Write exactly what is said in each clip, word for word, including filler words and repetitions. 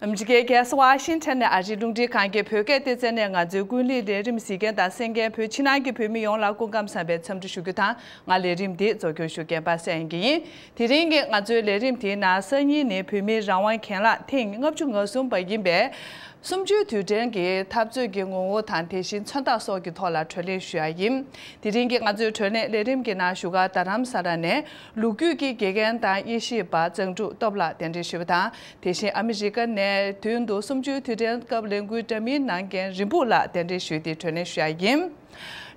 ཨ་མི་རི་ཀའི་རྒྱལ་ས་ཝ་ཤིང་ཊོན་ནས་ཨ་རིའི་རླུང་འཕྲིན་ཁང་གི་བོད་སྐད་སྡེ་ཚན་ནས་ང་ཚོའི་ཀུན་གླེང་ལས་རིམ་གཟིགས་མཁན་དང་གསན་མཁན་བོད་ཕྱི་ནང་གི་བོད་མི་ཡོངས་ལ་སྐུ་ཁམས་བཟང་བའི་འཚམས་འདྲི་ཞུ་རྒྱུ་དང་། ང་ལས་རིམ་འདི་གཙོ་སྐྱོང་ཞུ་མཁན་པ་སངས་དབྱངས་སྐྱིད་ཡིན། དེ་རིང་གི་ང་ཚོའི་ལས་རིམ་དེའི་ནང་སང་ཉིན་ནི་བོད་མིའི་རང་དབང་རྒན་ལགས་ཐེངས་ལྔ་བཅུ་ང་གསུམ་པ་ཡིན་པས། གསུམ་བཅུའི་དུས་དྲན་གྱི་འཐབ་རྩོད་ཀྱི་ངོ་བོ་དང་། དེ་བཞིན་མཚོན་རྟགས་སོགས་ཀྱི་ཐོག་ལ་གྲོས་གླེང་ཞུ་ཡ་ཡིན། དེ་རིང་གི་ང་ཚོའི་གྲོས་གླེང་ལས་རིམ་གྱི་ནང་བཞུགས་སྒར་རྡ་རམ་ས་ལ་ནས་ལོ་རྒྱུས་ཀྱི་དགེ་རྒན་དང་དབྱེ་ཞིབ་པ་གཙང་ཕྲུག་སྟོབས་ལགས་གདན་འདྲེན་ཞུས་པ་དང་། དེ་བཞིན་ཨ་མི་རི་ཀ་ནས་མདུན་དུ་གསུམ་བཅུའི་དུས་དྲན་སྐབས་ལས་འགུལ་འདྲ་མིན་གནང་མཁན་རིན་སྤུངས་ལགས་གདན་འདྲེན་ཞུས་ཏེ་གྲོས་གླེང་ཞུ་ཡ་ཡིན།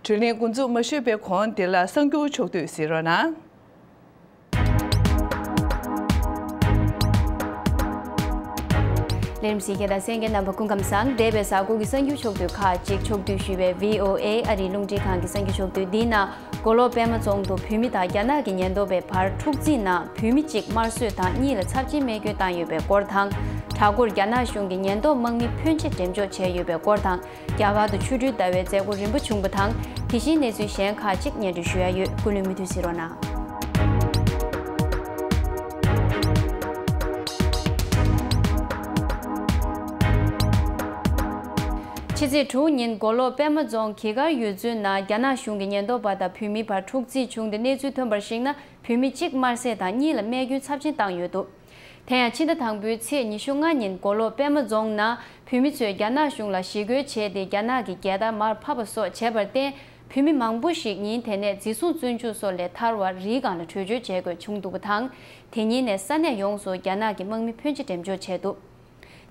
གྲོས་གླེང་འགོ་འཛུགས་མ་ཞུས་པའི་གོང་འདི་ལ་གསར་འགྱུར་ཕྱོགས་བསྡུས་གཟིགས་རོགས་གནང་། ལས་རིམ་གཟིགས་མཁན་དང་གསན་མཁན་རྣམ་པ་སྐུ་ཁམས་བཟང་། འདས་པའི་གཟའ་འཁོར་གྱི་གསར་འགྱུར་ཕྱོགས་བསྡུས་ཁག་ཅིག་ཕྱོགས་བསྡུས་ཞུས་པའི་བྷི་ཨོ་ཨེ་ཨ་རིའི་རླུང་འཕྲིན་ཁང་གི་གསར་འགྱུར་ཕྱོགས་བསྡུས་འདིའི་ནང་། མགོ་ལོག་པད་མ་རྫོང་དུ་བོད་མི་དང་རྒྱ་ནག་གི་ཉེན་རྟོག་པས་བར་འཁྲུག་རྩིས་ནང་བོད་མི་གཅིག་དམར་གསོད་དང་གཉིས་ལ་ཚབས་ཆེན་རྨས་སྐྱོན་བཏང་ཡོད་པའི་སྐོར་དང་། གྲྭ་སྐོར་རྒྱ་ནག་གཞུང་གི་ཉེན་རྟོག་དམག་མི་ཕོན་ཆེ་འགྲེམས་འཇོག་བྱས་ཡོད་པའི་སྐོར་དང་། རྒྱ་གར་དུ་ཆོ་འཕྲུལ་ཟླ་བའི་མཛད་སྒོ་རིམ་པ་བྱུང་བ་དང་། དེ་བཞིན་གནས་ཚུལ་གཞན་ཁག་ཅིག་སྙན་སྒྲོན་ཞུ་ཡ་ཡོད། ཀུན་གླེང་མུ་མཐུད་གཟིགས་རོགས་གནང་། ཕྱི་ཚེས་དྲུག་ཉིན་མགོ་ལོག་པད་མ་རྫོང་གྷི་གྷར་ཡུལ་ཚོའི་ནང་རྒྱ་ནག་གཞུང་གི་ཉེན་རྟོག་པ་དང་བོད་མིའི་བར་འཁྲུག་རྩིས་བྱུང་སྟེ། གནས་ཚུལ་ཐོན་པར་གཞིགས་ན། བོད་མི་གཅིག་དམར་གསོད་དང་གཉིས་ལ་རྨས་སྐྱོན་ཚབས་ཆེན་བཏང་ཡོད་འདུག་དེ་ཡང་ཕྱི་ཟླ་དང་པོའི་ཚེས་ཉི་ཤུ་ལྔ་ཉིན་མགོ་ལོག་པད་མ་རྫོང་ནང་བོད་མི་ཚོས་རྒྱ་ནག་གཞུང་ལ་ཞི་རྒོལ་བྱས་ཏེ། རྒྱ་ནག་གི་རྒྱལ་དར་མར་ཕབ་པ་སོགས་བྱས་པར་བརྟེན། བོད་མི་མང་པོ་ཞིག་ཉིན་དེ་ནས་འཛིན་བཟུང་བཙོན་འཇུག་སོགས་ལས་ཐར་བར་རིའི་སྒང་ལ་བྲོས་བྱོལ་བྱེད་དགོས་བྱུང་འདུག་པ་དང་། དེ་ཉིན་ནས་ས་གནས་ཡོངས་སུ་རྒྱ་ནག་གི་དམག་མི་ཕོན་ཆེ་འགྲེམས་འཇོག་བྱས་འདུག་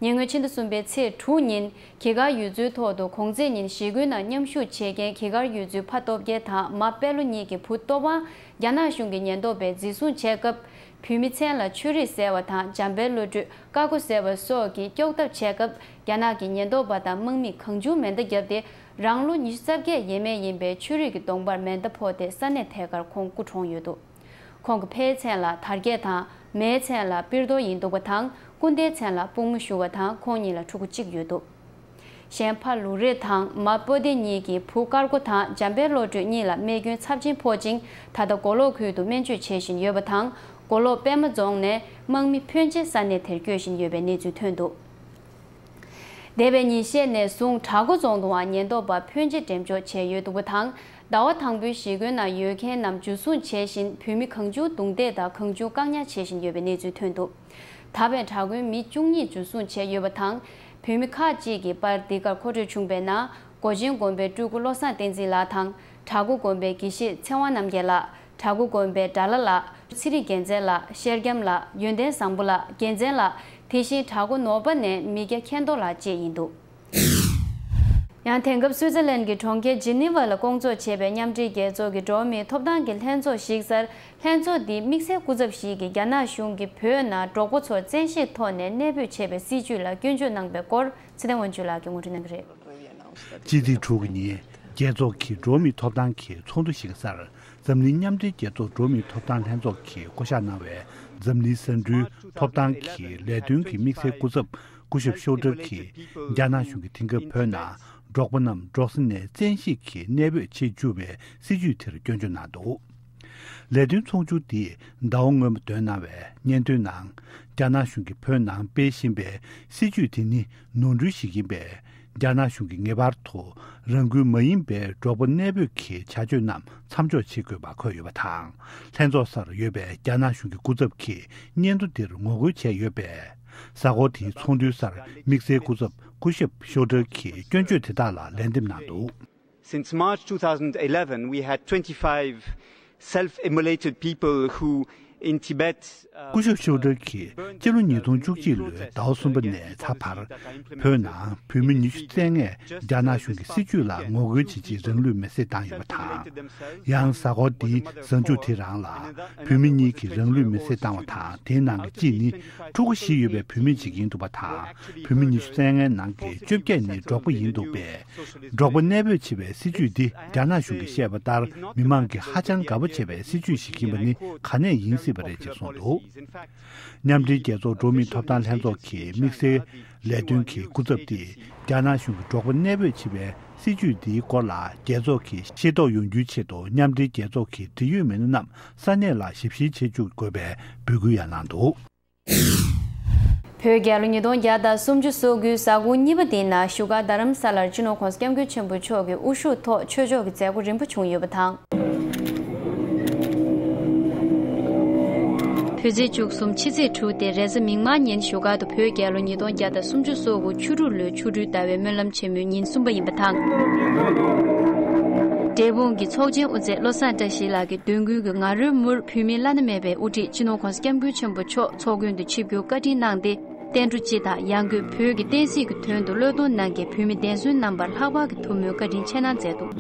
ཉེ་སྔོན་ཕྱི་ཟླ་གསུམ་པའི་ཚེས་དྲུག་ཉིན་གྷི་གྷར་ཡུལ་ཚོའི་ཐོག་ཏུ་གོང་ཚེས་ཉིན་ཞི་རྒོལ་ནང་མཉམ་ཞུགས་བྱེད་མཁན་གྷི་གྷར་ཡུལ་ཚོའི་ཕ་སྟོབས་རྒྱལ་དང་མ་དཔལ་ལོ་གཉིས་ཀྱི་བུ་སྟོབས་དབང་རྒྱ་ནག་གཞུང་གི་ཉེན་རྟོག་པས་འཛིན་བཟུང་བྱས་སྐབས། བོད་མི་མཚན་ལ་ཆོས་རིག་ཟེར་བ་དང་། འཇམ་དཔལ་བློ་གྲོས་ཀ་ཀོ་ཟེར་བ་སོགས་ཀྱིས་སྐྱོབ་ཐབས་བྱས་སྐབས། རྒྱ་ནག་གི་ཉེན་རྟོག་པ་དང་དམག་མིས་གང་བྱུང་མེ་མདའ་བརྒྱབ་སྟེ། རང་ལོ་ཉི་ཤུ་རྩ་བརྒྱད་ཡས་མས་ཡིན་པའི་ཆོས་རིག་གི་གདོང་པར་མེ་མདའ་ཕོག་སྟེ། ས་གནས་ཐད་ཀར་ཁོང་སྐུ་གྲོངས་ཡོད་འདུག་ཁོང་གི་ཕའི་མཚན་ལ་དར་རྒྱས་དང་། མའི་མཚན་ལ་པིར་རྡོ་ཡིན་འདུག་པ་དང་། སྐུ་ཟླའི་མཚན་ལ་སྤུངས་མོ་ཞུ་བ་དང་། ཁོང་གཉིས་ལ་ཕྲུ་གུ་གཅིག་ཡོད་འདུག་གཞན་ཕ་ལུ་རེ་དང་མ་པོ་ཏེ་གཉིས་ཀྱི་བུ་དཀར་མགོ་དང་འཇམ་དཔལ་བློ་གྲོས་གཉིས་ལ་རྨས་སྐྱོན་ཚབས་ཆེན་ཕོག་ཅིང་། ད་ལྟ་མགོ་ལོག་ཁུལ་དུ་སྨན་བཅོས་བྱེད་བཞིན་ཡོད་པ་དང་། མགོ་ལོག་པད་མ་རྫོང་ནས་དམག་མི་ཕོན་ཆེ་ས་གནས་དེར་བསྐྱོད་བཞིན་ཡོད་པའི་གནས་ཚུལ་ཐོན་འདུག་འདས་པའི་ཉིན་ཤས་ནས་བཟུང་བྲག་འགོ་རྫོང་དུའང་ཉེན་རྟོག་པ་ཕོན་ཆེ་འགྲེམས་འཇོག་བྱས་ཡོད་འདུག་པ་དང་། ཟླ་བ་དང་པོའི་ཞི་རྒོལ་ནང་ཡོད་མཁན་རྣམས་འཇུ་བཟུང་བྱས་བཞིན། བོད་མི་གང་བྱུང་རྡུང་རྡེག་དང་གང་བྱུང་བཀག་ཉར་བྱེད་བཞིན་ཡོད་པའི་གནས་ཚུལ་ཐོན་འདུག་ད་བར་དྲག་དཀོན་མི་བཅུ་གཉིས་འཇུ་བཟུང་བྱས་ཡོད་པ་དང་། བོད་མི་ཁག་ཅིག་གི་པར་འདི་གར་མཁོ་སྤྲོད་བྱུང་བའི་ནང་། སྒོ་ཆེན་དགོན་པའི་སྤྲུལ་སྐུ་བློ་བཟང་བསྟན་འཛིན་ལགས་དང་། བྲག་འགོ་དགོན་པའི་དགེ་བཤེས་ཚེ་དབང་རྣམ་རྒྱལ་ལགས། བྲག་འགོ་དགོན་པའི་དགྲ་ལྷ་ལགས། ཚེ་རིང་རྒྱལ་མཚན་ལགས། ཤེར་རྒྱམ་ལགས། ཡོན་ཏན་བཟང་པོ་ལགས། རྒྱལ་མཚན་ལགས། དེ་བཞིན་བྲག་འགོ་ནོར་པ་ནས་མི་སྐྱ་མཁྱེན་རྡོར་ལགས་བཅས་ཡིན་འདུག་ཡང་དེང་སྐབས་སུའི་ཙེར་ལན་གྱི་གྲོང་ཁྱེར་ཇི་ནི་ཝ་ལ་སྐོང་ཚོགས་བྱས་པའི་མཉམ་འབྲེལ་རྒྱལ་ཚོགས་ཀྱི་འགྲོ་བ་མིའི་ཐོབ་ཐང་གི་ལྷན་ཚོགས་ཞིག་གསར། ལྷན་ཚོགས་འདིས་དམིགས་བསལ་སྐུ་ཚབ་ཞིག་གིས་རྒྱ་ནག་གཞུང་གིས་བོད་ནང་འབྲོག་པ་ཚོར་བཙན་ཤེད་ཐོག་ནས་གནས་སྤོས་བྱས་པའི་སྲིད་བྱུས་ལ་སྐྱོན་བརྗོད་གནང་པའི་སྐོར། ཚེ་བརྟན་དབང་ཕྱུག་ལགས་ཀྱིས་ངོ་སྤྲོད་གནང་གི་རེད། སྤྱི་ཚེས་དྲུག་གི་ཉིན་རྒྱལ་ཚོགས་ཀྱི་འགྲོ་བ་མིའི་ཐོབ་ཐང་གི་ཚོགས་འདུ་ཞིག་གི་སར། འཛམ་གླིང་མཉམ་འབྲེལ་རྒྱལ་ཚོགས་འགྲོ་བ་མིའི་ཐོབ་ཐང་ལྷན་ཚོགས་ཀྱིས་བསྐོ་གཞག་གནང་བའི་འཛམ་གླིང་ས་འབྲུའི་ཐོབ་ཐང་གི་ལས་དོན་གྱི་དམིགས་བསལ་སྐུ་ཚབ་སྐུ་ཞབས་ཤོག་ཏྲ་གིས། རྒྱ་ནག་གཞུང་གིས་དེང་སྐབས་བོད་ནང་འབྲོག་པ་རྣམས་འབྲོག་ས་ནས་བཙན་ཤེད་ཀྱིས་གནས་སྤོས་བྱེད་བཅུག་པའི་སྲིད་བྱུས་དེར་སྐྱོན་བརྗོད་གནང་འདུག་ལས་དོན་ཚོགས་ཆུང་འདིས་ཟླ་བ་སྔོན་མ་བཏོན་གནང་བའི་སྙན་ཐོའི་ནང་། རྒྱ་ནག་གཞུང་གིས་བོད་ནང་སྤེལ་བཞིན་པའི་སྲིད་བྱུས་དེ་ནི་ནོར་འཁྲུལ་ཞིག་ཡིན་པས། རྒྱ་ནག་གཞུང་གིས་ངེས་པར་དུ་རང་འགུལ་མ་ཡིན་པའི་འབྲོག་པ་གནས་སྤོས་ཀྱི་བྱ་སྤྱོད་རྣམས་མཚམས་འཇོག་བྱེད་དགོས་པ་འཁོད་ཡོད་པ་དང་། ལྷན་ཚོགས་སར་ཡོད་པའི་རྒྱ་ནག་གཞུང་གི་སྐུ་ཚབ་ཀྱིས་སྙན་ཐོ་འདིར་ངོ་རྒོལ་བྱས་ཡོད་པས། གཟའ་འཁོར་དེའི་ཚོགས་འདུའི་སར་དམིགས་བསལ་སྐུ་ཚབ་སྐུ་ཞབས་ཤོག་ཏྲ་གིས་སྐྱོན་བརྗོད་དེ་དག་ལ་ལན་འདེབས་གནང་འདུག Since March two thousand eleven, we had twenty-five self-immolated people in Tibet. Uh, སྐུ་ཞབས་ཤོག་ཏྲ་གིས་སྤྱི་ལོ་ཉིས་སྟོང་བཅུ་གཅིག་ལོའི་ཟླ་བ་གསུམ་པ་ནས་ཚར་བར། བོད་ནང་བོད་མི་ཉི་ཤུ་རྩ་ལྔས་རྒྱ་ནག་གཞུང་གི་སྲིད་བྱུས་ལ་ངོ་རྒོལ་བྱེད་ཆེད་རང་ལུས་མེར་སྲེག་བཏང་ཡོད་པ་དང་། ཡང་གཟའ་འཁོར་འདིའི་གཟའ་མཇུག་དེ་རང་ལ་བོད་མི་གཉིས་ཀྱིས་རང་ལུས་མེར་སྲེག་བཏང་བ་དང་། དེའི་ནང་གི་གཅིག་ནི་ཕྲུ་གུ་བཞི་ཡོད་པའི་བུད་མེད་ཅིག་ཡིན་འདུག་པ་དང་། བོད་མི་ཉི་ཤུ་རྩ་ལྔའི་ནང་གི་བཅོ་བརྒྱད་ནི་འབྲོག་པ་ཡིན་འདུག་པས། འབྲོག་པ་གནས་སྤོས་བྱེད་པའི་སྲིད་བྱུས་འདི་རྒྱ་ནག་གཞུང་གིས་བཤད་པ་ལྟར་མི་མང་གིས་ཧ་ཅང་དགའ་པོ་བྱེད་པའི་སྲིད་བྱུས་ཤིག་ཡིན་པ་ནི་ག་ནས་ཡིན་སྲིད་པ་རེད་ཅེས་གསུངས་འདུག་མཉམ་འབྲེལ་རྒྱལ་ཚོགས་འགྲོ་བ་མིའི་ཐོབ་ཐང་ལྷན་ཚོགས་ཀྱི་དམིགས་བསལ་ལས་དོན་གྱི་སྐུ་ཚབ་དེས་རྒྱ་ནག་གཞུང་གིས་འབྲོག་པ་གནས་སྤོས་བྱེད་པའི་སྲིད་བྱུས་འདིའི་སྐོར་ལ་རྒྱལ་ཚོགས་ཀྱིས་ཤེས་རྟོགས་ཡོང་རྒྱུའི་ཆེད་དུ་མཉམ་འབྲེལ་རྒྱལ་ཚོགས་ཀྱི་འབྲེལ་ཡོད་མི་སྣ་རྣམས་ས་གནས་ལ་ཞབས་ཕྱི་བྱེད་བཅུག་དགོས་པའི་འབོད་སྐུལ་ཡང་གནང་འདུག་བོད་རྒྱལ་ལོ་ཉིས་སྟོང་བརྒྱ་དང་སུམ་ཅུ་སོ་དགུའི་གཟའ་འཁོར་གཉིས་པ་དེའི་ནང་བཞུགས་སྒར་རྡ་རམ་ས་ལར་སྤྱི་ནོར་༸གོང་ས་༸སྐྱབས་མགོན་ཆེན་པོ་མཆོག་གི་དབུ་བཞུགས་ཐོག་ཆོས་ཕྱོགས་ཀྱི་མཛད་སྒོ་རིམ་པ་བྱུང་ཡོད་པ་དང་། བོད་ཚེས་བཅུ་གསུམ་ཕྱི་ཚེས་དྲུག་སྟེ་རེས་གཟའ་མིག་དམར་ཉིན་བཞུགས་སྒར་དུ་བོད་རྒྱལ་ལོ་ཉིས་སྟོང་བརྒྱ་དང་སུམ་ཅུ་སོ་དགུ་ཆུ་འབྲུག་ལོའི་ཆུ་སྦྲུལ་ཟླ་བའི་སྨོན་ལམ་ཆེན་མོའི་ཉིན་གསུམ་པ་ཡིན་པ་དང་། འབྲས་སྤུངས་ཀྱི་ཚོགས་ཆེན་དབུ་མཛད་བློ་བཟང་བཀྲ་ཤིས་ལགས་ཀྱིས་མདུན་སྐྱོད་ཀྱི་ང་རོའི་མུར་བོད་མིའི་བླ་ན་མེད་པའི་དབུ་ཁྲིད་སྤྱི་ནོར་༸གོང་ས་༸སྐྱབས་མགོན་ཆེན་པོ་མཆོག་ཚོགས་མགོན་དུ་ཆིབས་བསྒྱུར་བཀའ་དྲིན་གནང་སྟེ། བསྟན་འགྲོ་སྤྱི་དང་ཡང་སྒོས་བོད་ཀྱི་བསྟན་སྲིད་ཀྱི་དོན་དུ་བློས་གཏོང་གནང་མཁན་བོད་མི་འདས་གསོན་རྣམ་པར་ལྷག་པར་གྱི་ཐུགས་སྨོན་བཀའ་དྲིན་ཆེ་གནང་མཛད་འདུག།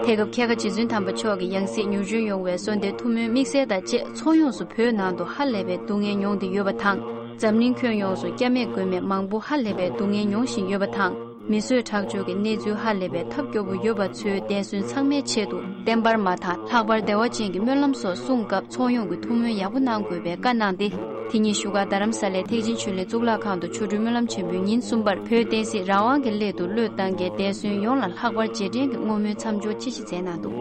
དེ་སྐབས་ཁལ་ཁ་རྗེ་བཙུན་དམ་པ་མཆོག་གི་ཡང་སྲིད་མྱུར་འབྱོན་ཡོང་བའི་གསོལ་འདེབས་ཐུགས་སྨོན་དམིགས་བསལ་དང་བཅས་ཚོགས་ཡོངས་སུ་བོད་ནང་དུ་ཧ་ལས་པའི་སྡུག་བསྔལ་མྱོང་བསྡད་ཡོད་པ་དང་། འཛམ་གླིང་ཁྱོན་ཡོངས་སུ་སྐྱབས་མེད་མགོན་མེད་མང་པོ་ཧ་ལས་པའི་སྡུག་བསྔལ་མྱོང་བཞིན་ཡོད་པ་དང་། མི་གསོད་ཁྲག་སྦྱོར་གྱི་གནས་ཚུལ་ཧ་ལས་པའི་ཐབས་སྐྱོ་པོ་ཡོད་པ་ཚོའི་འདས་གསོན་ཚང་མའི་ཆེད་དུ་བརྟན་པར་མ་དང་ལྷག་པར་བདེ་བ་ཅན་གྱི་སྨོན་ལམ་སོགས་གསུང་སྐབས་ཚོགས་ཡོངས་ཀྱིས་ཐུགས་སྨོན་ཡག་པོ་གནང་དགོས་པའི་བཀའ་གནང་སྟེ། དེ་ཉིན་བཞུགས་སྒར་རྡ་རམ་ས་ལའི་ཐེག་ཆེན་ཆོས་གླིང་གཙུག་ལག་ཁང་དུ་ཆོ་འཕྲུལ་སྨོན་ལམ་ཆེན་མོའི་ཉིན་གསུམ་པར་བོད་བསྟན་སྲིད་རང་དབང་གི་སླད་དུ་བློས་བཏང་མཁན་འདས་གསོན་ཡོངས་ལ་ལྷག་པར་རྗེས་དྲན་གྱི་བསྔོ་སྨོན་མཚམས་སྦྱོར་ཅི་ཞིག་མཛད་གནང་འདུག།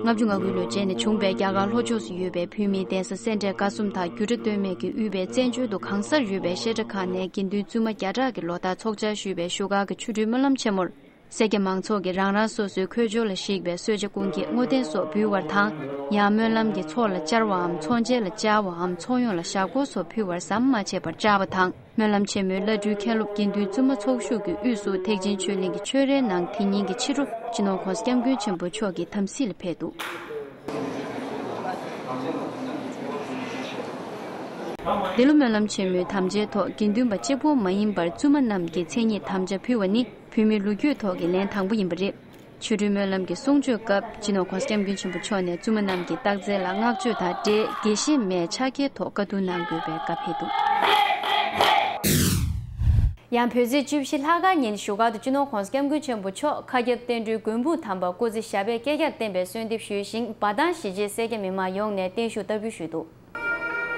ལྔ་བཅུ་ང་དགུའི་ལོ་རྗེས་ནས་བྱུང་བའི་རྒྱ་གར་ལྷོ་ཕྱོགས་སུ་ཡོད་པའི་བོད་མིའི་གདན་ས་སེ་འབྲས་དགའ་གསུམ་དང་རྒྱུད་གྲྭ་སྟོད་སྨད་ཀྱི་དབུས་པའི་བཙན་བྱོལ་དུ་གང་སར་ཡོད་པའི་བཤད་གྲྭ་ཁག་ནས་དགེ་འདུན་བཙུན་མ་བརྒྱ་ཕྲག་གི་ལོ་ལྟར་ཚོགས་བཅར་ཞུས་པའི་བཞུགས་སྒར་གྱི་ཆོ་འཕྲུལ་སྨོན་ལམ་ཆེན་མོར། སེར་སྐྱ་མང་ཚོགས་ཀྱིས་རང་རང་སོ་སོའི་ཁོས་ཆོས་ལ་གཞིགས་པའི་གསོལ་ཇ་སྐུ་འགྱེད་བསྔོ་རྟེན་སོགས་འབུལ་བར་དང་། ཡང་སྨོན་ལམ་གྱི་ཚོགས་ལ་བཅར་བའམ་ཚོགས་མཇལ་ལ་བཅར་བའམ་ཚོགས་ཡོངས་ལ་ཞབས་སྐོར་སོགས་ཕུལ་བར་ཟམ་མ་ཆད་པར་བཅར་བ་དང་། སྨོན་ལམ་ཆེན་མོའི་བླ་སྤྲུལ་མཁན་སློབ་དགེ་འདུན་བཙུན་མ་ཚོགས་ཞུགས་ཀྱི་དབུས་སུ་ཐེག་ཆེན་ཆོས་གླིང་གི་ཆོས་རའི་ནང་དེ་ཉིན་གྱི་ཕྱི་དྲོ་སྤྱི་ནོར་༸གོང་ས་༸སྐྱབས་མགོན་ཆེན་པོ་མཆོག་གིས་དམ་སྲི་ལ་ཕེབས་འདུག། འདི་ལོ་སྨོན་ལམ་ཆེན་མོའི་དམ་བཅའི་ཐོག་དགེ་འདུན་པ་གཅིག་པོ་མ་ཡིན་པར་བཙུན་མ་རྣམས་ཀྱི་མཚན་ཉིད་དམ་བཅའ་ཕུལ་བ་ནི་བོད་མིའི་ལོ་རྒྱུས་ཐོག་གི་ལན་དང་པོ་ཡིན་པ་རེད། ཆོ་འཕྲུལ་སྨོན་ལམ་གྱི་གསུང་ཆོས་སྐབས་སྤྱི་ནོར་༸གོང་ས་༸སྐྱབས་མགོན་ཆེན་པོ་མཆོག་ནས་བཙུན་མ་རྣམས་ཀྱི་རྟགས་མཚན་ལ་བསྔགས་བརྗོད་དང་འབྲེལ་དགེ་བཤེས་མའི་ཕྱག་འཁྱེར་ཐོག་བཀའ་བསྡུར་གནང་དགོས་པའི་བཀའ་ཕེབས་འདུག། ཡང་བོད་ཚེས་བཅུ་བཞི་ལྷག་དཀར་ཉིན་བཞུགས་སྒར་དུ་སྤྱི་ནོར་༸གོང་ས་༸སྐྱབས་མགོན་ཆེན་པོ་མཆོག་མཁའ་ཁྱབ་བསྟན་འགྲོའི་མགོན་པོ་དམ་པ་སྐུ་ཚེ་ཞབས་པད་བསྐལ་བརྒྱར་བརྟན་པའི་གསོལ་འདེབས་ཞུས་ཤིང་། འབའ་ཐང་གཞིས་བྱེས་སེར་སྐྱ་མི་མང་ཡོངས་ནས་བརྟན་བཞུགས་བསྟར་འབུལ་ཞུས་འདུག།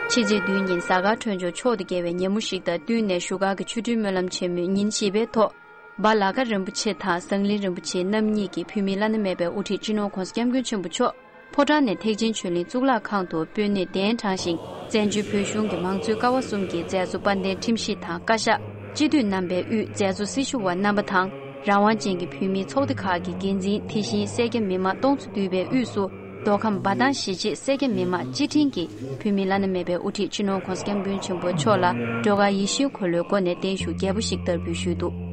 ཕྱི་ཚེས་བདུན་ཉིན་གཟའ་སྐར་འཕྲོད་སྦྱོར་མཆོག་ཏུ་དགེ་བའི་ཉིན་མོ་ཞིག་དང་བསྟུན་ནས་བཞུགས་སྒར་གྱི་ཆོ་འཕྲུལ་སྨོན་ལམ་ཆེན་མོའི་ཉིན་བཞི་པའི་ཐོག་འབའ་ལ་ཀ་རིན་པོ་ཆེ་དང་ཟངས་གླིང་རིན་པོ་ཆེ་རྣམ་གཉིས་ཀྱིས་བོད་མིའི་བླ་ན་མེད་པའི་དབུ་ཁྲིད་སྤྱི་ནོར་༸གོང་ས་༸སྐྱབས་མགོན་ཆེན་པོ་མཆོག་ཕོ་བྲང་ནས་ཐེག་ཆེན་ཆོས་གླིང་གཙུག་ལག་ཁང་དུ་སྤོས་སྣེ་གདན་དྲངས་ཤིང་། བཙན་བྱོལ་བོད་གཞུང་གི་མང་གཙོའི་ཀ་བ་གསུམ་གྱི་མཛད་གཙོ་དཔལ་ལྡན་ཁྲིམས་ཞིབ་དང་བཀའ་ཤག་སྤྱི་འཐུས་རྣམ་པའི་དབུས་མཛད་གཙོ་སྲི་ཞུ་བ་རྣམ་པ་དང་། རང་དབང་ཅན་གྱི་བོད་མིའི་ཚོགས་སྡེ་ཁག་གི་འགན་འཛིན། དེ་བཞིན་སེར་སྐྱ་མི་མང་སྟོང་ཚོ་འདུས་པའི་དབུས་སུ། མདོ་ཁམས་འབའ་ཐང་གཞིས་བྱེས་སེར་སྐྱ་མི་མང་སྤྱི་འཕྲིན་གྱིས་བོད་མིའི་བླ་ན་མེད་པའི་དབུ་ཁྲིད་སྤྱི་ནོར་༸གོང་ས་༸སྐྱབས་མགོན་ཆེན་པོ་མཆོག་ལ་སྒྲོལ་དཀར་ཡིད་བཞིན་འཁོར་ལོའི་སྒོ་ནས་བརྟན་བཞུགས་རྒྱས་པོ་ཞིག་བསྟར་འབུལ་ཞུས་འདུག།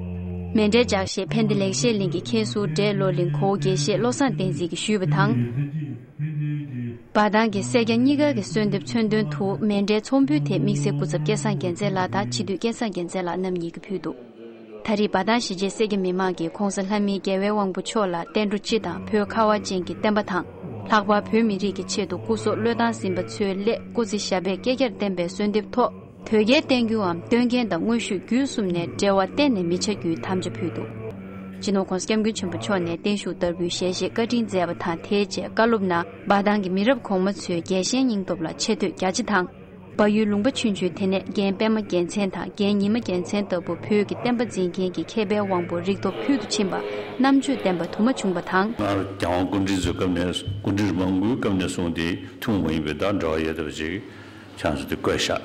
མཎྜལ་ལྕགས་བཞེས་ཕན་བདེ་ལེགས་བཤད་གླིང་གི་མཁན་ཟུར་བགྲེས་བློ་གླིང་གོ་བོ་དགེ་བཤེས་བློ་བཟང་བསྟན་འཛིན་གྱིས་ཞུས་པ་དང་། འབའ་ཐང་གི་སེར་སྐྱ་གཉིས་ཀ་གི་གསོལ་འདེབས་མཚོན་དོན་དུ་མཎྜལ་ཚོགས་འབུལ་དེ་དམིགས་བསལ་སྐུ་ཚབ་སྐལ་བཟང་རྒྱལ་མཚན་ལགས་དང་སྤྱི་འཐུས་སྐལ་བཟང་རྒྱལ་མཚན་ལགས་རྣམ་གཉིས་ཀྱིས་ཕུལ་འདུག། ད་རེས་འབའ་ཐང་གཞིས་བྱེས་སེར་སྐྱ་མི་མང་གིས་༸གོང་ས་ལྷ་མིའི་རྒྱལ་བའི་དབང་པོ་མཆོག་ལ་བསྟན་འགྲོ་སྤྱི་དང་བོད་ཁ་བ་ཅན་གྱི་བསྟན་པ་དང་། ལྷག་པར་བོད་མི་རིགས་ཀྱི་ཆེད་དུ་སྐུ་སྲོག་བློས་བཏང་ཟིན་པ་ཚོའི་སླད་སྐུ་ཚེ་ཞབས་པད་བསྐལ་བརྒྱར་བརྟན་པའི་གསོལ་འདེབས་ཐོག་དོལ་རྒྱལ་བསྟེན་རྒྱུའམ་སྟོན་མཁན་དང་དངོས་ཤུགས་བརྒྱུད་གསུམ་ནས་འབྲེལ་བ་གཏན་ནས་མི་ཆགས་རྒྱུའི་དམ་བཅའ་ཕུལ་འདུག། སྤྱི་ནོར་༸གོང་ས་༸སྐྱབས་མགོན་ཆེན་པོ་མཆོག་ནས་བརྟན་བཞུགས་བསྟར་འབུལ་ཞལ་བཞེས་བཀའ་དྲིན་མཛད་པ་དང་། དེའི་རྗེས་བཀའ་སློབ་ནང་འབའ་ཐང་གི་མི་རབས་གོང་མ་ཚོའི་རྒྱལ་ཞེན་སྙིང་སྟོབས་ལ་ཆེ་བསྟོད་རྒྱ་ཆེ་དང་། བལ་ཡུལ་ལུང་པ་ཆུང་ཆུང་དེ་ནས་རྒན་པད་མ་རྒྱལ་མཚན་དང་རྒན་ཉི་མ་རྒྱལ་མཚན་ལྟ་བུ་བོད་ཀྱི་བསྟན་པ་འཛིན་མཁན་གྱི་མཁས་པའི་དབང་པོ་རིགས་སྟོབས་ཕུལ་དུ་ཕྱིན་པ་རྣམ་དཔྱོད་ལྡན་པ་དུ་མ་བྱུང་བ་དང་། སྔར་རྒྱལ་དབང་སྐུ་ཕྲེང་ཚོའི་སྐབས་ནས། སྐུ་ཕྲེང་མང་པོའི་སྐབས་ནས་བཟུང་སྟེ་ཐུན་མོང་མ་ཡིན་པའི་བརྡ་འདྲ་བ་ཡོད་བསྡད་པ་ཅིག་ཁྱེད་ཚོ་དེ་བཀོད་ཤག།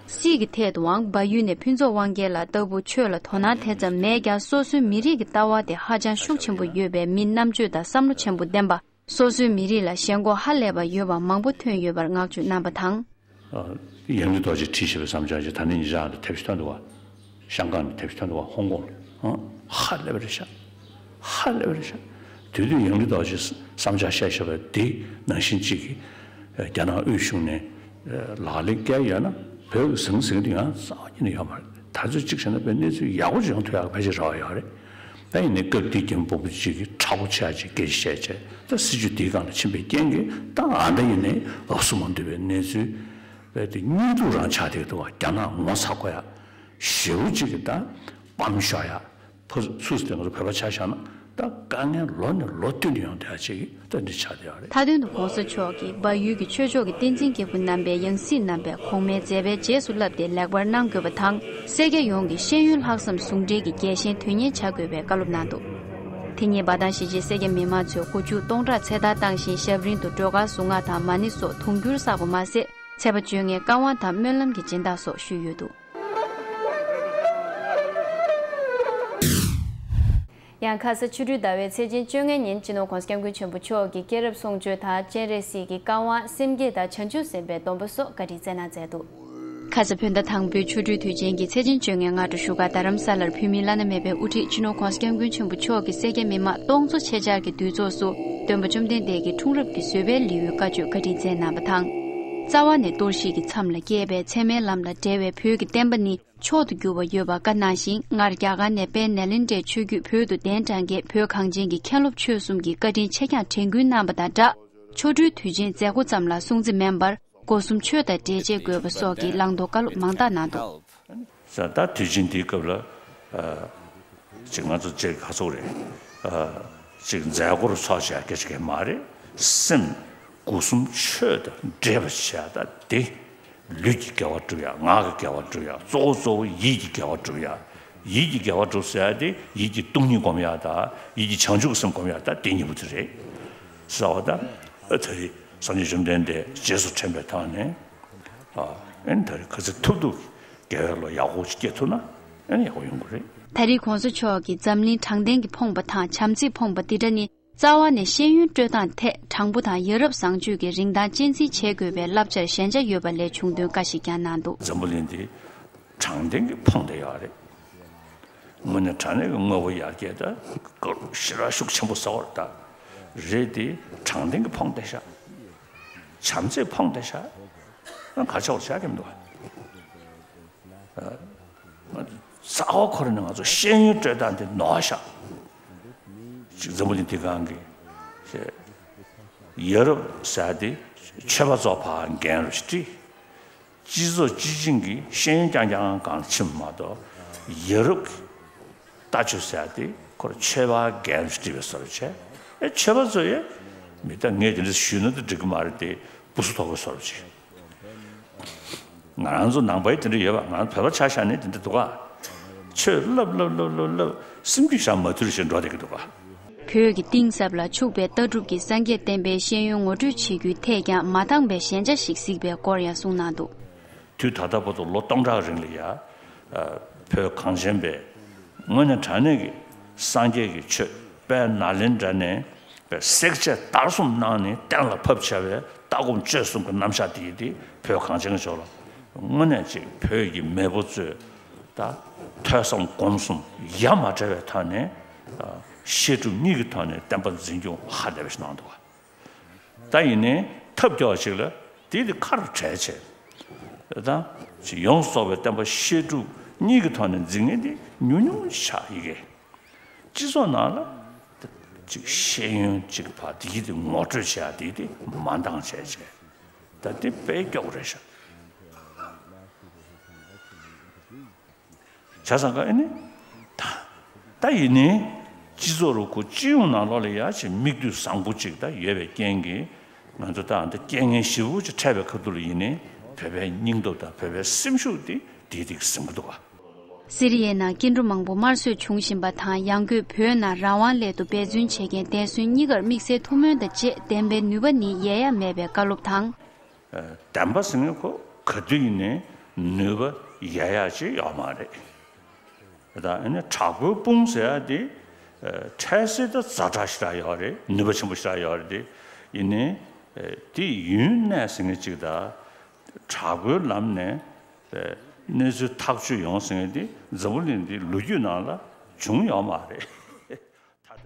སྲིད་ཀྱི་ཐད་དུའང་བལ་ཡུལ་ནས་ཕུན་ཚོགས་དབང་རྒྱལ་ལགས་ལྟ་བུ་ཆོས་ལ་དོ་སྣང་དེ་ཙམ་མེད་ཀྱང་། སོ་སོའི་མི་རིགས་ཀྱི་ལྟ་བ་དེ་ཧ་ཅང་ཤུགས་ཆེན་པོ་ཡོད་པའི་མི་རྣམ་དཔྱོད་དང་བསམ་བློ་ཆེན་པོ་ལྡན་པ། སོ་སོའི་མི་རིགས་ལ་ཞེན་ཁོག་ཧ་ལས་པ་ཡོད་པ་མང་པོ་ཐོན་ཡོད་པར་བསྔགས་བརྗོད་གནང་བ་དང་། ཨ། ཡང་ལི་རྡོ་རྗེས་བྲིས་བཞག་པའི་བསམ་འཆར་ཅིག་ད་ནི་ཉེ་ཆར་དུ་དེབ་ཞིག་ཐོན་འདུག་བ། ཤང་ཀང་ནས་དེབ་ཞིག་ཐོན་འདུག་བ། ཧོང་ཀོང་ནས། ཨ། ཧ་ལས་པ་རེད་ཤག། ཧ་ལས་པ་རེད་ཤག། དེ་དུས་ཡང་ལི་རྡོ་རྗེས་བསམ་འཆར་བཤད་བཞག་པ་དེ་ནང་བཞིན་གཅིག་གིས་རྒྱ་ནག་དབུས་གཞུང་ནས་ལག་ལེན་བཀལ་ཡོད་ན། བོད་ཟང་ཟིང་དེ་ཡང་རྩ་བ་ཉིད་ནས་ཡོད་མ་རེད། ད་ཚོད་གཅིག་བྱས་ན་བོད་གནས་ཚུལ་ཡག་པོ་ཅིག་ཡོང་ཐུབ་ཡག་ཕལ་ཆེར་རེ་བ་ཡོད་རེད། ད་ཡིན་ནའི་སྐབས་དེའི་རྒྱལ་པོ་འབུམ་པ་གཅིག་གིས་མཁྲེགས་པོ་ཆེ་ཡག་ཅིག་སྐད་ཆ་བཤད་བྱས། ད་སྲིད་ཇུས་དེའི་སྒང་ལ་ཕྱིན་པའི་རྐྱེན་གྱིས་ད་ཨ་འདྲ་ཡིན་ནའི་འུབ་སུ་མ་འདུས་པའི་གནས་ཚུལ་རྦད་དེ་གཉིད་དུ་རང་ཆགས་བསྡད་འདུག་བ། རྒྱ་ནག་ངོ་ཚ་དགོས་ཡག་ཞེ་པོ་ཅིག་གིས་ད་སྤམ་ཤོར་ཡག། ཕོ་སུ་སུ་དེ་ང་ཚོ་བོད་པ་ཆ་བཞག་ན་ད་དཀའ་ངལ་ལོ་ནས་ལོ་བསྟུད་ནས་ཡོང་བསྡད་ཡག་ཅིག་ད་འདི་ཆགས་བསྡད་ཡོད་རེད། མཐའ་དོན་དུ་༸གོང་ས་མཆོག་གིས་བལ་ཡུལ་གྱི་ཆོས་ཕྱོགས་ཀྱི་བསྟན་འཛིན་སྐྱེས་བུ་རྣམ་པས་ཡང་སྲིད་རྣམ་པས་གོང་མའི་མཛད་པའི་རྗེས་སུ་བསླབས་ཏེ་ལེགས་པར་གནང་དགོས་པ་དང་། སེར་སྐྱ་ཡོངས་ཀྱིས་ཤེས་ཡོན་ལྷག་བསམ་ཟུང་འབྲེལ་གྱིས་རྒྱལ་ཞེན་དོན་གཉེར་བྱ་དགོས་པའི་བཀའ་སློབ་གནང་འདུག། དེ་ཉིན་འབའ་ཐང་གཞིས་བྱེས་སེར་སྐྱ་མི་མང་ཚོས་སྒོ་ཕྱུགས་སྟོང་ཕྲག་ཚེ་ཐར་བཏང་ཞིང་། ཞབས་རིམ་དུ་སྒྲོལ་དཀར་གཟུངས་སྔགས་དང་མ་ཎི་སོགས་དུང་ཕྱུར་བསགས་པ་མ་ཟད། ཚེས་པ་བཅོ་ལྔའི་བཀའ་དབང་དང་སྨོན་ལམ་གྱི་སྦྱིན་བདག་སོགས་ཞུས་ཡོད་འདུག། ཡང་ཁ་ས་ཆོ་འཕྲུལ་ཟླ་བའི་ཚེས་ཆེན་བཅོ་ལྔའི་ཉིན་སྤྱི་ནོར་༧གོང་ས་༧སྐྱབས་མགོན་ཆེན་པོ་མཆོག་གི་སྐྱེས་རབས་གསུང་ཆོས་དང་སྤྱན་རས་གཟིགས་ཀྱི་བཀའ་དབང་སེམས་བསྐྱེད་དང་བྱང་ཆུབ་སེམས་དཔའི་སྡོམ་པ་སོགས་བཀའ་དྲིན་སྩལ་གནང་མཛད་འདུག། ཁ་ས་བོད་ཟླ་དང་པོའི་ཆོ་འཕྲུལ་དུས་ཆེན་གྱི་ཚེས་ཆེན་བཅོ་ལྔའི་སྔ་དྲོ་བཞུགས་སྒར་རྡ་རམ་ས་ལར་བོད་མིའི་བླ་ན་མེད་པའི་དབུ་ཁྲིད་སྤྱི་ནོར་༧གོང་ས་༧སྐྱབས་མགོན་ཆེན་པོ་མཆོག་གིས་སེར་སྐྱ་མི་མང་སྟོང་ཚོ་ཆེད་བཅར་གྱི་འདུས་ཚོགས་སུ་སྟོན་པ་བཅོམ་ལྡན་འདས་ཀྱི་འཁྲུངས་རབས་ཀྱི་བཟོད་པའི་ལེའུའི་བཀའ་ཆོས་བཀའ་དྲིན་སྩལ་གནང་བ་དང་། རྩ་བ་ནས་གཏོར་བཤིག་གི་མཚམས་ལ་སྐྱེས་པའི་ཚད་མའི་ལམ་ལ་བསྒྲལ་བའི་བོད་ཀྱི་བསྟན་པ་ནི་མཆོག་ཏུ་གྱུར་པ་ཡོད་པ་བཀའ་གནང་ཞིང་། སྔར་རྒྱ་གར་ནས་དཔལ་ནཱ་ལེནྡྲའི་ཆོས་བརྒྱུད་བོད་དུ་གདན་དྲངས་མཁན་བོད་གངས་ཅན་གྱི་མཁན་སློབ་ཆོས་གསུམ་གྱི་བཀའ་དྲིན་ཆེ་རྐྱང་དྲན་སྐུལ་གནང་བ་དང་སྦྲགས། ཆོ་འཕྲུལ་དུས་ཆེན་མཛད་སྒོ་ཙམ་ལ་སྲུང་བརྩི་མིན་པར། སྒོ་གསུམ་ཆོས་དང་འབྲེལ་བྱེད་དགོས་པ་སོགས་ཀྱི་བླང་དོར་བཀའ་སློབ་མང་དག་གནང་འདུག། ས་ད་དུས་ཆེན་འདིའི་སྐབས་ལ་ཨ་ཅིག་ང་ཚོ་ཅིག་ཁ་སོག་རེད། ཨ་ཅིག་མཛད་སྒོར་ཚོགས་བྱ་སྐད་ཆ་གས་མ་རེད། སེམས་སྒོ་གསུམ་ཆོས་དང་འབྲེལ་བ་བྱ་ད་དེ་ལུས་ཀྱི་དགེ་བ་སྒྲུབ་ཡ། ངག་གི་དགེ་བ་སྒྲུབ་ཡ། གཙོ་བོ་གཙོ་བོ་ཡིད་ཀྱི་དགེ་བ་སྒྲུབ་ཡ། ཡིད་ཀྱི་དགེ་བ་སྒྲུབ་ཟེར་ཡ་དེ་ཡིད་ཀྱི་སྟོང་ཉིད་སྒོམ་ཡ་དང་ཡིད་ཀྱི་བྱང་ཆུབ་ཀྱི་སེམས་སྒོམ་ཡ་ད་དེ་གཉིས་པོ་དེ་རེད། ས་བ་ད་ཨ་ད་རེད། སངས་རྒྱས་བཅོམ་ལྡན་འདས་རྗེས་སུ་དྲན་པའི་ཐོག་ནས་ཨ་ཨེ་ད་རེས་ག་ཚོད་ཐུབ་ཐུབ་དགེ་བའི་བློ་ཡག་པོ་ཅིག་སྐྱེ་ཐུབ་ན་ཨེ་ཡག་པོ་ཡོང་གི་རེད། ད་རེས་༧གོང་ས་མཆོག་གིས་འཛམ་གླིང་དྲང་བདེན་གྱིས་ཕོངས་པ་དང་བྱམས་བརྩེས་ཕོངས་པ་འདི་འདྲ་ནི་རྩ་བ་ནས་ཤེས་ཡོན་སྤྲོད་སྟངས་ཐད་དྲང་པོ་དང་ཡ་རབས་བཟང་སྤྱོད་ཀྱི་རིན་ཐང་གཅེས་འཛིན་བྱེད་དགོས་པའི་བསླབ་བྱར་ཞན་ཆ་ཡོད་པ་ལས་བྱུང་དོན་བཀའ་ཞིག་ཀྱང་གནང་འདུག། འཛམ་བུ་གླིང་འདི་དྲང་བདེན་གྱིས་ཕོངས་བསྡད་ཡོད་རེད། དངོས་གནས་དྲང་གནས་ཀྱི་དངོས་པོ་ཡར་རྒྱས་དང་དགའ་ཞེ་དྲག་ཤུགས་ཆེན་པོ་ཟ་བར་ད་རེད་དེ། དྲང་བདེན་གྱིས་ཕོངས་བསྡད་ཤག། བྱམས་བརྩེས་ཕོངས་བསྡད་ཤག། ག་ཆགས་བར་བྱ་གི་མི་འདུག་ཨ། རྩ་བ་ཁོ་རང་ནས་ང་ཚོ་ཤེས་ཡོན་སྤྲོད་སྟངས་དེ་ནོར་ཤག། ཅིག་འཛམ་བུ་གླིང་འདི་སྒང་གི་ཡ་རབས་ཟེར་དེ་ཆོས་པ་ཚོ་ཕར་འགན་རུ་ཞིག་བྲིས། སྤྱི་ཚོགས་སྤྱི་བྱིངས་ཀྱི་ཤེས་ཡོན་རྐྱང་རྐྱང་སྒང་ལ་ཕྱིན་མ་གཏོགས་ཡ་རབས་ཀྱི་ལྟ་སྤྱོད་ཟེར་དེ་ཁོ་རང་ཆོས་པ་འགན་རུ་བྲིས་པའི་བཟོ་འདྲ་བྱས། ཨེ་ཆོས་པ་ཚོ་ཡས་མི་ད་ངས་དེ་འདྲ་ཞུས་ན་ད་འགྲིག་གི་མ་རེད་དེ་སྤུ་སུ་ཐོག་པའི་བཟོ་འདྲ་བྱས། ང་རང་ཚོ་ནང་པའི་དེ་འདྲ་ཡོད་པ། ང་རང་བོད་པ་ཆ་བཞག་ནས་དེ་འདྲ་འདུག་ག། ཆོས་བསླབ་བསླབ་བསླབ་བསླབ་བསླབ་སེམས་རྒྱུད་བཞག་མ་ཐུལ་ཞེས་འགྲོ་བསྡད་ཀྱི་འདུག་ག། བོད་ཀྱི་གཏིང་ཟབ་ལ་ཕྱུག་པའི་ལྟ་གྲུབ་ཀྱིས་སངས་རྒྱས་བསྟན་པའི་ཤེས་ཡོན་ངོ་སྤྲོད་བྱེད་རྒྱུའི་ཐད་ཀྱང་མ་འདང་བའི་ཞན་ཆ་ཞིག་གཟིགས་པའི་སྐོར་ཡང་གསུངས་གནང་འདུག། དུས་ད་ལྟ་བར་དུ་ལོ་སྟོང་ཕྲག་རིང་ལ་ཡ་བོད་གངས་ཅན་པའི་དངོས་གནས་དྲང་གནས་ཀྱི་སངས་རྒྱས་ཀྱི་ཆོས་དཔལ་ནཱ་ལེནྡྲ་ནས་བསྲེག་བཅད་བརྡར་གསུམ་གནང་ནས་གཏན་ལ་ཕབ་བྱ་བའི་ལྟ་སྒོམ་སྤྱོད་གསུམ་གྱི་རྣམ་གཞག་དེ་ཡིན་ཏེ། བོད་གངས་ཅན་གྱི་ཕྱོགས་ལ་དངོས་གནས་ཅིག་བོད་ཀྱི་མེས་པོ་ཚོས་ད་ཐོས་བསམ་སྒོམ་གསུམ་ཡ་མ་བྲལ་བའི་ཐོག་ནས་བཤད་སྒྲུབ་གཉིས་ཀྱི་ཐོག་ནས་བསྟན་པ་འཛིན་སྐྱོང་ཧ་ལས་པ་ཞིག་གནང་འདུག་ག། ད་ཡིན་ནའི་ཐབས་སྐྱོ་བ་ཞིག་ལ་དེ་དེ་ཁ་རུ་བྲལ་བྱས། ད་ཅིག་ཡོངས་སུ་རྫོགས་པའི་བསྟན་པ་བཤད་སྒྲུབ་གཉིས་ཀྱི་ཐོག་ནས་འཛིན་མཁན་དེ་ཉུང་ཉུང་ཆགས་ཡི་གེ། སྤྱི་ཚོགས་ནང་ལ་ཅིག་ཤེས་ཡོན་ཅིག་ཕར་དེ་ཡིད་དེ་ངོ་སྤྲོད་བྱེད་ཡ་དེ་དེ་མ་འདང་བྱས་བྱས། ད་དེ་དཔེ་སྐྱོ་པོ་རེད་ཤག། བྱས་ཙང་ཀ་ཨེ་ནི། ད་ད་ཡིན་ནའི་སྤྱི་ཚོགས་རུ་ཁོ་སྤྱི་ཡོངས་ནང་ལོགས་ལ་ཡ་ཅིག་མིག་ལྟོས་བཟང་པོ་ཅིག་ད་ཡོད་པའི་རྐྱེན་གྱིས། ང་ཚོ་ད་འདི་རྐྱེན་ངན་ཞེ་པོ་ཅིག་འཕྲད་པའི་ཁ་ཐུག་ལ་ཡིན་ནའི་བོད་པའི་སྙིང་སྟོབས་དང་བོད་པའི་སེམས་ཤུགས་དེ་དེ་དེ་ཟིན་གི་འདུག་ག། སི་རི་ཡའི་ནང་སྐྱེ་འགྲོ་མང་པོ་དམར་གསོད་བྱུང་བཞིན་པ་དང་། ཡང་སྒོས་བོད་ནང་རང་དབང་སླད་དུ་འབད་བརྩོན་བྱེད་མཁན་བདེན་རྫུན་གཉིས་ཀར་དམིགས་བསལ་ཐུགས་སྨོན་དང་བཅས། བདེན་པའི་ནུས་པ་ནི་ཡལ་ཡ་མེད་པའི་བཀའ་སློབ་དང་། བདེན་པ་ཟེར་མཁན་ཁོ་ག་དུས་ཡིན་ནའི་ནུས་པ་ཡལ་ཡ་ཅིག་ཡོད་མ་རེད། ད་ཨ་ནི་དྲག་པོའི་དཔུང་ཟེར་ཡ་དེ་འཕྲལ་སེལ་དང་ཛ་དྲག་ཞེ་དྲག་ཡོད་རེད། ནུས་པ་ཆེན་པོ་ཞེ་དྲག་ཡོད་རེད་དེ། ཡིན་ནའི་དེ་ཡུན་གནས་ཟེར་མཁན་ཅིག་དང་། དྲག་པོའི་ལམ་ནས་གནས་ཚུལ་ཐག་གཅོད་ཡོང་ཟེར་མཁན་དེ་འཛམ་བུ་གླིང་འདིའི་ལོ་རྒྱུས་ནང་ལ་བྱུང་ཡོད་མ་རེད།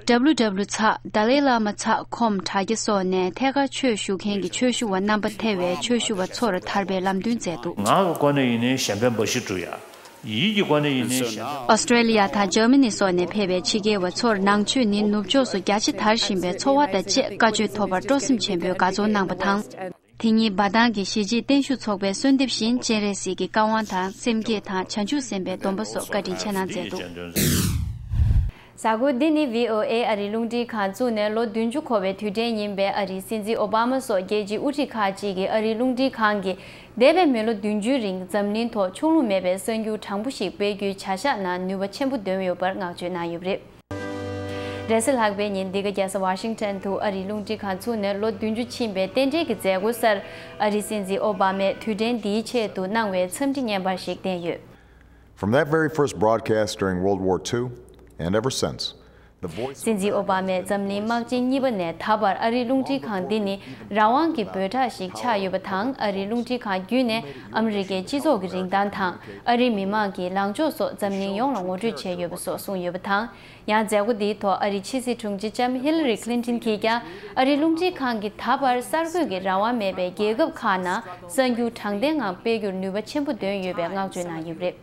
W W ཚགས་Dalai Lama ཚགས་com དྲ་རྒྱ་སོགས་ནས་ཐད་ཀར་ཆོས་ཞུ་མཁན་གྱི་ཆོས་ཞུ་བ་རྣམ་པ་ཐེ་བའི་ཆོས་ཞུ་བ་ཚོར་དར་བའི་ལམ་སྟོན་མཛད་འདུག། ངག་གི་སྒོ་ནས་ཡིན་ནའི་གཞན་ཕན་འབའ་ཞིག་སྒྲུབ་ཡ། ཡིད་ཀྱི་སྒོ་ནས་ཡིན་ནའི་གཞན་ཕན། ཨོ་སི་ཀྲེ་ལི་ཡ་དང་འཇར་མ་ནི་སོགས་ནས་ཕེབས་པའི་ཕྱི་རྒྱལ་བ་ཚོར་ནང་ཆོས་ནི་ནུབ་ཕྱོགས་སུ་རྒྱ་ཆེ་དར་བཞིན་པའི་འཚོ་བ་དང་བཅས་བཀའ་ཆོས་ཐོབ་པར་སྤྲོ་སེམས་ཆེན་པོས་དགའ་ཚོར་གནང་བ་དང་། དེ་ཉིན་འབའ་ཐང་གི་གཞིས་བྱེས་བརྟན་བཞུགས་ཚོགས་པའི་གསོལ་འདེབས་བཞིན་སྤྱན་རས་གཟིགས་ཀྱི་བཀའ་དབང་དང་སེམས་བསྐྱེད་དང་བྱང་ཆུབ་སེམས་དཔའི་སྡོམ་པ་སོགས་བཀའ་དྲིན་ཆེ་གནང་མཛད་འདུག། གཟའ་འཁོར་འདི་ནི་བྷི་ཨོ་ཨེ་ཨ་རིའི་རླུང་འཕྲིན་ཁང་བཙུགས་ནས་ལོ་བདུན་ཅུ་འཁོར་བའི་དུས་དྲན་ཡིན་པས། ཨ་རིའི་སྲིད་འཛིན་ཨོ་བྷ་མ་སོགས་རྒྱལ་སྤྱིའི་དབུ་ཁྲིད་ཁག་ཅིག་གིས་ཨ་རིའི་རླུང་འཕྲིན་ཁང་གིས་འདས་པའི་མི་ལོ་བདུན་ཅུའི་རིང་འཛམ་གླིང་ཐོག་ཕྱོགས་ལྷུང་མེད་པའི་གསར་འགྱུར་དྲང་པོ་ཞིག་སྤེལ་རྒྱུའི་བྱ་གཞག་ནང་ནུས་པ་ཆེན་པོ་འདོན་ཡོད་པར་བསྔགས་བརྗོད་གནང་ཡོད་པ་རེད། འགྲེལ་བཤད་ལྷག་པའི་ཉིན་འདི་ག་རྒྱལ་ས་ཝ་ཤིང་ཊོན་དུ་ཨ་རིའི་རླུང་འཕྲིན་ཁང་ཚུགས་ནས་ལོ་བདུན་ཅུ་ཕྱིན་པའི་རྟེན་འབྲེལ་གྱི་མཛད་སྒོའི་སར་ཨ་རིའི་སྲིད་འཛིན་ཨོ་བྷ་མས་དུས་དྲན་འདིའི་ཆེད་དུ་གནང་བའི་འཚམས་འདྲི་སྙན་པར་ཞིག་བསྟན་ཡོད། From that very first broadcast during World War Two and ever since, the voice སྲིད་འཛིན་ཨོ་བྷ་མས་འཛམ་གླིང་དམག་ཆེན་གཉིས་པ་ནས་ད་བར་ཨ་རིའི་རླུང་འཕྲིན་ཁང་འདི་ནི་རང་དབང་གི་འབོད་སྒྲ་ཞིག་ཆགས་ཡོད་པ་དང་། ཨ་རིའི་རླུང་འཕྲིན་ཁང་བརྒྱུད་ནས་ཨ་མི་རི་ཀའི་སྤྱི་ཚོགས་ཀྱི་རིན་ཐང་དང་། ཨ་རིའི་མི་མང་གི་ལངས་ཕྱོགས་སོགས་འཛམ་གླིང་ཡོངས་ལ་ངོ་སྤྲོད་བྱས་ཡོད་པ་སོགས་གསུངས་ཡོད་པ་དང་། ཡང་མཛད་སྒོ་འདིའི་ཐོག་ཨ་རིའི་ཕྱི་སྲིད་དྲུང་ཆེ་ལྕམ་ཧི་ལ་རི་ཁི་ལིན་ཏིན་གྱིས་ཀྱང་ཨ་རིའི་རླུང་འཕྲིན་ཁང་གིས་ད་བར་གསར་འགོད་ཀྱི་རང་དབང་མེད་པའི་རྒྱལ་ཁབ་ཁག་ནང་གསར་འགྱུར་དྲང་བདེན་ངང་སྤེལ་རྒྱུར་ནུས་པ་ཆེན་པོ་འདོན་ཡོད་པའི་བསྔགས་བརྗོད་གནང་ཡོད་པ་རེད།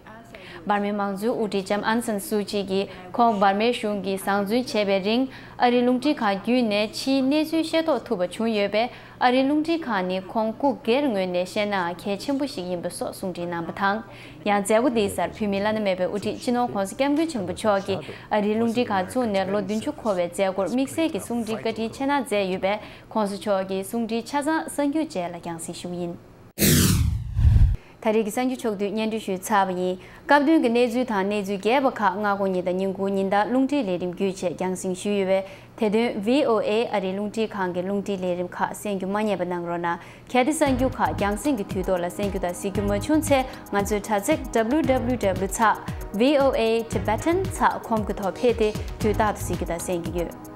འབར་མའི་མང་གཙོའི་དབུ་ཁྲིད་ལྕམ་ཨང་སན་སུའུ་ཅི་གིས་ཁོང་འབར་མའི་གཞུང་གིས་བཟང་བཙོན་བྱས་པའི་རིང་ཨ་རིའི་རླུང་འཕྲིན་ཁང་བརྒྱུད་ནས་ཕྱིའི་གནས་ཚུལ་ཤེས་རྟོགས་ཐུབ་པ་བྱུང་ཡོད་པས། ཨ་རིའི་རླུང་འཕྲིན་ཁང་ནི་ཁོང་སྐུ་སྒེར་ངོས་ནས་བཤད་ན་གལ་ཆེན་པོ་ཞིག་ཡིན་པ་སོགས་གསུང་འཕྲིན་གནང་བ་དང་། ཡང་མཛད་སྒོ་འདིའི་སར་བོད་མིའི་བླ་ན་མེད་པའི་དབུ་ཁྲིད་སྤྱི་ནོར་༧གོང་ས་༧སྐྱབས་མགོན་ཆེན་པོ་མཆོག་གིས་ཨ་རིའི་རླུང་འཕྲིན་ཁང་ཚུགས་ནས་ལོ་བདུན་ཅུ་འཁོར་བའི་མཛད་སྒོར་དམིགས་བསལ་གྱི་གསུང་འཕྲིན་བཀའ་དྲིན་ཆེ་གནང་མཛད་ཡོད་པས། ༧གོང་ས་མཆོག་གི་གསུང་འཕྲིན་ཆ་ཚང་གསར་འགྱུར་མཇལ་ལ་རྒྱང་སྲིང་ཞུ་གི་ཡིན། ད་རེས་ཀྱི་གསར་འགྱུར་ཕྱོགས་བསྡུས་སྙན་སྒྲོན་ཞུས་ཚར་བ་ཡིན། སྐབས་དོན་གྱི་གནས་ཚུལ་དང་གནས་ཚུལ་རྒྱས་པ་ཁག་སྔ་དགོང་ཉིན་དང་ཉིན་གུང་ཉིན་ལྟར་རླུང་འཕྲིན་ལས་རིམ་བརྒྱུད་བཅས་རྒྱང་སྲིང་ཞུས་ཡོད་པས། དེ་དོན་བྷི་ཨོ་ཨེ་ཨ་རིའི་རླུང་འཕྲིན་ཁང་གི་རླུང་འཕྲིན་ལས་རིམ་ཁག་གསན་རྒྱུ་མ་བསྙེལ་བ་གནང་རོགས་གནང་། གལ་ཏེ་གསར་འགྱུར་ཁག་རྒྱང་སྲིང་གི་དུས་ཐོག་ལ་གསན་རྒྱུ་དང་གཟིགས་རྒྱུ་མ་བྱུང་ཚེ། ང་ཚོའི་དྲ་ཚིགས་W W W ཚགས་V O A Tibetan ཚགས་ཁོམ་གྱི་ཐོག་ཕེབས་ཏེ་དུས་རྟག་ཏུ་གཟིགས་རྒྱུ་དང་གསན་རྒྱུ་ཡོད།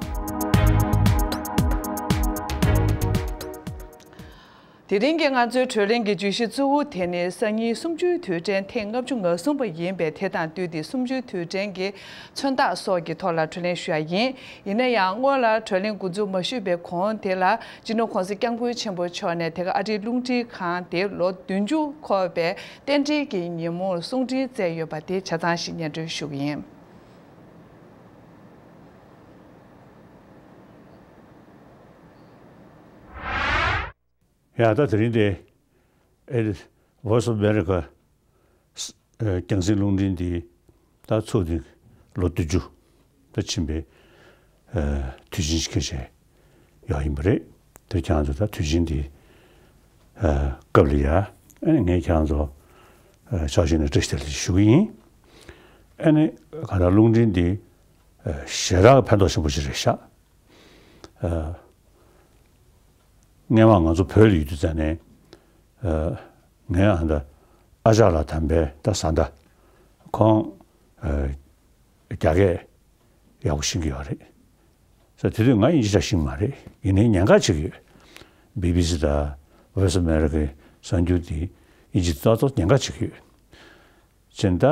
དེ་རིང་གི་ང་ཚོའི་བགྲོ་གླེང་གི་བརྗོད་གཞི་གཙོ་བོ་དེ་ནི་སང་ཉིན་གསུམ་བཅུའི་དུས་དྲན་ཐེངས་ལྔ་བཅུ་ང་གསུམ་པ་ཡིན་པས། དེ་དང་བསྟུན་ཏེ་གསུམ་བཅུའི་དུས་དྲན་གྱི་མཚོན་རྟགས་སོགས་ཀྱི་ཐོག་ལ་བགྲོ་གླེང་ཞུ་ཡ་ཡིན། ཡིན་ན་ཡང་སྔོན་ལ་བགྲོ་གླེང་འགོ་འཛུགས་མ་ཞུས་པའི་གོང་དེ་ལ་སྤྱི་ནོར་༧གོང་ས་༧སྐྱབས་མགོན་ཆེན་པོ་མཆོག་ནས་དེ་ག་ཨ་རིའི་རླུང་འཕྲིན་ཁང་དེ་ལོ་བདུན་ཅུ་འཁོར་བའི་རྟེན་འབྲེལ་གྱི་ཉིན་མོར་གསུང་འཕྲིན་བསྩལ་ཡོད་པ་དེ་ཆ་ཚང་ཞིག་སྙན་སྒྲོན་ཞུ་གི་ཡིན། ཡ་ད་དེ་རིང་དེ་ཨེ་Voice of America ཨེ་རྒྱང་སྲིང་རླུང་འཕྲིན་འདི་ད་ཚུགས་ཏེ་ལོ་བདུན་ཅུ་ད་ཕྱིན་པའི་ཨེ་དུས་ཆེན་ཞིག་ཁྱེད་ཆེ་ཡོད་ཡིན་པ་རེད། དེ་ཀྱང་ཚོ་ད་དུས་ཆེན་འདི་ཨེ་སྐབས་ལ་ཡ་ཨེ་ངས་ཀྱང་ཚོ་ཨེ་ཕྱོགས་ཞིག་ནས་བཀྲ་ཤིས་བདེ་ལེགས་ཞུ་གི་ཡིན། ཨེ་ནི་ག་ད་རླུང་འཕྲིན་འདི་ཨེ་ཞེ་དྲག་ཕན་ཐོགས་ཆེན་པོ་ཞིག་རེད་ཤག་ཨ། སྔན་མ་ང་ཚོ་བོད་ལ་ཡོད་དུས་ཙང་ནས། ཨ། ངའི་ཨ་མདའ་ཨ་ཅག་ལགས་དམ་པའི་ད་བཟའ་ཟླ་ཁོང་། ཨ། རྒྱ་སྐད་ཡག་པོ་ཤེས་ཀྱི་ཡོད་རེད། ས་དེ་དུས་ང་དབྱིན་ཇི་ཅག་ཤེས་ཀྱི་མ་རེད། ཡིན་ནའི་ཉན་ག་བྱེད་ཀྱི་ཡོད། བི་བི་སི་དང་Voice of America གི་གསར་འགྱུར་དེ་དབྱིན་ཇི་ཏག་ཏག་ཉན་ག་བྱེད་ཀྱི་ཡོད། ཅེས་ད་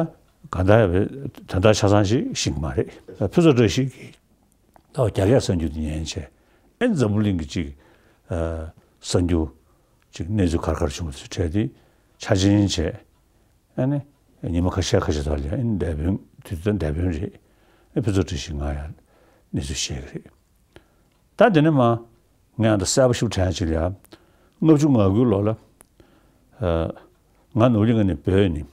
ག་ད་ཡ་བའི་དོན་དག་ཆ་ཚང་ཞིག་ཤེས་ཀྱི་མ་རེད། ཕུན་ཚོགས་བཀྲ་ཤིས་ཀྱིས། ད་རྒྱ་སྐད་གསར་འགྱུར་དེ་ཉན་བྱས། ཨེ་འཛམ་བུ་གླིང་གི་ཅིག་ཨ། གསར་འགྱུར་ཅིག་གནས་ཚུལ་ག་རེ་ག་རེ་བྱུང་བ་དེ་འཕྲད་དེ་ཆ་འཇོག་བྱས། ཨ་ནི་ཉི་མ་ཁ་ཤས་ཁ་ཤས་ཐོག་ལ་ཡང་ཨེ་འདས་པོ་དུས་ཚོད་འདས་པོ་རེད། ཨེ་ཕུན་ཚོགས་བཀྲ་ཤིས་ང་ཡང་གནས་ཚུལ་བཤད་གི་རེད། ད་དེ་ནས་མ་ངས་ཨ་ད་གསལ་པོ་ཞིག་དྲན་ཅིག་ལ་ཡ། ལྔ་བཅུ་ང་དགུའི་ལོ་ལ། ཨ། ང་ནོར་གླིང་ནས་བྲོས་ནས།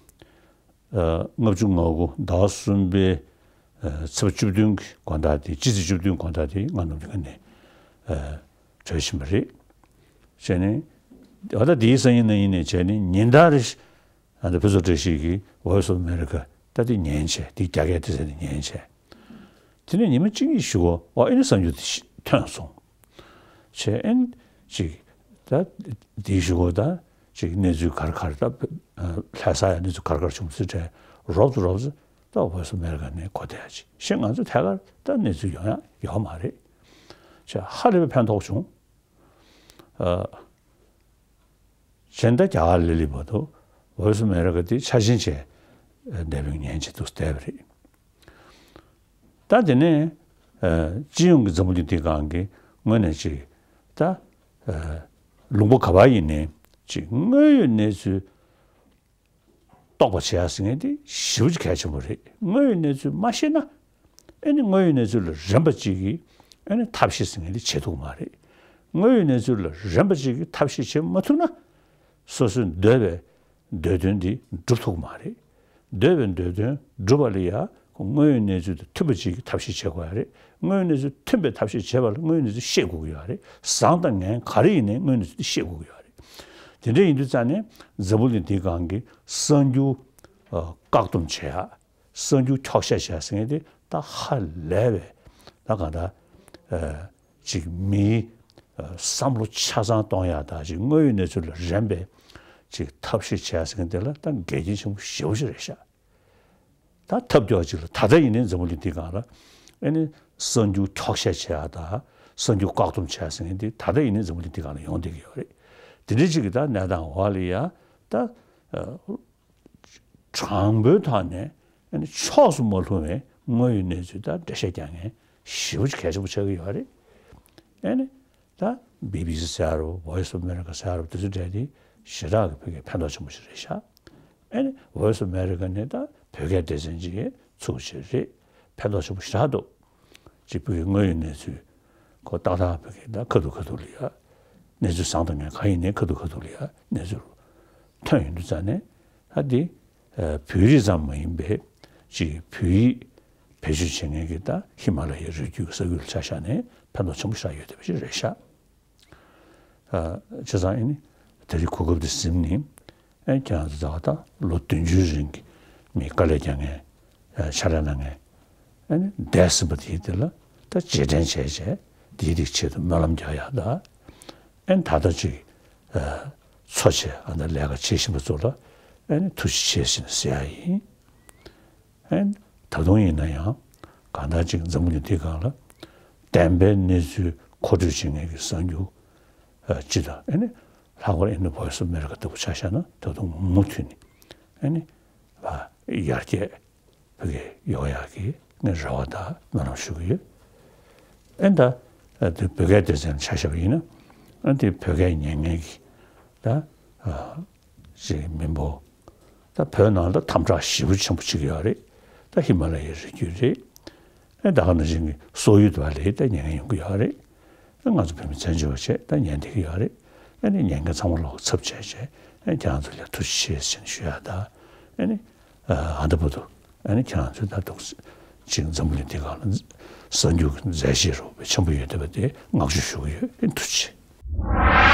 ལྔ་བཅུ་ང་དགུ་ཟླ་བ་གསུམ་པའི་ཚེས་པ་བཅུ་བདུན་གྱི་དགོང་དག་དེ་སྤྱི་ཚེས་བཅུ་བདུན་དགོང་དག་དེ་ང་ནོར་གླིང་ནས་བྲོས་ཕྱིན་པ་རེད། བྱས་ནས་ད་ལྟ་དེའི་སང་ཉིན་གནངས་ཉིན་ནས་བྱས་ནས་ཉིན་ལྟར་ཨ་ད་ཕུན་ཚོགས་བཀྲ་ཤིས་ཀྱི་Voice of America ད་དེ་ཉན་བྱས། དེ་རྒྱ་སྐད་དེ་ཟེར་ནས་ཉན་བྱས། དེ་ནས་ཉི་མ་གཅིག་གཉིས་ཤིག་གོ་ཨ་ཨེ་ནི་གསར་འགྱུར་དེ་ཐོན་སོང་། བྱས་ཨེ་ནི་ཅིག་ད་དེའི་གཞུག་གུ་ད་ཅིག་གནས་ཚུལ་ག་རེ་ག་རེ་ད་ལྷ་ས་ཡ་གནས་ཚུལ་ག་རེ་ག་རེ་བྱུང་ཚུལ་དྲན་རོབ་ཙམ་རོབ་ཙམ་ད་Voice of America ནས་གོ་བསྡད་ཡ་ཅིག་ཤེས། ང་ཚོ་ཐད་ཀར་ད་གནས་ཚུལ་ཡོང་ཡ་ཡོད་མ་རེད། བྱས་ཧ་ལས་པའི་ཕན་ཐོགས་བྱུང་། ཨ། གཞན་ད་རྒྱ་གར་ལ་སླེབས་བར་དུ་Voice of America དེ་ཆ་འཇོག་བྱས་འདས་པོ་ཉན་བྱས་འདུག་བསྡད་པ་རེད། ད་དེ་ནས་ཨ་སྤྱི་ཡོངས་ཀྱི་འཛམ་བུ་གླིང་འདིའི་སྒང་གི་ངོས་ནས་ཅིག་ད་ཨ་ལུང་པ་ག་པར་ཡིན་ནའི་ཅིག་དངོས་ཡོད་གནས་ཚུལ་རྟོགས་པ་བྱེད་ཡ་ཟེར་མཁན་དེ་ཞེ་པོ་ཅིག་གལ་ཆེན་པོ་རེད། དངོས་ཡོད་གནས་ཚུལ་མ་ཤེས་ན་ཨེ་ནི་དངོས་ཡོད་གནས་ཚུལ་ལ་རན་པ་ཅིག་གིས་ཨེ་ནི་ཐབས་ཤེས་ཟེར་མཁན་དེ་བྱེད་ཐུབ་ཀྱི་མ་རེད། དངོས་ཡོད་གནས་ཚུལ་ལ་རན་པ་ཅིག་གིས་ཐབས་ཤེས་བྱེད་མ་ཐུབ་ན་སོ་སོའི་འདོད་པའི་འདོད་དོན་འདི་འགྲུབ་ཐུབ་ཀྱི་མ་རེད། འདོད་པའི་འདོད་དོན་འགྲུབ་པ་ལ་ཡ་དངོས་ཡོད་གནས་ཚུལ་དང་མཐུན་པ་ཅིག་གིས་ཐབས་ཤེས་བྱེད་དགོས་ཡ་རེད། དངོས་ཡོད་གནས་ཚུལ་མཐུན་པའི་ཐབས་ཤེས་བྱེད་པ་ལ་དངོས་ཡོད་གནས་ཚུལ་ཤེས་དགོས་ཀྱི་ཡོད་རེད། བཟང་དང་ངན་ག་རེ་ཡིན་ནའི་དངོས་ཡོད་གནས་ཚུལ་དེ་ཤེས་དགོས་ཀྱི་ཡོད་རེད། དེ་འདྲ་ཡིན་དུས་ཙང་ནས་འཛམ་བུ་གླིང་འདིའི་སྒང་གི་གསར་འགྱུར་ཨ་བཀག་སྡོམ་བྱེད་ཡ། གསར་འགྱུར་འཁྱོག་བཤད་བྱས་ཟེར་མཁན་དེ་ད་ཧ་ལས་པའི་ ད་གང་ལྟར་ཅིག་མིའི་བསམ་བློ་ཆ་ཚང་གཏོང་ཡག་དང་ཅིག་དངོས་ཡོད་གནས་ཚུལ་ལ་རན་པའི་ཅིག་ཐབས་ཤེས་བྱས་ཟེར་མཁན་དེ་ལ་ད་འགལ་རྐྱེན་ཆེན་པོ་ཞེ་པོ་ཅིག་རེད་ཤག་ད་ཐབས་སྐྱོ་ཅིག་ལ་ད་ལྟ་ཡིན་ནའི་འཛམ་བུ་གླིང་འདི་སྒང་ལ་ཨེ་ནི་གསར་འགྱུར་འཁྱོག་བཤད་བྱེད་ཡག་དང་གསར་འགྱུར་བཀག་སྡོམ་བྱེད་ཡག་ཟེར་མཁན་འདི་ད་ལྟ་ཡིན་ནའི་འཛམ་བུ་གླིང་འདི་སྒང་ལ་ཡོང་བསྡད་ཀྱི་ཡོད་རེད། དེ་འདྲའི་ཅིག་གི་ད་གནས་སྟངས་འོག་ལ་ཡ་ད་དྲང་པོའི་ཐོག་ནས་ཨེ་ནི་ཕྱོགས་སུ་མ་ལྷུང་བའི་དངོས་ཡོད་གནས་ཚུལ་ད་འགྲེལ་བཤད་རྒྱག་མཁན་ཞེ་པོ་ཅིག་གལ་ཆེན་པོ་ཆགས་ཀྱི་ཡོད་རེད། ཨེ་ནི། ད་བི་བི་སི་ཟེར་ཡ་རོ་Voice of America ཟེར་ཡ་རོ་དེ་ཚོ་འདྲ་དེ་ཞེ་དྲག་གི་ཕ་གིར་ཕན་ཐོགས་ཆེན་པོ་ཞིག་རེད་ཤག་ཨེ་ནི་Voice of America ནི་ད་བོད་སྐད་སྡེ་ཚན་ཅིག་ཚུགས་ཞིག་རེད། ཕན་ཐོགས་ཆེན་པོ་ཞེ་དྲག་འདུག་ཅིག་ཕ་གིའི་དངོས་ཡོད་གནས་ཚུལ་ཁོ་ཏག་ཏག་ཕ་གིར་ད་ཁ་ཐུག་ཁ་ཐུག་ལ་ཡ་གནས་ཚུལ་བཟང་དང་ངན་གང་ཡིན་ནའི་ཁ་ཐུག་ཁ་ཐུག་ལ་ཡ་གནས་ཚུལ་ཐོན་ཡོང་དུས་ཙང་ནས་ད་འདི་བོད་རིགས་ཙམ་མ་ཡིན་པའི་ཅིག་བོད་ཡིག་བེད་སྤྱོད་བྱེད་མཁན་གྱི་ད་ཧི་མ་ལ་ཡའི་རི་རྒྱུད་ས་ཁུལ་ཆ་བཞག་ནས་ཕན་ཐོགས་ཆེན་པོ་ཞིག་ཡོད་བསྡད་པ་ཞིག་རེད་ཤག་ཨ། བྱས་ཙང་ཨེ་ནི་དེ་རིང་གོ་སྐབས་འདི་ཟིན་ནས་ཨེ་ཁྱེད་རང་ཚོ་ད་བར་ད་ལོ་བདུན་ཅུའི་རིང་གི་མི་དཀའ་ལས་རྒྱག་མཁན་ཨ་ཕྱག་ལས་གནང་མཁན་ཨེ་ནི་འདས་ཟིན་པ་དེའི་དེ་ལ་ད་རྗེས་དྲན་བྱས་བྱས་དེའི་རིགས་ཆེད་དུ་སྨོན་ལམ་རྒྱག་ཡག་ད་ཨེ་ནི་ད་ལྟ་ཅིག་ཨ་འཚོ་བྱེད་ཨ་ད་ལས་ཀ་བྱེད་བཞིན་པ་ཚོ་ལ་ཨེ་ནི་ཐུགས་རྗེ་ཆེ་ཟེར་ནས་ཟེར་ཡག་ཡིན། ཨེ་ད་དུང་ཡིན་ན་ཡང་གང་ལྟར་ཅིག་འཛམ་བུ་གླིང་འདིའི་སྒང་ལ་བདེན་པའི་གནས་ཚུལ་མཁོ་སྤྲོད་བྱེད་མཁན་གྱི་གསར་འགྱུར་ཨ་སྤྱི་དང་ཨེ་ནི་ལྷག་པར་ཨེ་ནི་Voice of America ལྟ་བུ་ཆ་བཞག་ན་ད་དུང་མུ་མཐུད་ནས་ཨེ་ནི་ཨ་ཡར་རྒྱས་ཕ་གིར་ཡོང་ཡག་གི་ངས་རེ་བ་དང་སྨོན་ལམ་ཞུ་གི་ཡོད། ཨེ་ད་ཨ་དེ་བོད་སྐད་སྡེ་ཚན་ཆ་བཞག་པ་ཡིན་ན་ཨ་དེ་བོད་སྐད་ཉན་མཁན་གྱི་ད་ཨ་ཅིག་མི་འབོར་ད་བོད་ནང་ལ་དམ་དྲག་ཞེ་པོ་ཆེན་པོ་ཅིག་ཡོད་རེད། ད་ཧི་མ་ལ་ཡའི་རི་རྒྱུད་རེད། ཨེ་ད་ག་ནང་བཞིན་གྱི་སོག་ཡུལ་དུ་བ་ལས་ད་ཉན་མཁན་ཡོང་གི་ཡོད་རེད། ཨེ་ང་ཚོ་བོད་མི་བཙན་བྱོལ་བ་བྱས་ད་ཉན་བསྡད་ཀྱི་ཡོད་རེད། ཨེ་ནི་ཉན་མཁན་ཚང་མ་ལོག་ཚབ་བྱས་བྱས་ཨེ་ཁྱེད་རང་ཚོ་ལ་ཐུགས་རྗེ་ཆེ་ཟེར་ནས་ཞུ་ཡག་ད་ཨེ་ནི་ཨ་ད་བར་དུ་ཨ་ནི་ཁྱེད་རང་ཚོས་ད་དུང་ཅིག་འཛམ་བུ་གླིང་འདི་སྒང་ལ་གསར་འགྱུར་གྱི་མཛད་རྗེས་རོགས་པའི་ཆེན་པོ་ཡོད་བསྡད་པ་དེ་བསྔགས་བརྗོད་ཞུ་གི་ཡོད། ཨེ་ཐུགས་རྗེ་ཆེ།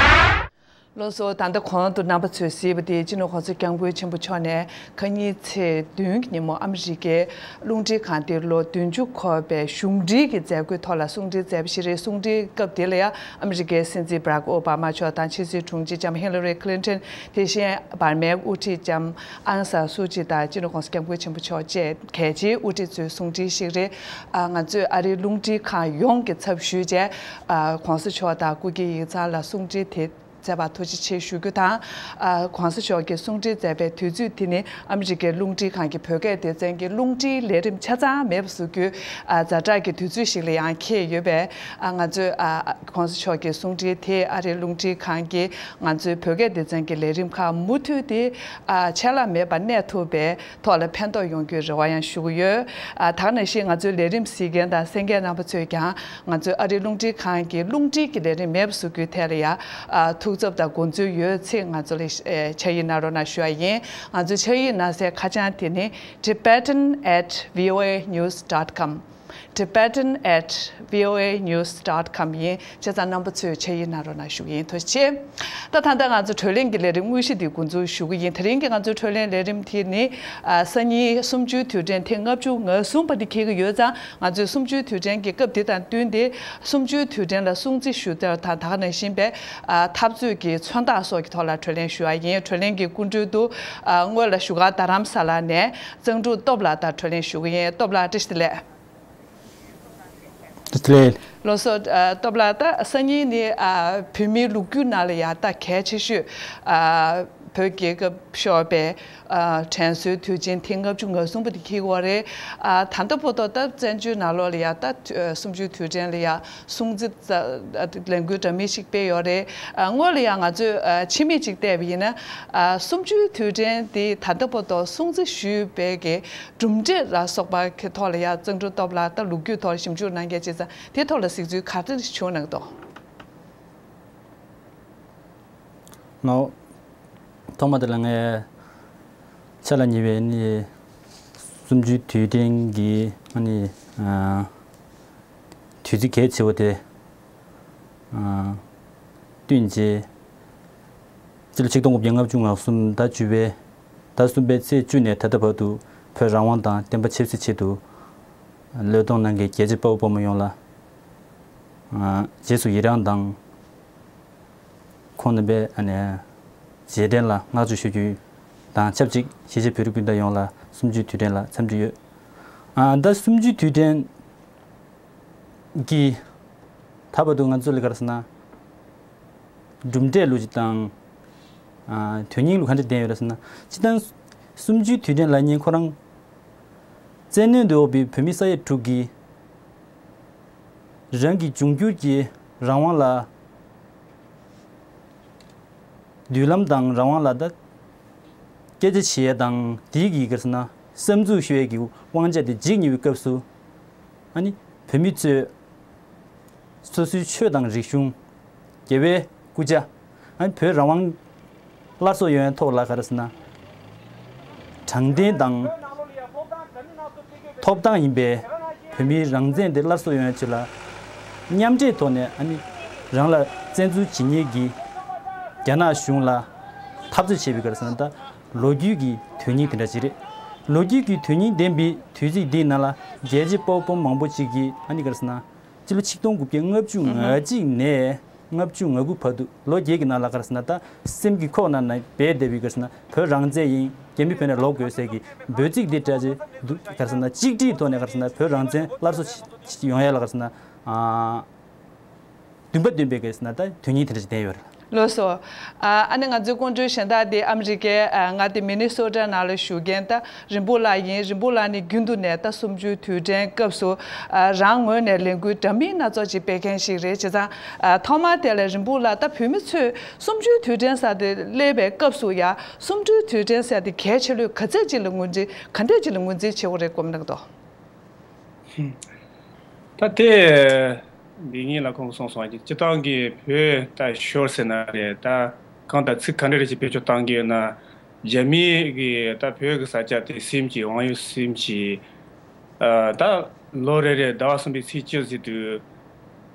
ལགས་སོ། ད་ལྟ་གོང་དུ་རྣམ་པ་ཚོས་གཟིགས་པ་དེ་སྤྱི་ནོར་༸གོང་ས་༸སྐྱབས་མགོན་ཆེན་པོ་མཆོག་ནས་ཁ་ཉིན་ཚེས་བདུན་གྱི་ཉིན་མོ་ཨ་མི་རི་ཀའི་རླུང་འཕྲིན་ཁང་དེ་ལོ་བདུན་ཅུ་འཁོར་བའི་གཞུང་འབྲེལ་གྱི་མཛད་སྒོའི་ཐོག་ལ་གསུང་འཕྲིན་མཛད་པ་ཞིག་རེད། གསུང་འཕྲིན་སྐབས་དེ་ལ་ཡང་ཨ་མི་རི་ཀའི་སྲིད་འཛིན་Barack Obama་མཆོག་དང་ཕྱི་སྲིད་དྲུང་ཆེ་ལྕམ་Hillary Clinton། དེ་བཞིན་འབར་མའི་དབུ་ཁྲིད་ལྕམ་ཨང་སན་སུའུ་ཅི་དང་སྤྱི་ནོར་༸གོང་ས་༸སྐྱབས་མགོན་ཆེན་པོ་མཆོག་བཅས་གལ་ཆེའི་དབུ་ཁྲིད་ཚོའི་གསུང་འཕྲིན་ཞིག་རེད། ཨ་ང་ཚོས་ཨ་རིའི་རླུང་འཕྲིན་ཁང་ཡོངས་ཀྱི་ཚབ་ཞུས་བྱས། ཨ་༸གོང་ས་མཆོག་དང་སྐུ་སྒེར་ཡིག་ཚང་ལ་གསུང་འཕྲིན་དེ་མཛད་པར་ཐུགས་རྗེ་ཆེ་ཞུ་རྒྱུ་དང་། ཨ་༸གོང་ས་མཆོག་གིས་གསུང་འཕྲིན་མཛད་པའི་དུས་ཚོད་དེ་ནི་ཨ་མི་རི་ཀའི་རླུང་འཕྲིན་ཁང་གི་བོད་སྐད་སྡེ་ཚན་གྱི་རླུང་འཕྲིན་ལས་རིམ་ཆ་ཚང་མེད་པ་བཟོ་རྒྱུའི་ཨ་ཛ་དྲག་གི་དུས་ཚོད་ཞིག་ལ་ཡང་འཁེལ་ཡོད་པས། ཨ་ང་ཚོས་ཨ་༸གོང་ས་མཆོག་གི་གསུང་འཕྲིན་དེ་ཨ་རིའི་རླུང་འཕྲིན་ཁང་གིས་ང་ཚོའི་བོད་སྐད་སྡེ་ཚན་གྱི་ལས་རིམ་ཁག་མུ་མཐུད་དེ་ཨ་ཆད་ལྷག་མེད་པར་གནས་ཐུབ་པའི་ཐོག་ལ་ཕན་ཐོགས་ཡོང་རྒྱུའི་རེ་བ་ཡང་ཞུ་གི་ཡོད། ཨ་ད་ག་ནང་བཞིན་ང་ཚོའི་ལས་རིམ་གཟིགས་མཁན་དང་གསན་མཁན་རྣམ་པ་ཚོས་ཀྱང་ང་ཚོའི་ཨ་རིའི་རླུང་འཕྲིན་ཁང་གི་རླུང་འཕྲིན་གྱི་ལས་རིམ་མེད་པ་བཟོ་རྒྱུའི་ཐད་ལ་ཡང་ཨ་ཐུགས་འཚབ་དང་དགོངས་ཚུལ་ཡོད་ཚེ་ང་ཚོ་ལ་ཨེ་ཕྱག་ཡིག་གནང་རོགས་གནང་ཞུ་བ་ཡིན། ང་ཚོའི་ཕྱག་ཡིག་གནང་སའི་ཁ་བྱང་དེ་ནི་tibetan at voanews dot com། tibetan at voanews dot com ཡིན། བྱས་ཙང་རྣམ་པ་ཚོས་ཕྱག་ཡིག་གནང་རོགས་གནང་ཞུ་གི་ཡིན། ཐུགས་རྗེ་ཆེ། ད་ད་ལྟ་ང་ཚོ་བགྲོ་གླེང་གི་ལས་རིམ་དངོས་གཞི་འདི་འགོ་འཛུགས་ཞུ་གི་ཡིན། དེ་རིང་གི་ང་ཚོའི་བགྲོ་གླེང་ལས་རིམ་དེ་ནི་ཨ་སང་ཉིན་གསུམ་བཅུའི་དུས་དྲན་ཐེངས་ལྔ་བཅུ་ང་གསུམ་པ་འདི་འཁེལ་གྱི་ཡོད་ཙང་། ང་ཚོས་གསུམ་བཅུའི་དུས་དྲན་གྱི་སྐབས་འདི་དང་བསྟུན་ཏེ་གསུམ་བཅུའི་དུས་དྲན་ལ་སྲུང་བརྩི་ཞུ་སྟེ་དང་ད་ག་ནང་བཞིན་པའི་ཨ་འཐབ་རྩོད་ཀྱི་མཚོན་རྟགས་སོགས་ཀྱི་ཐོག་ལ་བགྲོ་གླེང་ཞུ་བ་ཡིན། བགྲོ་གླེང་གི་སྐུ་མགྲོན་དུ་ཨ་སྔོན་ལ་བཞུགས་སྒར་རྡ་རམ་ས་ལ་ནས་གཙང་ཕྲུག་སྟོབས་ལགས་དང་བགྲོ་གླེང་ཞུ་གི་ཡིན། སྟོབས་ལགས་བཀྲ་ཤིས་བདེ་ལེགས། བཀྲ་ཤིས་བདེ་ལེགས། ལགས་སོ། ཨ་སྟོབས་ལགས། ད་སང་ཉིན་ནི་ཨ་བོད་མིའི་ལོ་རྒྱུས་ནང་ལ་ཡང་ད་གལ་ཆེ་ཤོས་ཨ་བོད་རྒྱལ་ཁབ་ཤོར་བའི་ཨ་དྲན་གསོའི་དུས་ཆེན་ཐེངས་ལྔ་བཅུ་ང་གསུམ་པ་དེ་འཁེལ་ཡོད་རེད། ཨ་ད་ལྟ་བར་དུ་ད་བཙན་བྱོལ་ནང་ལོགས་ལ་ཡང་ད་ཨ་གསུམ་བཅུའི་དུས་དྲན་ལ་ཡང་སྲུང་བརྩི་ལས་འགུལ་འདྲ་མིན་ཞིག་སྤེལ་ཡོད་རེད། ཨ་སྔོན་ལ་ཡང་ང་ཚོས་ཨ་ཕྱི་མིག་ཅིག་བལྟས་པ་ཡིན་ན། ཨ་གསུམ་བཅུའི་དུས་དྲན་འདི་ད་ལྟ་བར་དུ་སྲུང་བརྩི་ཞུས་པའི་གི་གྲུབ་འབྲས་ལ་སོགས་པ་གི་ཐོག་ལ་ཡང་གཙང་ཕྲུག་སྟོབས་ལགས་ད་ལོ་རྒྱུས་ཐོག་ལ་ཞིབ་འཇུག་གནང་མཁན་བྱས་ཙང་དེ་ཐོག་ལ་གཟིགས་ཚུལ་ག་རེ་བྱུང་གནང་འདུག་ནོ། ཐོག་མ་དེ་ལ་ངས་ཕྱག་ལ་ཉེ་བའི་ནི་གསུམ་བཅུའི་དུས་དྲན་གྱི་ཨ་ནི་ཨ་དུས་ཚིགས་གལ་ཆེ་བོ་དེ་ཨ་བསྟུན་རྗེས། སྤྱི་ལོ་ཆིག་སྟོང་དགུ་བརྒྱ་ལྔ་བཅུ་ང་གསུམ་ཟླ་བཅུ་པའི་ཟླ་གསུམ་པའི་ཚེས་བཅུ་ནས་ད་ལྟ་བར་དུ་བོད་རང་དབང་དང་བསྟན་པ་ཆབ་སྲིད་ཆེད་དུ་བློས་གཏོང་གནང་མཁན་རྒྱལ་གཅེས་དཔའ་བོ་དཔའ་མོ་ཡོངས་ལ་ རྗེས་སུ་ཡི་རང་དང་། ཁོང་རྣམ་པའི་ཨ་ནི་རྗེས་དྲན་ལ་བསྔགས་བརྗོད་ཞུ་རྒྱུ་དང་ཆབས་ཅིག་གཞིས་བྱེས་བོད་རིགས་སྤུན་ཟླ་ཡོངས་ལ་གསུམ་བཅུའི་དུས་དྲན་ལ་འཚམས་འདྲི་ཡོད། ཨ་ད་གསུམ་བཅུའི་དུས་དྲན་གྱི་ད་བར་དུ་ང་ཚོ་ལ་ག་རེ་ཟེར་ན། གྲུབ་འབྲས་ལོ་གཅིག་དང་། ཨ་དོན་སྙིང་ལ་ག་འདྲ་ལྡན་ཡོད་རེད་ཟེར་ན། སྤྱིར་བཏང་གསུམ་བཅུའི་དུས་དྲན་ལབ་མཁན་ཁོ་རང་། བཙན་གནོན་དུ་ཡོད་པའི་བོད་མི་ས་ཡ་དྲུག་གིས་རང་གི་འབྱུང་འགྱུར་གྱི་རང་དབང་ལ། མདུན་ལམ་དང་རང་དབང་ལ་ད་སྐད་ཆ་བྱེད་ཡས་དང་དེའི་གི་ག་རེ་ཟེར་ན་བསམ་ཚུལ་ཤོད་ཡས་ཀྱི་དབང་ཆ་དེ་འཇིག་ཉེ་བའི་སྐབས་སུ། ཨ་ནི་བོད་མི་ཚོས་སོ་སོའི་ཆོས་དང་རིག་གཞུང་། རྒྱལ་བའི་སྐུ་ཕྱྭ། ཨ་ནི་བོད་རང་དབང་སླར་གསོ་ཡོང་ཡས་ཐོག་ལ་ག་རེ་ཟེར་ན། དྲང་བདེན་དང་ཐོབ་ཐང་ཡིན་པའི་བོད་མིའི་རང་བཙན་དེ་སླར་གསོ་ཡོང་ཡས་ཆེད་ལ་མཉམ་འབྲེལ་ཐོག་ནས་ཨ་ནི་རང་ལ་བཙན་འཛུལ་བྱེད་མཁན་གྱི་རྒྱ་ནག་གཞུང་ལ་འཐབ་རྩོད་བྱས་པའི་ག་རེ་ཟེར་ན་ད་ལོ་རྒྱུས་ཀྱི་དོན་སྙིང་དེ་འདྲ་ཅིག་རེད། ལོ་རྒྱུས་ཀྱི་དོན་སྙིང་ལྡན་པའི་དུས་ཚིགས་འདིའི་ནང་ལ་རྒྱལ་གཅེས་དཔའ་བོ་དཔའ་མོ་མང་པོ་ཅིག་གིས་ཨ་ནི་ག་རེ་ཟེར་ན། སྤྱི་ལོ་ཆིག་སྟོང་དགུ་བརྒྱ་ལྔ་བཅུ་ང་གཅིག་ནས་ལྔ་བཅུ་ང་དགུ་བར་དུ་ལོ་བརྒྱད་ཀྱི་ནང་ལ་ག་རེ་ཟེར་ན་ད་སེམས་ཀྱི་ཁོག་ནང་ན་སྦས་བསྡད་པའི་ག་རེ་ཟེར་ན་བོད་རང་བཙན་ཡིན། རྒྱ་མི་བོད་ནས་ལོག་དགོས་ཟེར་གྱི་འབོད་ཚིག་འདི་འདྲ་ཅིག་འདུག་ག་རེ་ཟེར་ན་གཅིག་སྒྲིལ་ཐོག་ནས་ག་རེ་ཟེར་ན་བོད་རང་བཙན་སླར་གསོ་ཡོང་ཡ་ལ་ག་རེ་ཟེར་ན། ཨ། འདུན་པ་འདུན་པའི་ག་རེ་ཟེར་ན་ད་དོན་སྙིང་དེ་འདྲ་ཅིག་ལྡན་ཡོད་རེད། ལགས་སོ། ཨ་ཨ་ནི་ང་ཚོའི་ཀོང་སྤྲུལ་གཞན་དག་དེ་ཨ་མི་རི་ཀའི་ཨ་མངའ་སྡེ་མི་ནི་སོ་ཊ་ནང་ལ་བཞུགས་མཁན་ད་རིན་པོ་ལགས་ཡིན། རིན་པོ་ལགས་ནི་རྒྱུན་དུ་ནས་ད་གསུམ་བཅུའི་དུས་དྲན་སྐབས་སུ་ཨ་རང་ངོས་ནས་ལས་འགུལ་འདྲ་མིན་སྣ་ཚོགས་ཅིག་སྤེལ་མཁན་ཞིག་རེད། བྱས་ཙང་ཨ་ཐོག་མར་དེ་ལ་རིན་པོ་ལགས་ད་བོད་མི་ཚོས་གསུམ་བཅུའི་དུས་དྲན་ཟེར་དེ་སླེབས་པའི་སྐབས་སུ་ཡ་གསུམ་བཅུའི་དུས་དྲན་ཟེར་དེ་གལ་ཆེ་ལོས་ག་ཚད་ཅིག་ལ་ངོས་འཛིན་ག་འདྲས་ཅིག་ལ་ངོས་འཛིན་བྱེད་དགོས་རེད་དགོངས་གནང་གི་འདུག་ད་དེ་འདི་ངེད་ལ་ཁོང་གིས་གསུངས་སོང་། སྤྱིར་བཏང་གི་བོད་ད་ཤོར་ཟེར་ན་རེད། ད་གང་ལྟར་ཚིག་ག་འདྲ་རེ་ཞིག་བེད་སྤྱོད་བཏང་གི་ཡོད་ན། རྒྱ་མི་གི་ད་བོད་ཀྱི་ས་ཆ་དེ་སིམ་གྱིས་དབང་ཡོད་སིམ་གྱིས། ཨ་ད་ལོ་རེ་རེ་ཟླ་བ་གསུམ་པའི་ཚེས་བཅུ་ཟེར་དུས།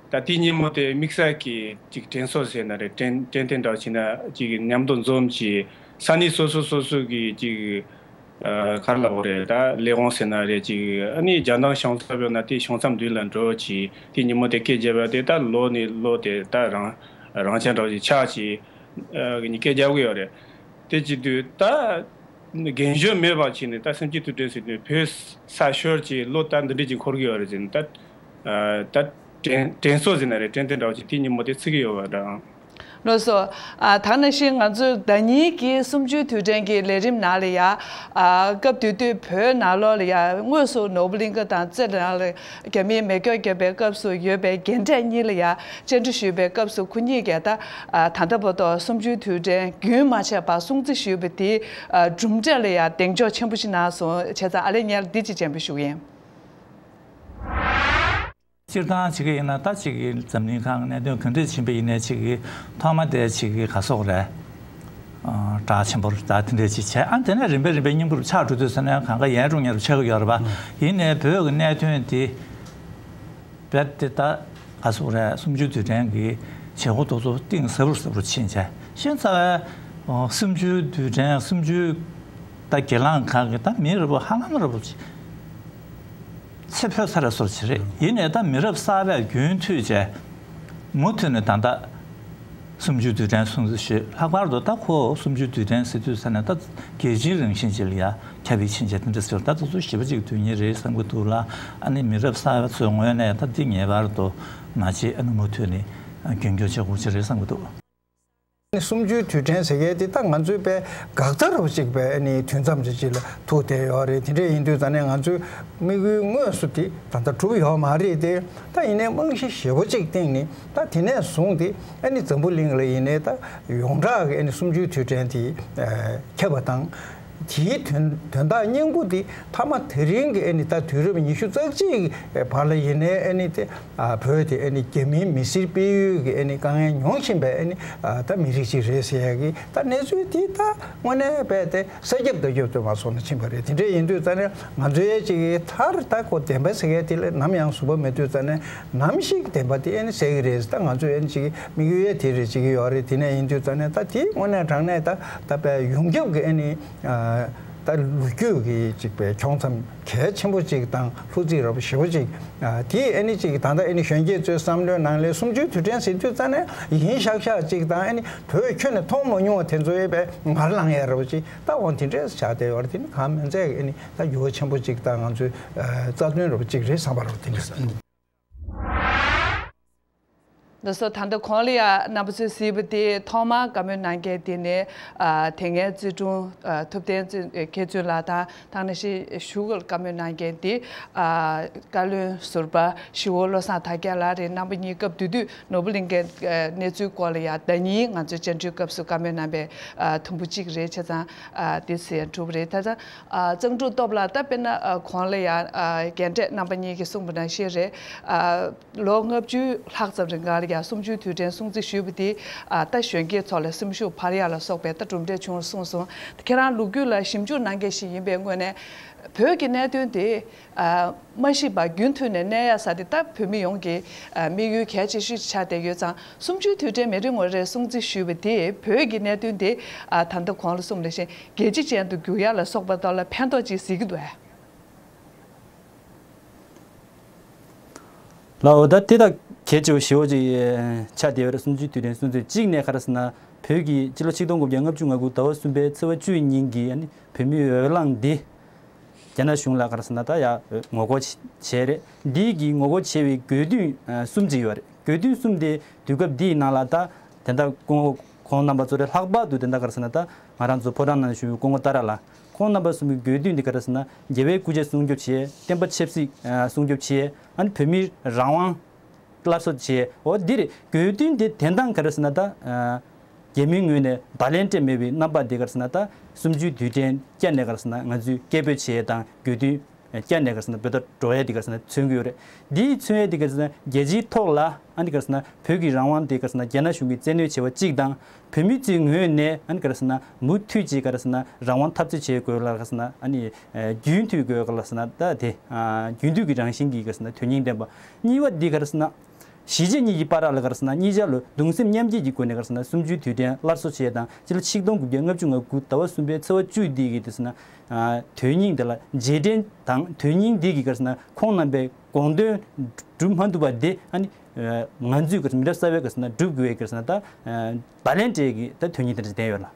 ད་དེའི་ཉིན་མོ་དེ་དམིགས་བསལ་གྱི་ཅིག་དྲན་གསོ་ཟེར་ན་རེད། དྲན་དྲན་རྟེན་འདྲ་བོ་བྱས་ན་ཅིག་མཉམ་དུ་འཛོམས་ཀྱིས་ས་གནས་སོ་སོ་སོ་སོ་གི་ཅིག་ཨ་ག་རེ་ལབ་དགོས་རེད། ད་ལས་དབང་ཟེར་ན་རེད། ཅིག་ཨ་ནི་རྒྱ་ནག་ཕྱོགས་མཚམས་ཡོད་ན་དེ་ཕྱོགས་མཚམས་མདུན་ལ་འགྲོ་ཅིག་དེ་ཉིན་མོ་དེ་སྐད་རྒྱབ་ཡ་དེ་ད་ལོ་ནས་ལོ་དེ་ད་རང་རང་ཆ་འདྲ་བོ་ཞིག་ཆགས་ཅིག་ཨ་གི་ནི་སྐད་རྒྱབ་གི་ཡོད་རེད། དེ་བྱེད་དུས་ད་རྒན་གཞོན་མེད་པར་བྱས་ནས་ད་གསུམ་བཅུའི་དུས་དྲན་ཟེར་དུས་བོད་ས་ཤོར་ཅིག་ལོ་ད་འདི་འདྲ་ཅིག་འཁོར་གི་ཡོད་རེད་ཟེར་ནས་ད་ཨ་ད་དྲན་དྲན་གསོ་ཟེར་ན་རེད། དྲན་རྟེན་འདྲ་བོ་ཅིག་དེ་ཉིན་མོ་དེ་བརྩི་གི་ཡོད་པ་འདྲ། ལགས་སོ། ཨ་ད་ག་ནང་བཞིན་ང་ཚོའི་ཟླ་ཉིན་གྱི་གསུམ་བཅུའི་དུས་དྲན་གྱི་ལས་རིམ་ནང་ལ་ཡ། ཨ་སྐབས་དེ་དུས་བོད་ནང་ལོགས་ལ་ཡ་དངོས་སུ་ནོར་བུ་གླིང་ཁ་དང་རྩེ་ནང་ལ་རྒྱ་མིས་མེ་སྒྱོགས་བརྒྱབ་པའི་སྐབས་སུ་ཡོད་པའི་རྒན་གྲས་གཉིས་ལ་ཡ་བཅར་འདྲི་ཞུས་པའི་སྐབས་སུ་ཁོ་གཉིས་ཀྱིས་ད་ཨ་ད་ལྟ་བར་དུ་གསུམ་བཅུའི་དུས་དྲན་རྒྱུན་མ་ཆད་པར་སྲུང་བརྩི་ཞུས་པ་དེའི་ཨ་གྲུབ་འབྲས་ལ་ཡ་གདེང་འཇོག་ཆེན་པོ་ཞིག་གནང་སོང་། བྱས་ཙང་ཨ་ལེ་ཉལ་འདི་གཅིག་སྤྱན་འབུལ་ཞུ་གི་ཡིན། སྤྱིར་བཏང་བྱེད་ཀྱི་ཡིན་ན་ད་ཅིག་གི་འཛམ་གླིང་ཁག་གནད་དོན་ག་འདྲས་ཕྱིན་པ་ཡིན་ནའི་ཅིག་གི་ཐོག་མ་དེ་ཅིག་གི་ག་སོག་རེད། ཨ་གྲགས་ཆེན་པོ་ད་དེ་འདྲས་ཅིག་བྱས། ཨ་དེ་ནས་རིམ་པས་རིམ་པས་བསྙེན་བཀུར་ཆགས་འགྲོ་དུས་ཙ་ནས་གང་ག་ཡལ་འགྲོ་མཁན་རུ་ཆགས་ཀྱི་ཡོད་རེད་པ། ཡིན་ནའི་བོད་ཀྱི་གནད་དོན་དེ་རྦད་དེ་ད་ག་སོག་རེད། གསུམ་བཅུའི་དུས་དྲན་གྱི་བྱེད་སྒོ་དེ་ཚོ་གཏིང་ཟབ་རུ་ཟབ་རུ་ཕྱིན་བྱས། ཤིན་ཏུ་ཨ་གསུམ་བཅུའི་དུས་དྲན་གསུམ་བཅུའི་ད་གྱེན་ལངས་ཁག་གི་ད་མི་རེ་པོ་ཧ་ལམ་རེ་པོ་ཅིག་ཚེ་འཕོས་ཚར་བའི་བཟོ་ཅིག་རེད། ཡིན་ནའི་ད་མི་རབས་གསར་པས་རྒྱུན་མཐུད་བྱས་མུ་མཐུད་ནས་ད་ལྟ་གསུམ་བཅུའི་དུས་དྲན་སྲུང་བརྩི་ཞུས། ལྷག་པར་དུ་ད་ཁོ་གསུམ་བཅུའི་དུས་དྲན་ཟེར་དུས་ཙ་ནས་ད་རྒྱལ་སྤྱིའི་རང་བཞིན་ཅིག་ལ་ཡ་ཁྱབ་པའི་ཕྱིན་ཆད་དེ་འདྲ་ཟེར། ད་དེ་ཚོ་ཞེ་པོ་ཅིག་དོན་སྙིང་རེད་བསམ་གྱི་འདུག་ལ། ཨ་ནི་མི་རབས་གསར་པ་ཚོའི་ངོས་ནས་ད་འདི་ངེས་པར་དུ་མ་བརྗེད། ཨ་ནི་མུ་མཐུད་ནས་རྒྱུན་སྐྱོང་བྱེད་དགོས་ཀྱི་རེད་བསམ་གྱི་འདུག་ནི་གསུམ་བཅུའི་དུས་དྲན་ཟེར་མཁན་དེ་ད་ང་ཚོའི་དཔེ་འགག་རྩ་རུ་གཅིག་པའི་ཨ་ནི་དུས་མཚམས་ཅིག་ཅིག་ལ་ཐུག་བསྡད་ཡོད་རེད། དེ་འདྲ་ཡིན་དུས་ཙ་ནས་ང་ཚོའི་དམིགས་ཡུལ་དངོས་སུ་དེ་ད་ལྟ་གྲུབ་ཡོད་མ་རེད་དེ། ད་ཡིན་ནའི་རྨང་གཞི་ཞེ་པོ་གཅིག་བཏིང་ནས་ད་དེ་ནས་བཟུང་སྟེ་ཨ་ནི་འཛམ་བུ་གླིང་ལ་ཡིན་ནའི་ད་ཡོངས་གྲགས་ཀྱི་ཨ་ནི་གསུམ་བཅུའི་དུས་དྲན་དེ་ཨ་ཁྱབ་པ་དང་། དེའི་དོན་དོན་དག་སྙིང་པོ་འདི་མཐའ་མ་དེ་རིང་གི་ཨ་ནི་ད་དུས་རབས་ཉི་ཤུ་རྩ་གཅིག་གི་བར་ལ་ཡིན་ནའི་ཨ་ནི་དེ་ཨ་བོད་དེ་ཨ་ནི་རྒྱ་མིའི་མི་སེར་སྤེལ་ཡུལ་གྱི་ཨ་ནི་དཀའ་ངལ་མྱོང་བཞིན་པའི་ཨ་ནི་ཨ་ད་མི་རིགས་ཅིག་རེད་ཟེར་ཡ་གི་ད་གནས་ཚུལ་འདི་ད་དངོས་གནས་རྦད་དེ་ས་ཁྱབ་རྡོ་ཁྱབ་ཏུ་མར་སོང་ནས་ཕྱིན་པ་རེད། དེ་འདྲ་ཡིན་དུས་ཙ་ནས་ང་ཚོའི་ཅིག་མཐར་ད་ཁོ་བདེན་པ་ཟེར་མཁན་དེ་ལ་ནམ་ཡང་ཟུག་པ་མེད་དུས་ཙ་ནས་ནམ་ཞིག་བདེན་པ་དེ་ཨ་ནི་གསལ་གི་རེད། ད་ང་ཚོས་ཨ་ནི་ཅིག་དམིགས་ཡུལ་དེ་རེད་ཅིག་ཡོད་རེད། དེ་ནས་ཡིན་དུས་ཙ་ནས་ད་དེ་དངོས་གནས་དྲང་གནས་ད་ད་དཔེ་ཡོངས་ཁྱབ་ཀྱི་ཨ་ནི། ཨ་ ད་ལོ་རྒྱུས་ཀྱི་ཅིག་པའི་ཁྱོང་མཚམས་གལ་ཆེན་པོ་ཅིག་དང་ལྷུ་ཚིགས་ར་བ་ཞེ་པོ་ཅིག་ཨ། དེ་ཨ་ནི་ཅིག་ད་ལྟ་ཨ་ནི་གཞོན་སྐྱེས་ཚོའི་བསམ་བློའི་ནང་ལ་གསུམ་བཅུའི་དུས་དྲན་ཟེར་དུས་ཙ་ནས་ཡིན་ཤག་ཤག་ཅིག་དང་ཨ་ནི་བོད་ཁྱོན་ནས་མཐོང་མ་མྱོང་བ་དེ་ཚོའི་པའི་ངར་ལངས་ཡ་ར་བ་ཅིག་ད་འོ་དེ་འདྲས་ཆགས་བསྡད་ཡོད་རེད། དེ་ནི་གང་མིན་ཚད་ཨ་ནི་ད་འགྱུར་བ་ཆེན་པོ་ཅིག་དང་ང་ཚོའི་ཨ། རྩ་དོན་ར་བ་ཅིག་རེད་བསམ་པ་ར་བ་དེ་འདྲས། ལགས་སོ། ད་ལྟ་གོང་ལ་ཡ་རྣམ་པ་ཚོས་གཟིགས་པ་དེ་ཐོག་མར་བཀའ་མོལ་གནང་མཁན་དེ་ནི་ཨ། དེ་སྔའི་བརྩེ་དྲུང་ཨ། ཐུབ་བསྟན་བརྩོན་མཁས་བཙུན་ལགས་དང་། དེ་ནང་བཞིན་གཞུག་གུ་བཀའ་མོལ་གནང་མཁན་དེ་ཨ། བཀའ་བློན་ཟུར་པ་ཞི་བོ་བློ་བཟང་དར་རྒྱས་ལགས་རེད། རྣམ་པ་གཉིས་སྐབས་དེ་དུས་ནོར་བུ་གླིང་ཁའི་ཨ། གནས་ཚུལ་སྐོར་ལ་ཡ་ཟླ་ཉིན་ང་ཚོའི་བཅར་འདྲིའི་སྐབས་སུ་བཀའ་མོལ་གནང་པའི་ཨ། དུམ་བུ་གཅིག་རེད། བྱས་ཙང་ཨ། དེ་ཟེར་གྲུབ་རེད། ད་ལྟ་ཨ། གཙང་ཕྲུག་སྟོབས་ལགས། ད་དཔེར་ན་ཨ། གོང་ལ་ཡ་ཨ། རྒན་གྲས་རྣམ་པ་གཉིས་ཀྱིས་གསུངས་པ་ནང་བཞིན་རེད། ཨ། ལོ་ལྔ་བཅུ་ལྷག་ཙམ་རིང་ག་ལ་ཡ་གསུམ་བཅུའི་དུས་དྲན་སྲུང་བརྩི་ཞུས་པ་དེ་ཨ། ད་གཞོན་སྐྱེས་ཚོ་ལ་སེམས་ཤུགས་འཕར་ཡག་ལ་སོགས་པའི་ད་གྲུབ་འབྲས་བྱུང་གསུངས་སོང་། ཁྱེད་རང་ལོ་རྒྱུས་ལ་ཞིབ་འཇུག་གནང་མཁན་ཞིག་ཡིན་པའི་ངོས་ནས་བོད་ཀྱི་གནད་དོན་དེ་ཨ། མ་གཞི་བར་རྒྱུན་མཐུད་ནས་གནས་ཡག་ས་དེ་ད་བོད་མི་ཡོངས་ཀྱི་ཨ། དམིགས་ཡུལ་གལ་ཆེ་ཤོས་ཆགས་བསྡད་ཡོད་ཙང་། གསུམ་བཅུའི་དུས་དྲན་མི་རེ་ངོ་རེར་སྲུང་བརྩི་ཞུས་པ་དེས་བོད་ཀྱི་གནད་དོན་དེ་ཨ། ད་ལྟ་གོང་ལ་གསུངས་པ་ནང་བཞིན་རྒྱལ་སྤྱི་ཅན་དུ་འགྱུར་ཡག་ལ་སོགས་པ་ཐོག་ལ་ཕན་ཐོགས་ཅིག་གཟིགས་ཀྱི་འདུག་ཨ། ལགས་འོ། ད་དེ་ད་གལ་ཆེ་བ་ཞེ་པོ་ཅིག་ཆགས་བསྡད་ཡོད་རེད། གསུམ་བཅུའི་དུས་དྲན་སྲུང་བརྩི་གཅིག་ནས་ག་རེ་ཟེར་ན། བོད་ཀྱི་སྤྱི་ལོ་ཆིག་སྟོང་དགུ་བརྒྱ་ལྔ་བཅུ་ང་དགུ་ཟླ་བ་གསུམ་པའི་ཚེས་པ་བཅུ་ཉིན་གྱི་ཨ་ནི་བོད་མིའི་འོས་ལངས་འདི་རྒྱ་ནག་གཞུང་ལ་ག་རེ་ཟེར་ན་ད་ཡ་ངོ་རྒོལ་བྱས་རེད། འདི་གི་ངོ་རྒོལ་བྱས་པའི་དགོས་འདུན་གསུམ་ཅིག་ཡོད་རེད། དགོས་འདུན་གསུམ་དེ་དུས་སྐབས་འདིའི་ནང་ལ་ད་དེ་འདྲ་སྐུ་ངོ་ཁོང་རྣམ་པ་ཚོ་རེད། ལྷག་པར་དུ་དེ་འདྲ་ག་རེ་ཟེར་ན་ད་ང་རང་ཚོ་ཕོ་བྲང་ནང་བཞུགས་སྐུ་ངོ་ཏཱ་ར་ལགས། ཁོང་རྣམ་པ་གསུམ་གྱི་དགོས་འདུན་དེ་ག་རེ་ཟེར་ན། རྒྱལ་བའི་སྐུ་ཚེ་སྲུང་སྐྱོབ་བྱས། བསྟན་པ་ཆབ་སྲིད་ཨ། སྲུང་སྐྱོབ་བྱས། ཨ་ནི་བོད་མིའི་རང་དབང་སླར་གསོ་བྱས། འོ་འདི་རེད། དགོས་འདུན་དེ་དེ་འདྲ་ག་རེ་ཟེར་ན་ད་ཨ། རྒྱ་མིའི་ངོས་ནས་བརྡ་ལན་སྤྲད་མེད་པའི་རྣམ་པ་དེ་ག་རེ་ཟེར་ན་ད་གསུམ་བཅུའི་དུས་དྲན་བསྐྱར་ནས་ག་རེ་ཟེར་ན་ང་ཚོས་སྐད་འབོད་བྱས་དང་དགོས་འདུན་བསྐྱར་ནས་ག་རེ་ཟེར་ན་འབོད་སྒྲ་སྒྲོག་ཡ་དེ་ག་རེ་ཟེར་ན་མཚོན་གྱི་ཡོད་རེད། འདིའི་མཚོན་ཡ་དེ་ག་རེ་ཟེར་ན་རྒྱལ་སྤྱིའི་ཐོག་ལ་ཨ་ནི་ག་རེ་ཟེར་ན་བོད་ཀྱི་རང་དབང་དེ་ག་རེ་ཟེར་ན་རྒྱ་ནག་གཞུང་གིས་བཙན་གནོན་བྱས་པ་གཅིག་དང་། བོད་མི་ཚོའི་ངོས་ནས་ཨ་ནི་ག་རེ་ཟེར་ན་མུ་མཐུད་ཅིག་ག་རེ་ཟེར་ན་རང་དབང་འཐབ་རྩོད་བྱེད་དགོས་ལ་ག་རེ་ཟེར་ན་ཨ་ནི་རྒྱུན་མཐུད་དགོས་ག་ལ་ཟེར་ན་ད་དེ་རྒྱུན་མཐུད་ཀྱི་རང་བཞིན་གྱི་ག་རེ་ཟེར་ན་དོན་སྙིང་ལྡན་པ། གཉིས་པ་འདི་ག་རེ་ཟེར་ན། གཞིས་བྱེས་གཉིས་ཀྱི་བར་ལ་ག་རེ་ཟེར་ན་གཉིས་ཆ་ལ་གདུང་སེམས་མཉམ་སྐྱེད་ཀྱི་སྒོ་ནས་ག་རེ་ཟེར་ན་གསུམ་བཅུའི་དུས་དྲན་སླར་གསོ་བྱས་དང་སྤྱི་ལོ་ཆིག་སྟོང་དགུ་བརྒྱ་ལྔ་བཅུ་ང་དགུ་ཟླ་བ་གསུམ་པའི་ཚེས་པ་བཅུ་འདི་གི་ག་རེ་ཟེར་ན་དོན་སྙིང་དེ་ལ་རྗེས་དྲན་དང་དོན་སྙིང་འདི་གི་ག་རེ་ཟེར་ན་ཁོང་རྣམ་པའི་དགོངས་དོན་སྒྲུབ་མ་ཐུབ་པ་དེ་ཨ་ནི་ང་ཚོས་ག་རེ་ཟེར་མི་རབས་གསར་པའི་ག་རེ་ཟེར་ན་སྒྲུབ་དགོས་པའི་ག་རེ་ཟེར་ན་ད་བརྡ་ལན་སྤྲད་ཀྱི་ད་དོན་སྙིང་དེ་འདྲ་ཞིག་ལྡན་ཡོད་ལ།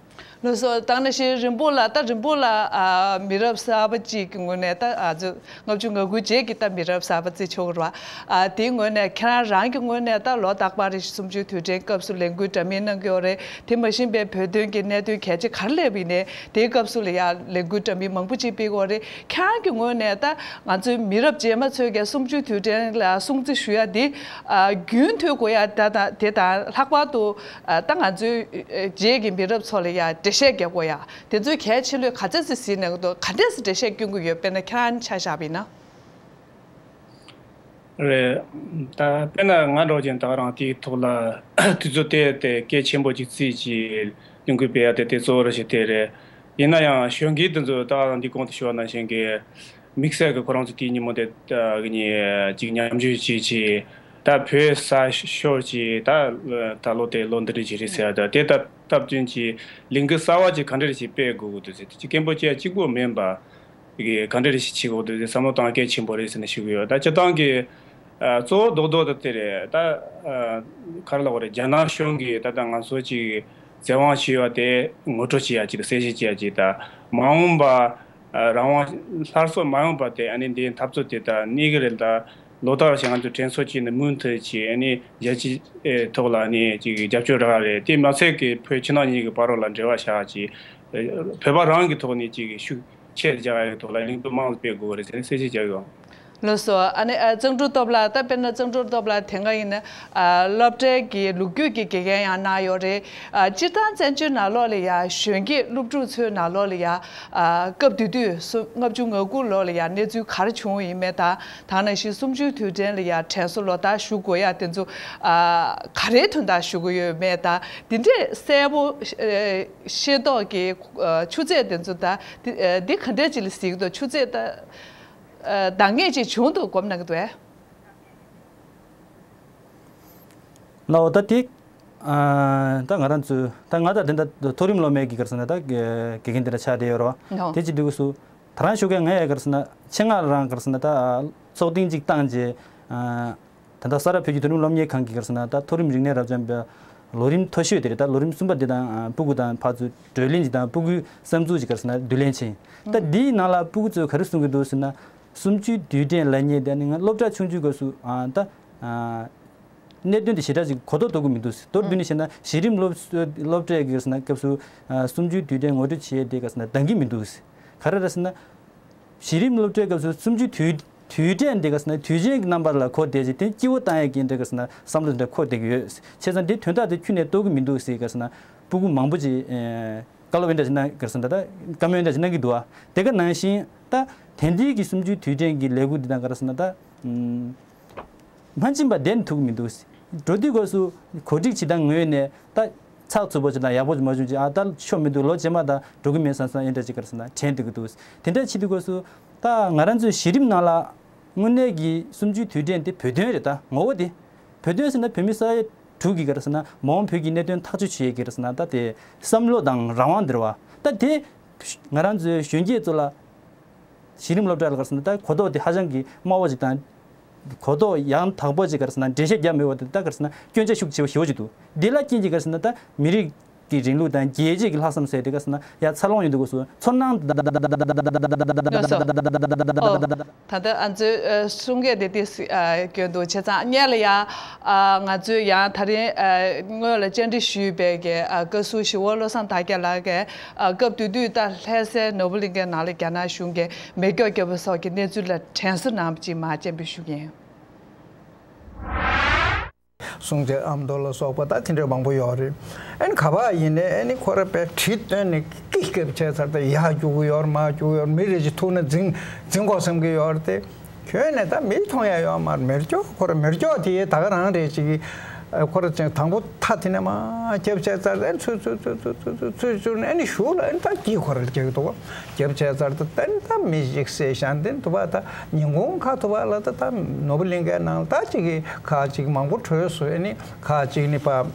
ལགས་སོ། དེ་ནང་བཞིན་རིང་པོ་ལགས། ད་རིང་པོ་ལགས་ཨ། མི་རབས་གསར་པ་གཅིག་གི་ངོས་ནས་ད་ཨ་ཙི་ལྔ་བཅུ་ང་དགུ་རྗེས་ཀྱི་ད་མི་རབས་གསར་པ་བརྩི་ཆོག་གི་རེད་བ། ཨ་དེའི་ངོས་ནས་ཁྱེད་རང་རང་གི་ངོས་ནས་ད་ལོ་རྟག་པར་རེ་བཞིན་གསུམ་བཅུའི་དུས་དྲན་སྐབས་སུ་ལས་འགུལ་འདྲ་མིན་གནང་གི་ཡོད་རེད། དེ་མ་གཞི་པའི་བོད་དོན་གྱི་གནད་དོན་གལ་ཆེ་ག་རེ་སླེབས་པ་ཡིན་ནའི་དེའི་སྐབས་སུ་ལ་ཡ་ལས་འགུལ་འདྲ་མིན་མང་པོ་ཅིག་སྤེལ་གྱི་ཡོད་རེད། ཁྱེད་རང་གི་ངོས་ནས་ད་ང་ཚོའི་མི་རབས་རྗེས་མ་ཚོས་ཀྱང་གསུམ་བཅུའི་དུས་དྲན་ལ་སྲུང་བརྩི་ཞུ་ཡ་འདི་ཨ་རྒྱུན་མཐུད་དགོས་ཡ་ད་ད་དེ་དང་ལྷག་པར་དུ་ཨ་ད་ང་ཚོའི་ཨ་རྗེས་ཀྱི་མི་རབས་ཚོ་ལ་ཡ་འགྲེལ་བཤད་རྒྱག་དགོས་ཡ། དེ་ཚོའི་གལ་ཆེ་ལོས་ག་ཚད་ཙམ་གཟིགས་ནས་འདུག་ག་འདྲས་སེ་འགྲེལ་བཤད་སྐྱོན་གྱི་ཡོད། དཔེར་ན་ཁྱེད་རང་ཆ་བཞག་པ་ཡིན་ན། རེད། ད་དཔེར་ན་ང་འདྲ་བོ་ཅན་ད་ག་རང་དེའི་ཐོག་ལ་དུས་ཚོད་དེ་དེ་གལ་ཆེན་པོ་ཅིག་བརྩིས་ཀྱི་ལས་འགུལ་སྤེལ་ཡ་དེ་དེ་གཙོ་བོ་རེད་ཞེས་དེ་རེད། ཡིན་ན་ཡང་གཞོན་སྐྱེས་དེ་ཚོ་ད་ག་རང་འདི་གོང་དུ་ཞུས་པ་ནང་བཞིན་གྱི་དམིགས་བསལ་གྱི་ཁོ་རང་ཚོ་དེའི་ཉིན་མོ་དེ་ད་གི་ནི་ཅིག་མཉམ་ཞུགས་བྱེད་ཀྱི་ད་བོད་ས་ཤོར་ཀྱི་ད་ད་ལོ་དེ་ལོ་འདི་འདྲ་ཅིག་རེད་ཟེར་ཡ་ད་དེ་ད་སྟབས་བསྟུན་གྱི་ལས་འགུལ་གསར་བ་ཅིག་ག་འདྲ་རེ་ཞིག་སྤེལ་དགོས་ཀྱི་འདུག་ཟེར་དེ་ཅིག་སྐད་འབོད་བྱེད་ཡ་གཅིག་པོ་མིན་པ། གི་ག་འདྲ་རེ་ཞིག་བྱེད་དགོས་འདུག་ཟེར་བསམ་བློ་གཏོང་གལ་ཆེན་པོ་རེད་ཟེར་ནས་ཞུ་གི་ཡོད། ད་སྤྱིར་བཏང་གི་ཨ་གཙོ་བོ་རྡོག་རྡོག་ད་དེ་རེད། ད་ཨ་ག་རེ་ལབ་དགོས་རེད། རྒྱ་ནག་གཞུང་གིས་ད་ལྟ་ང་ཚོ་ཅིག་བཙན་དབང་བྱས་པ་དེ་ངོ་སྤྲོད་བྱེད་ཡ་ཅིག་དང་གསལ་བཤད་བྱེད་ཡ་ཅིག་དང་། མ་འོངས་པ་ཨ་རང་དབང་སླར་གསོ་མ་ཡོང་བར་དེ་ཨ་ནི་འདིའི་འཐབ་རྩོད་དེ་ད་གནས་གི་རེད། ད་ལོ་ལྟར་བཞིན་ང་ཚོ་དྲན་གསོ་བྱས་ནས་མུ་མཐུད་ཀྱིས་ཨ་ནི་རྒྱལ་སྤྱིའི་ཐོག་ལ་ཨ་ནི་ཅིག་རྒྱབ་སྐྱོར་རག་རེད། དེ་མ་ཚད་ཀྱི་བོད་ཕྱི་ནང་གཉིས་ཀྱི་བར་རོ་ལ་འབྲེལ་བ་བཞག་ཅིག་བོད་པ་རང་གི་ཐོག་ནས་ཅིག་ཤུགས་ཆེར་རྒྱག་ཡག་གི་ཐོག་ལ་ལས་འགུལ་མང་དུ་སྤེལ་དགོས་པ་རེད་ཟེར་ནས་གསལ་བཤད་བྱ་ཡོང་། ལགས་སོ། ཨ་ནི་ཨ་གཙང་ཕྲུག་སྟོབས་ལགས། ད་དཔེར་ན་གཙང་ཕྲུག་སྟོབས་ལགས་དེ་སྔ་ཡིན་ན་ཨ་སློབ་གྲྭའི་གི་ལོ་རྒྱུས་ཀྱི་དགེ་རྒན་ཡང་གནང་ཡོད་རེད། ཨ་སྤྱིར་བཏང་བཙན་བྱོལ་ནང་ལོགས་ལ་ཡ་གཞོན་སྐྱེས་སློབ་ཕྲུག་ཚོའི་ནང་ལོགས་ལ་ཡ་ཨ་སྐབས་དེ་དུས་སུ་ལྔ་བཅུ་ང་དགུ་ལོ་ལ་ཡ་གནས་ཚུལ་ག་རེ་བྱུང་ཡིན་མེད་དང་། དེ་ནང་བཞིན་གསུམ་བཅུའི་དུས་དྲན་ལ་ཡ་དྲན་གསོ་ལོ་ལྟར་ཞུ་དགོས་ཡ་དེ་ཚོ་ཨ་ག་རེའི་དོན་དག་ཞུ་གི་ཡོད་མེད་དང་། འདི་འདྲས་གསལ་པོ་ཨ་ཤེས་རྟོགས་ཀྱི་ཨ་ཆུ་ཚད་དེ་ཚོ་དང་འདི་ཨ་འདི་ག་འདྲས་ཅིག་ལ་གཟིགས་འདུག་ཆུ་ཚད་ད། ཨ་འདང་ངེས་ཅིག་བྱུང་འདུག་གོ་གནང་གི་འདུག་ཨེ། ལགས་འོ། ད་དེ་ ཨ། ད་ང་རང་ཚོའི་ད་ང་ད་དེ་འདྲ་མཐོ་རིམ་སློབ་མའི་གི་ག་རེ་ཟེར་ན་ད་དགེ་དགེ་རྒན་དེ་འདྲ་ཆགས་བསྡད་ཡོད་རེད་བ། ཨོ། དེ་བྱེད་དུས་སྐབས་སུ་ད་རང་ཞུ་མཁན་ང་ཡང་ག་རེ་ཟེར་ན་ཆེད་མངགས་རང་ག་རེ་ཟེར་ན་ད་ཚོགས་ཐེངས་གཅིག་བཏང་རྗེས། ཨ། ད་ལྟ་ས་རཱ་བོད་ཀྱི་མཐོ་རིམ་སློབ་གཉེར་ཁང་གི་ག་རེ་ཟེར་ན་ད་མཐོ་རིམ་རིག་གནས་རབ་འབྱམས་པའི་ལོ་རིམ་མཐོ་ཤོས་དེ་རེད། ད་ལོ་རིམ་གསུམ་པ་འདི་དང་ཨ་སྤུ་གུ་དང་ཕར་ཚུར་བགྲོ་གླེང་ཅིག་དང་སྤུ་གུའི་བསམ་ཚུལ་ཅིག་ག་རེ་ཟེར་ན་བསྡུ་ལེན་བྱས། ད་འདིའི་ནང་ལ་སྤུ་གུ་ཚོས་ག་རེ་གསུང་གི་འདུག་ཟེར་ན། གསུམ་བཅུའི་དུས་དྲན་ལབ་མཁན་དེ་ནི་ང་སློབ་གྲྭ་ཆུང་ཆུང་སྐབས་སུ་ཨ་ད་ཨ་གནད་དོན་དེ་ཞེ་དྲག་ཅིག་གོ་རྟོགས་གཏོང་གི་མི་འདུག་ཟེར། མདོར་བསྡུས་ནས་བཤད་ན་གཞི་རིམ་སློབ་སློབ་གྲྭའི་གི་ཟེར་ན་སྐབས་སུ་ཨ་གསུམ་བཅུའི་དུས་དྲན་ངོ་སྤྲོད་བྱས་ཏེ་ག་ཟེར་ན་འདང་གི་མི་འདུག་ཟེར། ག་རེ་རེད་ཟེར་ན། གཞི་རིམ་སློབ་གྲྭའི་སྐབས་སུ་གསུམ་བཅུའི་དུས་དུས་དྲན་དེ་ག་ཟེར་ན་དུས་ཆེན་གྱི་རྣམ་པ་ལ་གོ་བསྡད་ཅིག་དེ་སྐྱིད་པོ་བཏང་ཡས་ཀྱི་འདྲ་ག་ཟེར་ན་བསམ་བློ་འདྲ་འཁོར་བསྡད་ཀྱི་ཡོད། བྱས་ཙང་འདི་དོན་དག་དེ་ཁྱོན་ནས་རྟོགས་ཀྱི་མི་འདུག་ཟེར་ག་ཟེར་ན་སྤུ་གུ་མང་པོ་ཅིག་ཨེ་བཀའ་སློབ་འདྲ་ཞིག་གནང་ག་ཟེར་ན་ད་བཀའ་མོལ་འདྲ་ཞིག་གནང་གི་འདུག་བ། དེ་ག་ནང་བཞིན་ད་དེང་དུས་ཀྱི་གསུམ་བཅུའི་དུས་དྲན་གྱི་ལས་འགུལ་འདི་དང་ག་རེ་ཟེར་ན་ད་ཨམ། མ་ཕྱིན་པ་བདེན་ཐུག་མི་འདུག་འགྲོ་དུས་སྐབས་སུ་གོ་སྒྲིག་བྱེད་སྟངས་ངོས་ནས་ད་ཚགས་ཚུད་པོ་ཅིག་དང་ཡག་པོ་ཅིག་མ་བྱུང་ཅིག་ཨ་ད་ཤོ་མི་འདུག་ལོ་རྗེས་མ་ད་འགྲོ་གི་མེད་བསམ་བསམ་ཨེ་འདྲ་ཅིག་ག་རེ་ཟེར་ན་དྲན་སྡོད་ཀྱི་འདུག་དེ་འདྲ་བྱེད་དུས་སྐབས་སུ་ད་ང་རང་ཚོའི་གཞི་རིམ་ནང་ལ་དངོས་གནས་ཀྱི་གསུམ་བཅུའི་དུས་དྲན་དེ་བོད་དོན་རེད། ད་ངོ་བོ་དེ་བོད་དོན་ཟེར་ན་བོད་མི་ས་ཡ་དྲུག་གི་ག་རེ་ཟེར་ན་མ་འོངས་བོད་ཀྱི་གནད་དོན་ཐག་གཅོད་བྱེད་ཡས་ག་རེ་ཟེར་ན་ད་དེ་བསམ་བློ་དང་རང་དབང་འདི་རེད་བ། ད་དེ་ང་རང་ཚོའི་གཞོན་སྐྱེས་ཚོ་ལ་གཞི་རིམ་སློབ་གྲྭ་ལ་ག་རེ་ཟེར་ན་ད་གོ་རྟོགས་དེ་ཧ་ཅང་གི་དམའ་བོ་ཅིག་དང་། གོ་རྟོགས་ཡང་དག་པོ་ཅིག་ག་རེ་ཟེར་ན་འགྲེལ་བཤད་རྒྱག་མེད་པ་དེ་ད་ག་རེ་ཟེར་ན་སྐྱོན་ཆ་ཤུགས་ཆེ་བ་ཞེ་པོ་ཅིག་འདུག་འདི་ལ་རྐྱེན་གྱིས་ག་རེ་ཟེར་ན་ད་མི་རིགས་ཀྱི་རིང་ལུགས་དང་རྒྱལ་གཅེས་ཀྱི་ལྷག་བསམ་ཟེར་དེ་ག་རེ་ཟེར་ན་ཡ་འཚར་ལོངས་ཡོང་དུས་སྐབས་སུ་ཚོར་སྣང་ལགས་སོ། ཨོ། ད་ལྟ་ཨ་ཚོའི་ཨ་གསུང་སྐད་དེ་ཏོག་ཙམ་ཨ་སྐྱོན་འདུག་བྱས་ཙང་སྔོན་ལ་ཡང་ཨ་ང་ཚོས་ཡང་ད་རིང་ཨ་སྔོན་ལ་བཅར་འདྲི་ཞུས་པའི་གི་ཨ་བཀའ་ཟུར་ཞི་བ་བློ་བཟང་དར་རྒྱས་ལགས་ཀྱིས་ཨ་སྐབས་དེ་དུས་ད་ལྷ་སའི་ནོར་བུ་གླིང་གའི་ནང་ལ་རྒྱ་ནག་གཞུང་གིས་མེ་སྒྱོགས་བརྒྱབ་པ་སོགས་ཀྱི་གནས་ཚུལ་ལ་དྲན་གསོ་གནང་བ་ཅིག་མར་སྤྱན་འབུལ་ཞུ་གི་ཡིན། གསུང་ཆོས་ཨ་མདོ་ལ་སོགས་པ་ད་དེ་འདྲ་མང་པོ་ཡོད་རེད། ཨ་ནི་ག་པར་ཡིན་ནའི་ཨ་ནི་ཁོ་ར་དཔེ་གྲི་བཏོན་ནས་ཀི་རྐྱབ་བྱས་ཚར་ད་ཡར་རྒྱུག་གི་ཡོད་རེད་མར་རྒྱུག་གི་ཡོད་རེད། མི་རེ་ཅིག་ཐུག་ན་འཛིང་འཛིང་དགོས་བསམ་གི་ཡོད་རེད་དེ། ཁྱོན་ནས་ད་མི་མཐོང་ཡ་ཡོད་མ་རེད། མེ་སྒྱོགས་ཁོ་ར་མེ་སྒྱོགས་དེ་ད་ག་རང་རེད་ཅིག་ཁོ་ར་ཅིག་དང་པོ་ཐག་དེ་ནས་མར་རྒྱབ་བྱས་ཚར་ཨ་ནི་ཚུར་ཚུར་ཚུར་ཚུར་ཚུར་ཚུར་ཚུར་ནས་ཨ་ནི་གཞུག་ལ་ཨ་ནི་ད་ཀི་ཁོ་ར་རྒྱག་གི་འདུག་ག་རྒྱབ་བྱས་ཚར་ད་ད་ནི་ད་མི་ཞིག་བསད་ཤག་འདི་འདུག་པ། ད་ཉིན་གུང་ཁ་ཐུག་པ་ལ་ད་ད་ནོར་བུ་གླིང་གའི་ནང་ལ་ད་ཅིག་གི་ཁ་ཅིག་མང་པོ་བྲོས་སོང་། ཨ་ནི་ཁ་ཅིག་ནི་པ་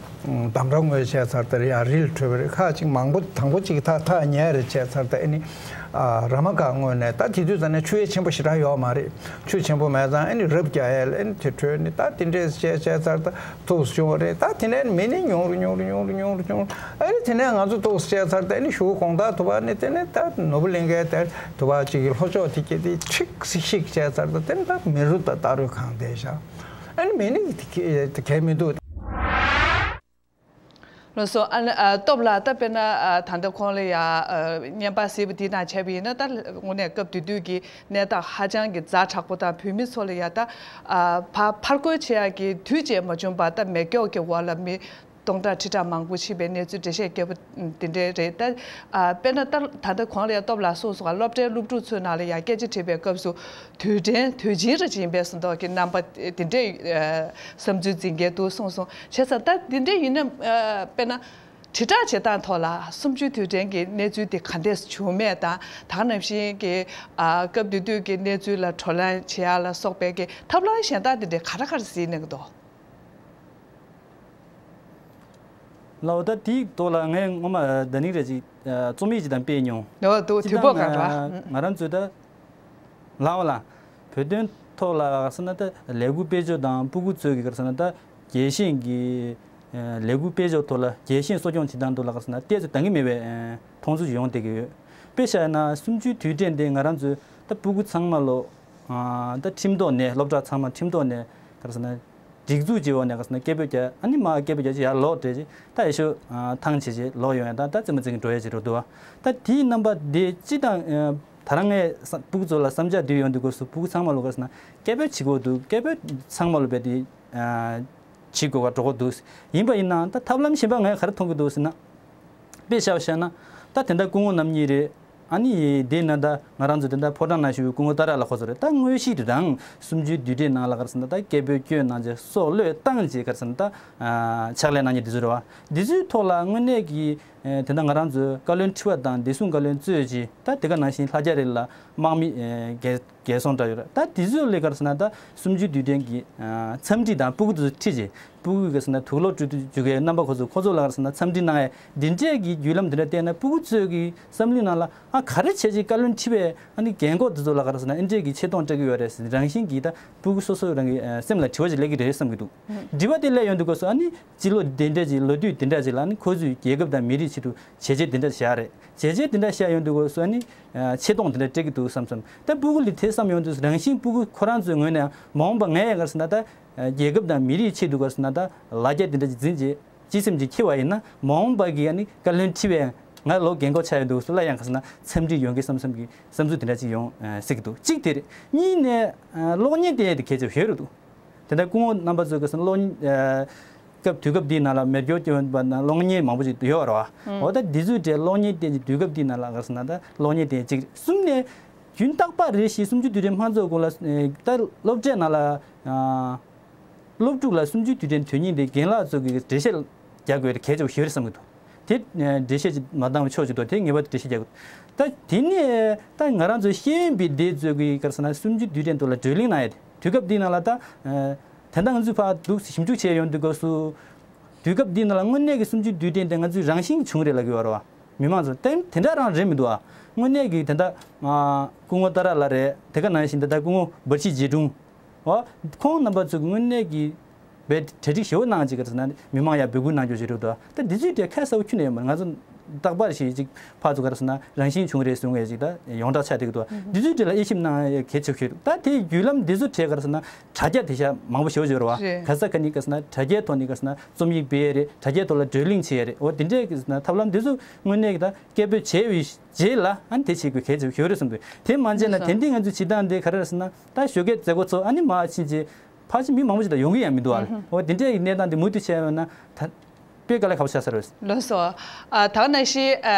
འདམ་ར་ངོས་བྱས་ཚར་ད་ཡ་རིལ་བྲོས་པ་རེད། ཁ་ཅིག་མང་པོ་དང་པོ་ཅིག་ད་ཐག་ཉེ་རེ་བྱས་ཚར་ད་ཨ་ནི་ཨ་ར་མ་ག་ངོས་ནས་ད་དེ་དུས་ཙ་ནས་ཆུ་ཡ་ཆེན་པོ་ཞེ་དྲག་ཡོད་མ་རེད། ཆུ་ཆེན་པོ་མེད་ཙང་ཨ་ནི་རབ་རྒྱག་ཡ་ལ་ཨ་ནི་དེ་བྲོས་ནི་ད་དེ་འདྲས་བྱས་བྱས་ཚར་ད། ཐུགས་སུ་བྱུང་བ་རེད། ད་དེ་ནས་མི་ནི་ཉུང་རུ་ཉུང་རུ་ཉུང་རུ་ཉུང་རུ་ཉུང་རུ། ཨ་ནི་དེ་ནས་ང་ཚོ་ཐུགས་སུ་བྱས་ཚར་ཏེ་ནི་གཞུག་གུ་དགོང་དག་དུ་བ་ནི་དེ་ནས་ད་ནོར་བུ་གླིང་གའི་དེར་དུ་བ་ཅིག་གི་ལྷོ་ཕྱོགས་དེ་སྐྱེ་དེ་ཁྲིག་སིག་ཤིག་བྱས་ཚར་ཏེ་དེ་ནས་ད་མི་རུ་ད་ལྟ་རུ་གང་བསྡད་བཞག་ཨ་ནི་མི་ནི་དེ་གས་མི་འདུག་ལགས་སོ། ཨ་ནི་ཨ་སྟོབས་ལགས་ད་དཔེར་ན་ཨ་ད་ལྟ་ཁོང་ལ་ཡ་ཨ་བརྙན་པར་གཟིགས་པ་དེའི་ནང་བྱས་པ་ཡིན་ན་ད་དངོས་གནས་སྐབས་དེ་དུས་ཀྱི་གནས་སྟངས་ཧ་ཅང་གི་ཛ་དྲག་པོ་དང་བོད་མི་ཚོ་ལ་ཡ་ད་ཨ་ཕ་ཕར་རྒོལ་བྱེད་ཡག་གི་དུས་བཅད་མ་བྱུང་བར་ད་མེ་སྒྱོགས་ཀྱི་འོག་ལ་མི་སྟོང་ཕྲག་ཁྲི་ཕྲག་མང་པོ་ཤི་བའི་གནས་ཚུལ་འགྲེལ་བཤད་བརྒྱབ་པ་དེ་འདྲས་རེད། ད་ཨ་དཔེར་ན་ད་ད་ལྟ་གོང་ལ་ཡ་སྟོབས་ལགས་གསུངས་སོང་ག་སློབ་གྲྭའི་སློབ་ཕྲུག་ཚོའི་ནང་ལ་ཡ་སྐད་ཆ་དྲིས་པའི་སྐབས་སུ་དུས་དྲན་དུས་ཆེན་རེ་བྱེད་པའི་སོ་མདོག་གི་རྣམ་པ་དེ་འདྲས་ཨ་བསམ་ཚུལ་འཛིན་མཁན་འདུག་གསུངས་སོང་། བྱས་ཙང་ད་དེ་འདྲས་ཡིན་ན་ཨ་དཔེར་ན། དྲིལ་བསྒྲགས་བྱེད་སྟངས་ཐོག་ལ་གསུམ་བཅུའི་དུས་དྲན་གྱི་གནས་ཚུལ་དེ་ག་འདྲས་བྱུང་མེད་དང་ད་ག་ནང་བཞིན་གྱི་ཨ་སྐབས་དེ་དུས་ཀྱི་གནས་ཚུལ་ལ་བགྲོ་གླེང་བྱེད་ཡག་ལ་སོགས་པའི་གི་ཐབས་ལམ་གཞན་དག་དེ་འདྲས་ག་རེ་ག་རེ་གཟིགས་གནང་གི་འདུག་ལགས་འོ་ད་དེའི་ཐོག་ལ་ངས་སྔོན་མ་ད་ནིང་རེ་ཅིག་རྩོམ་ཡིག་ཅིག་དང་སྤེལ་མྱོང་། འོ་འདུག་དུས་བོ་ག་རེ་ང་རང་ཚོས་ད། ལགས་འོ་ལགས། བོད་དོན་ཐོག་ལ་ག་རེ་ཟེར་ན་ད་ལས་འགུལ་སྤེལ་ཕྱོགས་དང་སྤུ་གུ་ཚོས་ཀྱི་ག་རེ་ཟེར་ན་ད་རྒྱལ་ཞེན་གྱི་ལས་འགུལ་སྤེལ་ཕྱོགས་ཐོག་ལ་རྒྱལ་ཞེན་གསོ་སྐྱོང་བྱེད་སྟངས་ཐོག་ལ་ག་རེ་ཟེར་ན་ཏོག་ཙམ་འདང་གི་མེད་པའི་མཐོང་ཚུལ་ཡོང་བསྡད་ཀྱི་ཡོད། དཔེ་བཞག་ན་གསུམ་བཅུའི་དུས་དྲན་དེ་ང་རང་ཚོའི་ད་སྤུ་གུ་ཚང་མ་ལོ་ད་ཁྲིམས་ཐོག་ནས་སློབ་གྲྭ་ཚང་མ་ཁྲིམས་ཐོག་ནས་ག་རེ་ཟེར་ན། སྒྲིག་འཛུགས་ཀྱི་འོག་ནས་ག་རེ་ཟེར་ན་སྐད་འབོད་རྒྱག་ཨ་ནི་མར་སྐད་འབོད་རྒྱག་ཅིག་ཡར་ལོག་བྲལ་ཅིག་ད་ཡེ་ཤུ་ཐང་ཆད་ཅིག་ལོག་ཡོང་ཡ་ད་ད་རྩེད་མོ་རྩེ་གི་འགྲོ་ཡ་ཅིག་རེད་འདུག་བ། ད་དེའི་རྣམ་པ་དེ་སྤྱི་དང་ད་རང་ངས་སྤུ་གུ་ཚོ་ལ་བསམ་འཆར་བསྡུས་ཡོང་དུས་སྐབས་སུ་སྤུ་གུ་ཚང་མ་ལོ་ག་རེ་ཟེར་ན་སྐད་འབོད་བྱེད་དགོས་འདུག་སྐད་འབོད་ཚང་མ་ལོ་བས་དེ་བྱེད་དགོས་ག་འགྲོ་གི་འདུག་ཡིན་པ་ཡིན་ནའང་ད་ཐབས་ལམ་གཞན་པ་ངས་ག་རེ་མཐོང་གི་འདུག་ཟེར་ན། དཔེ་བཞག་བཞག་ན་ད་དེ་འདྲ་སྐུ་ངོ་རྣམ་གཉིས་རེད། ཨ་ནི་དེ་ན་ད་ང་རང་ཚོ་དེ་འདྲ་ཕོ་བྲང་ནང་བཞུགས་པའི་སྐུ་ངོ་ཏཱ་ར་ལགས་ཁོ་ཚོ་རེད། ད་དངོས་གཞི་དེ་དང་གསུམ་བཅུའི་དུས་དྲན་ནང་ལ་ག་རེ་ཟེར་ན་ད་སྐད་འབོད་སྐྱོན་གནང་རྗེས་སྲོག་བློས་བཏང་རྗེས་ག་རེ་ཟེར་ན་ད་ཕྱག་ལས་གནང་མཁན་དེ་ཚོ་རེད་བ། དེ་ཚོའི་ཐོག་ལ་དངོས་གནས་ཀྱི་ ཨེ་དེ་འདྲ་ང་རང་ཚོའི་བཀའ་བློན་ཁྲི་པ་དང་བདེ་སྲུང་བཀའ་བློན་གཙོས་ཀྱི་ད་དེ་ག་ནང་བཞིན་ལྷ་རྒྱ་རི་ལ་དམག་མི་ཨེ་རྒྱལ་རྒྱལ་སོང་འདྲ་ཡོད་རེད། ད་དེ་ཚོ་ལས་ཀར་ཟེར་ན་ད་གསུམ་བཅུའི་དུས་དྲན་གྱི་ཨ་འཚམས་འདྲི་དང་སྤུ་གུ་དེ་ཚོ་ཁྲིད་ཅིང་སྤུ་གུ་གི་ཟེར་ན་དུག་སློག་སྤྲོད་དུ་འཇུག་མཁན་རྣམ་པ་ཁོ་ཚོ་ཁོ་ཚོ་ལ་ཟེར་ན་འཚམས་འདྲི་གནང་ཡས་འདི་འདྲས་ཀྱི་བརྒྱུད་ལམ་དེ་འདྲ་བལྟས་ན་སྤུ་གུ་ཚོའི་གི་བསམ་བློའི་ནང་ལ་ཨ་ག་རེ་བྱས་ཅིག་བཀའ་བློན་ཁྲི་པས་ཨ་ནི་རྒན་གོག་དེ་ཚོ་ལ་ག་རེ་ཟེར་ན་ཨེ་འདྲས་ཀྱི་ཆེ་མཐོང་སྤྲད་ཀྱི་ཡོད་རེད་ཟེར་རང་བཞིན་གྱིས་ད་སྤུ་གུ་སོ་སོ་རང་གི་ཨ་སེམས་ལ་དྲི་བ་ཅིག་སླེབས་ཀྱི་རེད་བསམ་གྱི་འདུག་དྲི་བ་དེ་སླེབས་ཡོང་དུས་སྐབས་སུ་ཨ་ནི་སྤྱི་ལོ་འདི་འདྲ་ཅིག་ལོ་དུས་འདི་འདྲ་ཅིག་ལ་ཨ་ནི་ཁོ་ཚོས་རྒྱལ་ཁབ་དང་མི་རིགས་ཆེད་དུ་བྱས་རྗེས་འདི་འདྲ་བཞག་རེད། བྱས་རྗེས་འདི་འདྲ་བཞག་ཡོང་དུས་སྐབས་སུ་ཨ་ནི་ཨ་ཆེ་མཐོང་འདི་འདྲ་སྤྲད་ཀྱི་འདུག་བསམ་བསམ། ད་སྤུ་གུ་ལ་དེ་བསམ་ཡོང་དུས་རང་བཞིན་སྤུ་གུ་ཁོ་རང་ཚོའི་ངོས་ནས་མ་འོངས་པ་ངས་ཡང་ག་རེ་ཟེར་ན་ད་རྒྱལ་ཁབ་དང་མི་རིགས་ཆེད་དུ་ག་རེ་ཟེར་ན་ད་ལ་རྒྱ་འདི་འདྲ་ཅིག་འཛིན་བྱས་སྤྱི་སེམས་ཅིག་འཁྱེར་བ་ཡིན་ན་མ་འོངས་པ་གི་ཨ་ནི་བཀའ་བློན་ཁྲི་པས་ང་ལོ་རྒན་གོག་ཆགས་ཡོང་དུས་སུ་སླར་ཡང་ག་རེ་ཟེར་ན་འཚམས་འདྲི་ཡོང་གི་བསམ་བསམ་གྱི་བསམ་ཚུལ་དེ་འདྲ་ཅིག་ཡོང་ཨ་སྲིད་ཀྱི་འདུག་གཅིག་དེ་རེད། གཉིས་ནས་ཨ་གློག་བརྙན་བལྟས་ཡས་དེ་གལ་ཆེ་ཤོས་རེད་འདུག་དེ་འདྲ་སྐུ་ངོ་རྣམ་པ་ཚོས་ག་རེ་ཟེར་ན་གློག་བརྙན་ཨ་སྐབས་དུས་སྐབས་འདིའི་ནང་ལ་མེ་སྒྱོགས་སྐྱོན་པ་ན་གློག་བརྙན་མང་པོ་ཞིག་ཡོད་རེད་བ། འོ་ད་འདི་ཚོའི་གྲས་གློག་བརྙན་བལྟས་ཀྱི་དུས་སྐབས་འདིའི་ནང་ལ་ག་རེ་ཟེར་ན་ད་གློག་བརྙན་བལྟས་གཅིག་རེད། གསུམ་ནས་རྒྱུན་རྟག་པ་རེ་བཞིན་གསུམ་བཅུའི་དུས་དྲན་མ་རྫོགས་གོང་ལ་ཨ་ད་སློབ་གྲྭའི་ནང་ལ་ཨ། སློབ་ཕྲུག་ལ་གསུམ་བཅུའི་དུས་དྲན་དོན་སྙིང་དེ་རྒན་ལགས་ཚོ་གིས་འགྲེལ་བཤད་རྒྱག་དགོས་རེད། གལ་ཆེ་བ་ཞིག་རེད་བསམ་གྱི་འདུག་དེ་ཨ་འགྲེལ་བཤད་ཅིག་མ་བཏང་བ་ཆོག་ཅིག་འདུག་དེ་ངེས་པར་དུ་འགྲེལ་བཤད་རྒྱག་དགོས། ད་དེ་ནས་ད་ང་རང་ཚོའི་ཤེས་ཡོན་པའི་སྡེ་ཚོ་གིས་ག་རེ་ཟེར་ན་གསུམ་བཅུའི་དུས་དྲན་ཐོག་ལ་བགྲོ་གླེང་གནང་ཡས་དེ་དུས་སྐབས་འདིའི་ནང་ལ་ད་ཨ་ད་ལྟ་ང་ཚོས་ཕར་འདུག་ཞིབ་འཇུག་བྱས་ཡོང་དུས་སྐབས་སུ་དུས་སྐབས་འདིའི་ནང་ལ་དངོས་གནས་ཀྱི་གསུམ་བཅུའི་དུས་དྲན་དེ་ང་ཚོའི་རང་བཞིན་བྱུང་རེད་ལབ་ཀྱི་ཡོད་རེད་བ། མི་མང་ཚོ་དེ་དེ་འདྲ་རང་རེད་མི་འདུག་ཨ། དངོས་གནས་ཀྱི་དེ་འདྲ་ཨ་སྐུ་ངོ་ཏཱ་ར་ལགས་རེད། དེ་ག་ནང་བཞིན་ད་ལྟ་སྐུ་ངོ་འབར་ཆི་རྗེ་དྲུང་། འོ། ཁོང་རྣམ་པ་ཚོ་གི་དངོས་གནས་ཀྱི་བའི་གྲ་སྒྲིག་ཞེ་པོ་གནང་ཅིག་ག་རེ་ཟེར་ན་མི་མང་ཡར་འབོད་སྐུལ་གནང་རྒྱུ་ཞིག་རེད་འདུག་ད་འདི་ཚོའི་གྲས་ཁ་གསལ་པོ་ཁྱོན་ནས་ཡོད་མ་རེད། ང་ཚོ་རྟག་པར་ཞིག་ཅིག་ཕར་ཚུར་ག་རེ་ཟེར་ན་རང་བཞིན་བྱུང་རེད་གསུང་ཡས་ཅིག་ད་ཡོངས་གྲགས་ཆགས་བསྡད་ཀྱི་འདུག་འདི་ཚོའི་གྲས་ལ་དབྱེ་ཞིབ་གནང་ཡས་གལ་ཆེ་ཤོས་འདུག་ད་དེའི་བརྒྱུད་ལམ་འདི་ཚོ་གྲས་ག་རེ་ཟེར་ན་དྲ་རྒྱ་དེ་ཤ་མང་པོ་ཞེ་པོ་ཅིག་ཡོད་རེད་བ། རེད། ག་ས་ག་ནས་ག་རེ་ཟེར་ན་དྲ་རྒྱའི་ཐོག་ནས་ག་རེ་ཟེར་ན་རྩོམ་ཡིག་སྤེལ་ཡས་རེད། དྲ་རྒྱའི་ཐོག་ལ་བགྲོ་གླེང་བྱེད་ཡས་རེད། འོ་དེ་འདྲའི་ག་རེ་ཟེར་ན་ཐབས་ལམ་འདི་ཚོ་དངོས་གནས་ཀྱི་ད་སྐད་འབོད་བྱས་པའི་རྗེས་ལ་ཨ་ནི་དེ་བྱེད་དགོས་གལ་ཆེ་ཤོས་རེད་བསམ་འདུག་དེ་མ་བྱས་ན་དེ་འདི་ང་ཚོས་བྱེད་སྟངས་འདི་ག་རེ་རེད་ཟེར་ན་ད་ཞོགས་ཀའི་མཛད་སྒོ་ཚོགས་ཨ་ནི་མར་ཕྱིན་རྗེས་ཕལ་ཆེར་མི་མང་པོ་ཞིག་ད་ཡོང་གི་ཡང་མི་འདུག་ཨ། འོ་དེ་འདྲའི་གནས་སྟངས་འདི་མུ་མཐུད་བྱས་ཡོད་ན་ད་དཔེ་དཀའ་ལས་ཁག་པོ་ཆགས་ས་རེད། ལགས་སོ། ཨ་ད་ག་ནང་བཞིན་ཨ་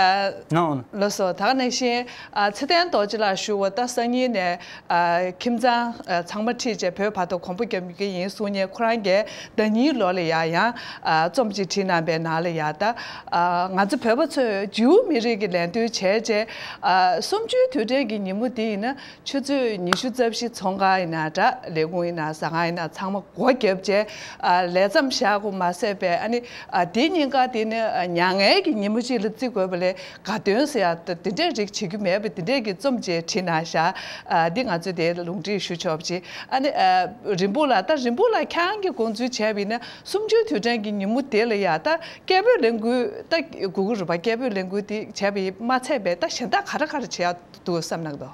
ནའོ་ལགས་སོ། ད་ག་ནང་བཞིན་ཨ་ཚེ་བརྟན་རྡོ་རྗེ་ལགས་ཞུ་བ་ད་སང་ཉིན་ནས་ཨ་ཁྱིམ་ཚང་ཨ་ཚང་མ་ཁྲིད་བྱས་བོད་བར་དུ་གོམ་པ་རྒྱབ་ཀྱི་ཡིན་གསུང་མཁན་ཁོ་རང་གིས་ཟླ་ཉིན་ལོ་ལ་ཡ་ཡང་ཨ་རྩོམ་ཅིག་བྲིས་གནང་པའི་ནང་ལ་ཡ་ད་ཨ་ང་ཚོ་བོད་པ་ཚོས་ཇིའུ་མི་རིགས་ཀྱི་ལས་དོན་བྱས་རྗེས་ཨ་གསུམ་བཅུའི་དུས་དྲན་གྱི་ཉིན་མོ་འདི་ཡིན་ན་ཆུ་ཚོད་ཉི་ཤུ་རྩ་བཞི་ཚོང་ཁང་ཡིན་ན་འདྲ་ལས་ཁུངས་ཡིན་ན་ཟ་ཁང་ཡིན་ན་ཚང་མ་སྒོ་བརྒྱབ་བྱས་ཨ་ལས་མཚམས་བཞག་དགོས་མ་ཟད་པའི་ཨ་ནི་ཨ་དེ་ཉིན་ཀ་དེ་ནི་ཨ་མྱ་ངན་གྱི་ཉིན་མོ་ཅིག་ལ་བརྩི་དགོས་པ་ལས་དགའ་སྟོན་ཟེར་ཡ་དེ་འདྲའི་རིགས་བྱེད་རྒྱུ་མེད་པ་དེ་འདྲའི་གི་རྩོམ་ཅིག་བྲིས་གནང་བཞག་ཨ་འདི་ང་ཚོས་དེ་ལུང་འདྲེན་ཞུ་ཆོག་པ་ཅིག་ཨ་ནི་ཨ་རིན་སྤུངས་ལགས་ད་རིན་སྤུངས་ལགས་ཁྱེད་རང་གི་དགོངས་ཚུལ་བྱས་པ་ཡིན་ན་གསུམ་བཅུའི་དུས་དྲན་གྱི་ཉིན་མོ་དེ་ལ་ཡ་ད་སྐད་འབོད་ལས་འགུལ་ད་དགུ་དགུ་རུ་པ་སྐད་འབོད་ལས་འགུལ་དེ་བྱས་པ་ཡིན་མ་ཚད་པའི་ད་གཞན་དག་ག་རེ་ག་རེ་བྱེད་ཡ་འདུག་བསམ་གནང་གི་འདུག་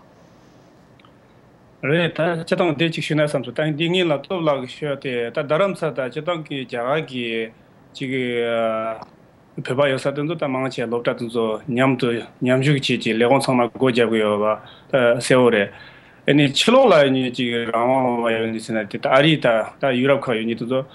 རེད། ད་སྤྱིར་བཏང་དེ་གཅིག་ཞུས་ན་བསམ་སོང་། ད་འདི་ངེད་ལ་སྟོབས་ལགས་ཀྱིས་ཤོད་དེ་ད་རྡ་རམ་ས་ད་སྤྱིར་བཏང་གི་རྒྱ་གར་གྱི་ཅིག་གི་བོད་པ་ཡོད་ས་དེ་ཚོ་ད་མང་ཆེ་སློབ་གྲྭ་དེ་ཚོ་མཉམ་དུ་མཉམ་ཞུགས་བྱེད་ཀྱི་ལས་ཁུངས་ཚང་མ་སྒོ་རྒྱབ་གི་ཡོད་པ་ད་གསལ་བོ་རེད། ཨ་ནི་ཕྱི་ལོགས་ལ་ཡོད་མཁན་ཅིག་རང་དབང་ལུང་པ་ཡོད་མཁན་ཟེར་ན་དེ་ད་ཨ་རི་ད་ད་ཡུ་རོབ་ཁག་ཡོད་མཁན་དེ་ཚོ།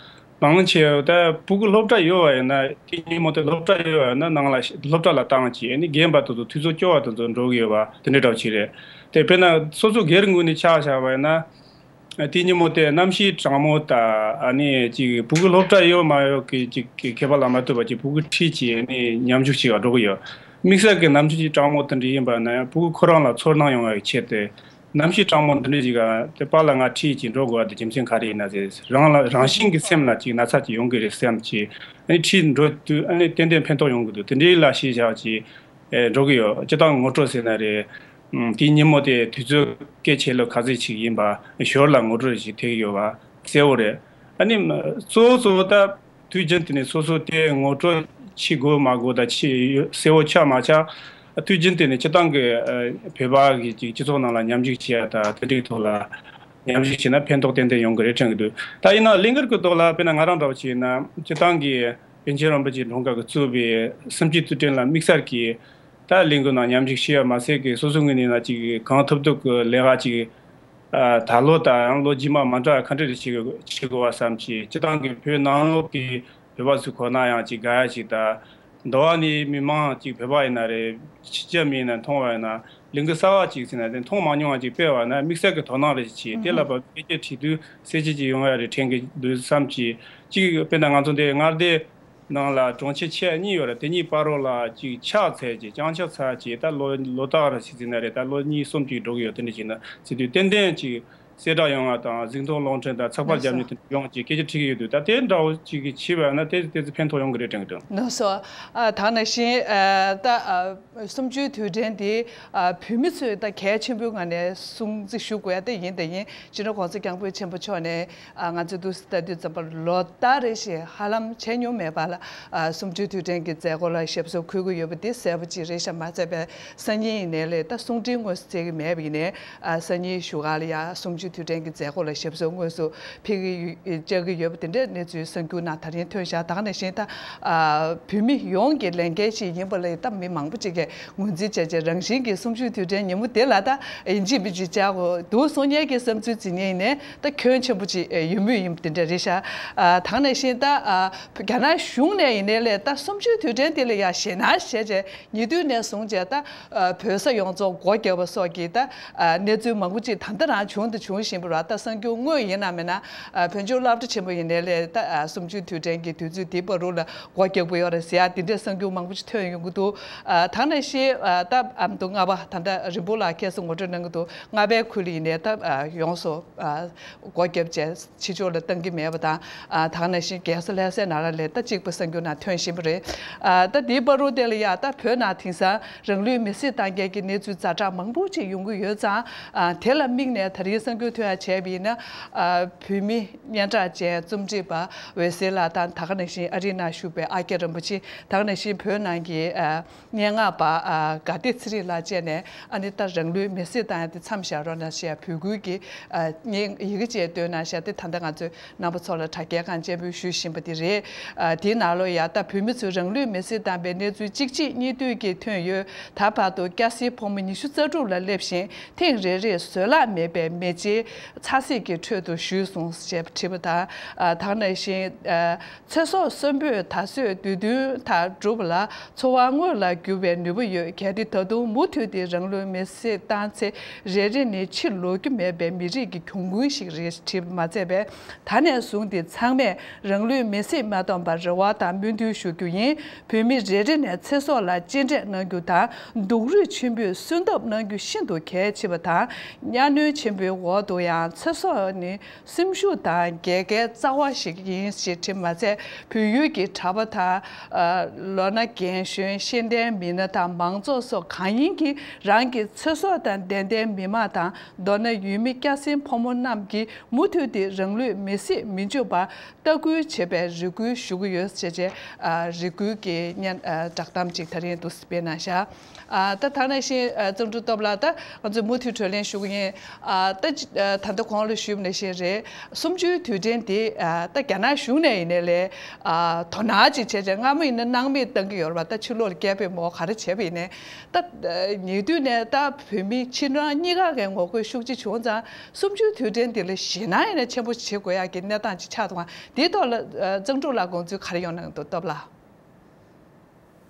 མང་ཆེ་བ་ད་ཕྲུ་གུ་སློབ་གྲྭ་ཡོད་པ་ཡིན་ན་དེ་ཉིན་མོ་དེ་སློབ་གྲྭ་ཡོད་པ་ཡིན་ན་ནང་ལ་སློབ་གྲྭ་ལ་བཏང་བྱས་ཨ་ནི་རྒན་པ་དེ་ཚོ་དུས་ཚོད་སྐྱོ་བ་དེ་ཚོ་འགྲོ་གི་ཡོད་པ་དེ་འདྲའི་འདྲ་བོ་ཅིག་རེད། དེ་དཔེར་ན་སོ་སོ་སྒེར་ངོས་ནས་ཆ་བཞག་པ་ཡིན་ན་དེ་ཉིན་མོ་དེ་གནམ་གཤིས་གྲང་མོ་དང་ཨ་ནི་ཅིག་ཕྲུ་གུ་སློབ་གྲྭ་ཡོད་མ་ཡོད་ཀྱི་ཅིག་གི་ཁྱད་པར་ལ་མ་ལྟོས་པ་ཅིག་ཕྲུ་གུ་ཁྲིད་ཅིག་ཨ་ནི་མཉམ་ཞུགས་བྱེད་ག་འགྲོ་གི་ཡོད། དམིགས་བསལ་གྱི་གནམ་གཤིས་གྲང་མོ་དེ་འདྲ་ཡིན་པ་ན་ཕྲུ་གུ་ཁོ་རང་ལ་ཚོར་སྣང་ཡོང་བའི་ཆེད་དུ། གནམ་གཤིས་གྲང་མོ་འདི་འདྲ་ཞིག་ག་དེ་པཱ་ལགས་ང་ཁྲིད་ཅིག་འགྲོ་དགོས་པ་དེ་རྒྱུ་མཚན་ག་རེ་ཡིན་ན་ཟེར། རང་ལ་རང་བཞིན་གྱི་སེམས་ལ་ཅིག་ན་ཚ་ཅིག་ཡོང་གི་རེད་བསམ་ཅིག་ཨ་ནི་ཁྲིད་འགྲོ་དུས་ཨ་ནི་ཏན་ཏན་ཕན་ཐོགས་ཡོང་གི་འདུག་དེ་འདྲའི་ལ་གཞི་བཞག་ཅིག་ཨེ་འགྲོ་གི་ཡོད། སྤྱིར་བཏང་ངོ་སྤྲོད་ཟེར་ན་རེད། ཨམ་དེའི་ཉིན་མོ་དེ་དུས་ཚོད་སྐད་ཆེ་ལོས་ག་ཚོད་ཅིག་ཡིན་པ་ཞོར་ལ་ངོ་སྤྲོད་ཅིག་ཐེབས་ཀྱི་ཡོད་པ་གསལ་བོ་རེད། ཨ་ནི་གཙོ་བོ་གཙོ་བོ་ད། དུས་རྒྱུན་དེ་ནས་སོ་སོ་དེ་ངོ་སྤྲོད་བྱེད་དགོས་མ་དགོས་དང་ཆེས་གསལ་བོ་ཆགས་མ་ཆགས། དུས་རྒྱུན་དེ་ནས་སྤྱིར་བཏང་གི་ཨ་བོད་པ་གི་ཅིག་སྤྱི་ཚོགས་ནང་ལ་མཉམ་ཞུགས་བྱེད་ཡ་དང་དེ་འདྲའི་ཐོག་ལ་མཉམ་ཞུགས་བྱས་ན་ཕན་ཐོགས་ཏན་ཏན་ཡོང་གི་རེད་དྲན་གི་འདུག་ད་ཡིན་ན་ལས་འགུལ་གི་ཐོག་ལ་དཔེར་ན་ང་རང་འདྲ་བོ་བྱས་ན་སྤྱིར་བཏང་གི་པཎ་ཆེན་རིན་པོ་ཆེ་འཁྲུངས་སྐར་གི་གཙོས་པའི་གསུམ་བཅུའི་དུས་དྲན་ལ་དམིགས་བསལ་གྱི་ད་ལས་འགུལ་ནང་མཉམ་ཞུགས་བྱེད་ཡ་མ་ཟད་ཀྱི་སོ་སོ་ངོས་ནས་ན་ཅིག་གང་ཐུབ་ཐུབ་ཀྱི་ལས་ཀ་ཅིག་ཨ་ད་ལོ་དང་ཡང་ལོ་རྗེས་མ་མ་འདྲ་བ་ག་འདྲ་རེ་བྱེད་དགོས་བྱེད་དགོས་པ་བསམ་གྱི་སྤྱིར་བཏང་གི་བོད་ནང་ལོགས་ཀྱི་བོད་པ་ཚོའི་ཁོ་ན་ཡང་ཅིག་དགའ་ཡ་ཅིག་དང་། འདི་བ་ནི་མི་མང་ཅིག་བོད་པ་ཡིན་ན་རེད། ཕྱི་རྒྱལ་མི་ཡིན་ན་མཐོང་བ་ཡིན་ན་ལས་འགུལ་གསར་བ་ཅིག་ཟེར་ན་དེ་མཐོང་མ་མྱོང་བ་ཅིག་སྤེལ་བ་ན་དམིགས་བསལ་གྱི་དོ་སྣང་རེ་བྱེད་དེ་ལ་ཕར་ཕལ་ཆེར་བྲིས་དུས་གསལ་བྱེད་ཅིག་ཡོང་ཡ་རེད་དྲན་གྱི་འདུག་བསམ་གྱི་ཅིག་དཔེར་ན་ང་ཚོ་འདི་མངའ་སྡེ་ ནང་ལ་གྲོང་ཁྱེར་ཆེ་གཉིས་ཡོད་རེད། དེ་གཉིས་བར་རོ་ལ་ཅིག་ཆག་ཚར་ཅིག་རྐྱང་ཆག་ཚར་ཅིག་ད་ལོ་ལོ་ལྟར་རེ་ཞིག་ཟིན་ན་རེད། ད་ལོ་གཉིས་གསུམ་ཅིག་འགྲོ་གི་ཡོད། དེ་འདྲ་ཞིག་ན་ཚེ་དུས་ཏན་ཏན་ཅིག་གསལ་བསྒྲགས་ཡོང་བ་དང་གཟིགས་མཐོང་རླུང་འཕྲིན་དང་ཚགས་པར་རྒྱབ་ནས་དེ་འདྲ་ཡོང་ཅིག་སྐད་ཆ་དྲི་གི་ཡོད་འདུག་ད་དེ་འདྲ་བོ་ཅིག་གིས་བྱས་པ་ན་དེ་དེ་ཚོ་ཕན་ཐོགས་ཡོང་གི་རེད་དྲན་གི་འདུག་ལགས་སོ། ཨ་ད་ནང་བཞིན་ཨ་ད་ཨ་གསུམ་བཅུའི་དུས་དྲན་འདི་ཨ་བོད་མི་ཚོས་ད་གལ་ཆེན་པོའི་ངང་ནས་སྲུང་བརྩི་ཞུ་དགོས་ཡ་དེ་ཡིན། དེ་ཡིན་སྤྱི་ནོར་༸གོང་ས་༸སྐྱབས་མགོན་ཆེན་པོ་མཆོག་ནས་ཨ་ང་ཚོས་འདུག་སེ་ལྟ་དུས་ཙམ་པ་ལོ་ལྟར་རེ་བཞིན་ཧ་ལམ་བྱས་མྱོང་མེད་པ་ལ་ཨ་གསུམ་བཅུའི་དུས་དྲན་གྱི་མཛད་སྒོ་ལ་ཞབས་སོར་འཁོད་ཀྱི་ཡོད་པ་འདི་གསལ་པོ་ཅིག་རེད་ཤག་མ་ཚད་པའི་སང་ཉིན་ཡིན་ནའི་ལས་ད་གསུང་འཕྲིན་དངོས་སུ་བཙལ་གྱི་མེད་པ་ཡིན་ནའི་ཨ་སང་ཉིན་བཞུགས་སྒར་ལ་ཡ་གསུམ་བཅུའི་དུས་དྲན་གྱི་མཛད་སྒོ་ལ་ཞབས་སོར་དངོས་སུ་ཕེབས་ཀྱི་ཡོད། བཅར་གྱི་ཡོད་པ་དེ་འདྲའི་གནས་ཚུལ་གསར་འགྱུར་ནང་ད་རིང་ཐོན་ཤག་ད་ག་ནང་བཞིན་ད་ཨ་བོད་མི་ཡོངས་ཀྱི་ལས་འགན་ཞིག་ཡིན་པ་ལ་ད་མི་མང་པོ་ཅིག་གིས་ངོས་འཛིན་བྱས་བྱས་རང་བཞིན་གྱིས་གསུམ་བཅུའི་དུས་དྲན་ཉིན་མོ་དེ་ལ་ད་ཡིན་གཅིག་མིན་གཅིག་བཅར་དགོས་འདུག་གསུང་མཁན་གྱི་བསམ་ཚུལ་འཛིན་མཁན་ཡིན་ནའི་ད་ཁྱོན་ཆེན་པོ་ཅིག་ཡོད་མུས་ཡིན་པ་དེ་འདྲ་རེད་ཤག་ཨ་ད་ག་ནང་བཞིན་ད་ཨ་རྒྱ་ནག་གཞུང་ནས་ཡིན་ནའི་ལས་ད་གསུམ་བཅུའི་དུས་དྲན་དེ་ལ་ཡ་ཞེད་སྣང་བྱས་བྱས་ཉེ་དུས་ནས་བཟུང་བྱས་ད་ཨ་བོད་ས་ཡོངས་རྫོགས་སྒོ་བརྒྱབ་པ་སོགས་ཀྱི་ད་ཨ་གནས་ཚུལ་མང་པོ་ཅིག་ད་ལྟ་རང་བྱུང་དང་འབྱུང་བཞིན་པ་རེད། ད་གསར་འགྱུར་དངོས་ཡིན་ན་མིན་ན་ཨ་བོད་ལྗོངས་སློབ་གྲྭ་ཆེན་པོ་ཡིན་ནའི་ལས་ད་ཨ་གསུམ་བཅུའི་དུས་དྲན་གྱི་དུས་ཚོད་དེའི་བར་དུ་ལ་སྒོ་བརྒྱབ་ཀྱི་ཡོད་རེད་ཟེར་ཡ་དེ་འདྲའི་གསར་འགྱུར་མང་པོ་ཅིག་ཐོན་ཡོང་གི་འདུག་ཨ་ད་ནང་བཞིན་ཨ་ད་ཨ་མདོ་ལྔ་པ་ད་ལྟ་རིན་པོ་ལགས་ཁྱེད་ཚོ་ངོ་སྤྲོད་གནང་གི་འདུག་ལྔ་པའི་ཁུལ་ལ་ཡིན་ནའི་ད་ཨ་ཡོངས་སུ་ཨ་སྒོ་བརྒྱབ་བྱས། ཕྱི་ཕྱོགས་ལ་གཏང་གི་མེད་པ་དང་། ཨ་ད་ག་ནང་བཞིན་རྒྱལ་ས་ལྷ་སའི་ནང་ལ་ལས་ད་གཅིག་པ་གསར་འགྱུར་ནང་ཐོན་བཞིན་པ་རེད། ཨ་ད་དེའི་བར་དུ་དེ་ལ་ཡ་ད་བོད་ནང་དེང་སང་རང་ལུས་མེར་སྲེག་བཏང་མཁན་གྱི་གནས་ཚུལ་ཛ་དྲག་མང་པོ་ཅིག་ཡོང་གི་ཡོད་ཙང་། ཨ་དེ་ལ་དམིགས་ནས་ད་རིང་གསར་འགྱུར་ཐོན་ཡ་བྱས་པ་ཡིན་ན། ཨ་བོད་མི་སྙན་གྲགས་ཅན་རྩོམ་སྒྲིག་པ་འོད་ཟེར་ལགས་དང་། ད་ག་ནང་བཞིན་ཨ་རིའི་ནང་བཞུགས་པའི་ཨ་རྒྱ་རིན་པོ་ཆེ། ད་ག་ནང་བཞིན་བོད་ནང་གི་ཨ་སྙན་ངག་པ་ཨ་དགའ་བདེ་ཚེ་རིང་ལགས་བཅས་ནས་ཨ་ནི་ད་རང་ལུས་མེར་སྲེག་བཏང་ཡ་དེ་མཚམས་བཞག་རོགས་གནང་ཞེས་བོད་ཁུལ་གྱི་ཨ་སྙན་ཡི་གེ་བཅས་བཏོན་གནང་ཤག་དེ་ད་ལྟ་ང་ཚོས་རྣམ་པ་ཚོ་ལ་དྲ་རྒྱའི་སྒང་སྤྱན་འབུལ་ཞུ་བཞིན་པ་དེ་རེད། ཨ་དེའི་ནང་ལོགས་ཡ་ད་བོད་མི་ཚོས་རང་ལུས་མེར་སྲེག་བཏང་པའི་གནས་ཚུལ་གཅིག་རྗེས་གཉིས་མཐུད་ཀྱིས་ཐོན་ཡོད། ད་བར་དུ་སྐྱ་སེར་ཕོ་མོ་ཉི་ཤུ་རྩ་དྲུག་ལ་སླེབས་ཤིང་། ཐེངས་རེ་རེར་བཟོད་གླགས་མེད་པའི་མེ་ལྕེའི་ཚ་ཟེགས་ཀྱི་ཁྲོད་དུ་བཞུད་སོང་ཞེས་བྲིས་པ་དང་། ཨ་ད་ག་ནང་བཞིན་ཨ་ཚེ་སྲོག་གསོན་པོས་ད་གཟོད་དུས་རྒྱུན་ལྟར་འགྲུབ་པ་ལ་འཚོ་བ་དངོས་ལ་འགྱུར་བའི་ནུས་པ་ཡོད། གལ་ཏེ་ད་དུང་མུ་མཐུད་དེ་རང་ལུས་མེར་སྲེག་བཏང་ཚེ། རེ་རེ་ནི་ཕྱིར་ལོག་རྒྱུ་མེད་པའི་མི་རིགས་ཀྱི་གྱོང་གུན་ཞིག་རེད། བྲིས་པ་མ་ཚད་པས། ད་ནས་བཟུང་སྟེ་ཚང་མས་རང་ལུས་མེར་སྲེག་མ་གཏོང་བར་རེ་བ་དང་སྨོན་འདུན་ཞུ་རྒྱུ་ཡིན། བོད་མི་རེ་རེ་ནས་ཚེ་སྲོག་ལ་གཅེས་སྤྲས་གནང་རྒྱུ་དང་། སྡུག་རུས་ཆེན་པོས་སུན་གདབ་གནང་རྒྱུ་ཤིན་ཏུ་གལ་ཆེ་བ་དང་། གཉའ་གནོན་ཆེན་པོའི་འོག་ཏུ་ཡང་ཚེ་སྲོག་ནི་སེམས་ཤུགས་དང་རྒྱལ་ཁའི་རྩ་བ་ཞིག་ཡིན་ཞེས་བྲིས་མ་ཚད། བོད་ཡུལ་གྱི་གྲྭ་པ་དང་། ཨ་ལོ་ན་རྒན་གཞོན་ཤེས་ལྡན་མི་སྣ་དང་མང་ཚོགས་སོགས་གང་ཡིན་གྱིས་རང་གི་ཚེ་སྲོག་དང་ལྡན་ལྡན་མི་མང་དང་། མདོར་ན་ཡུལ་མི་སྐྱ་སེར་ཕོ་མོ་རྣམས་ཀྱིས་མུ་མཐུད་དེ་རང་ལུས་མེར་སྲེག་མི་འཇོག་པར་ལྟ་སྐུལ་བྱེད་པའི་རེ་སྐུལ་ཞུ་གི་ཡོད་ཅེས་བྱས། ཨ་རེ་སྐུལ་གྱི་སྙན་ཨ་བསྒྲགས་གཏམ་ཅིག་ད་རིང་འདུག་སེ་སྤེལ་གནང་ཤག་ཨ་ད་ད་ག་ནང་བཞིན་ཨ་གཙང་ཕྲུག་སྟོབས་ལགས། ད་ང་ཚོས་མུ་མཐུད་གྲོས་གླེང་ཞུ་གི་ཡིན། ཨ་ད་ཅི་ཨ་ད་ལྟ་གོང་ལ་ཞུས་པ་ནང་བཞིན་རེད། གསུམ་བཅུའི་དུས་དྲན་དེ་ཨ་ད་རྒྱ་ནག་གཞུང་ནས་ཡིན་ནའི་ལས་ཨ་དོ་སྣང་ཅིག་བྱས་བྱས། སྔ་མོ་ཡིན་ན་སྣང་མེད་བཏང་གི་ཡོད་རེད་པ། ད་ཕྱི་ལོགས་ལ་སྐད་འབོད་མོ་ག་རེ་བྱས་པ་ཡིན་ནའི། ད་ཨ་ཉེ་དུས་ནས་ད་བོད་མི་ཕྱི་ནང་གཉིས་ཀ་གི་ངོ་རྒོལ་ཤུགས་ཆེ་བྱུང་ཙང་། གསུམ་བཅུའི་དུས་དྲན་འདི་ལ་ཞེད་སྣང་ཡིན་ན་ཆེན་པོ་བྱེད་དགོས་ཡག་གི་གནས་སྟངས་ཅིག་ཆགས་འདུག་ག་དེའི་ཐོག་ལ་ཨ་གཙང་ཕྲུག་ལགས་དགོངས་ཚུལ་ག་རེ་ཡོད་སྣང་འདུག་སྟོབས་ལགས།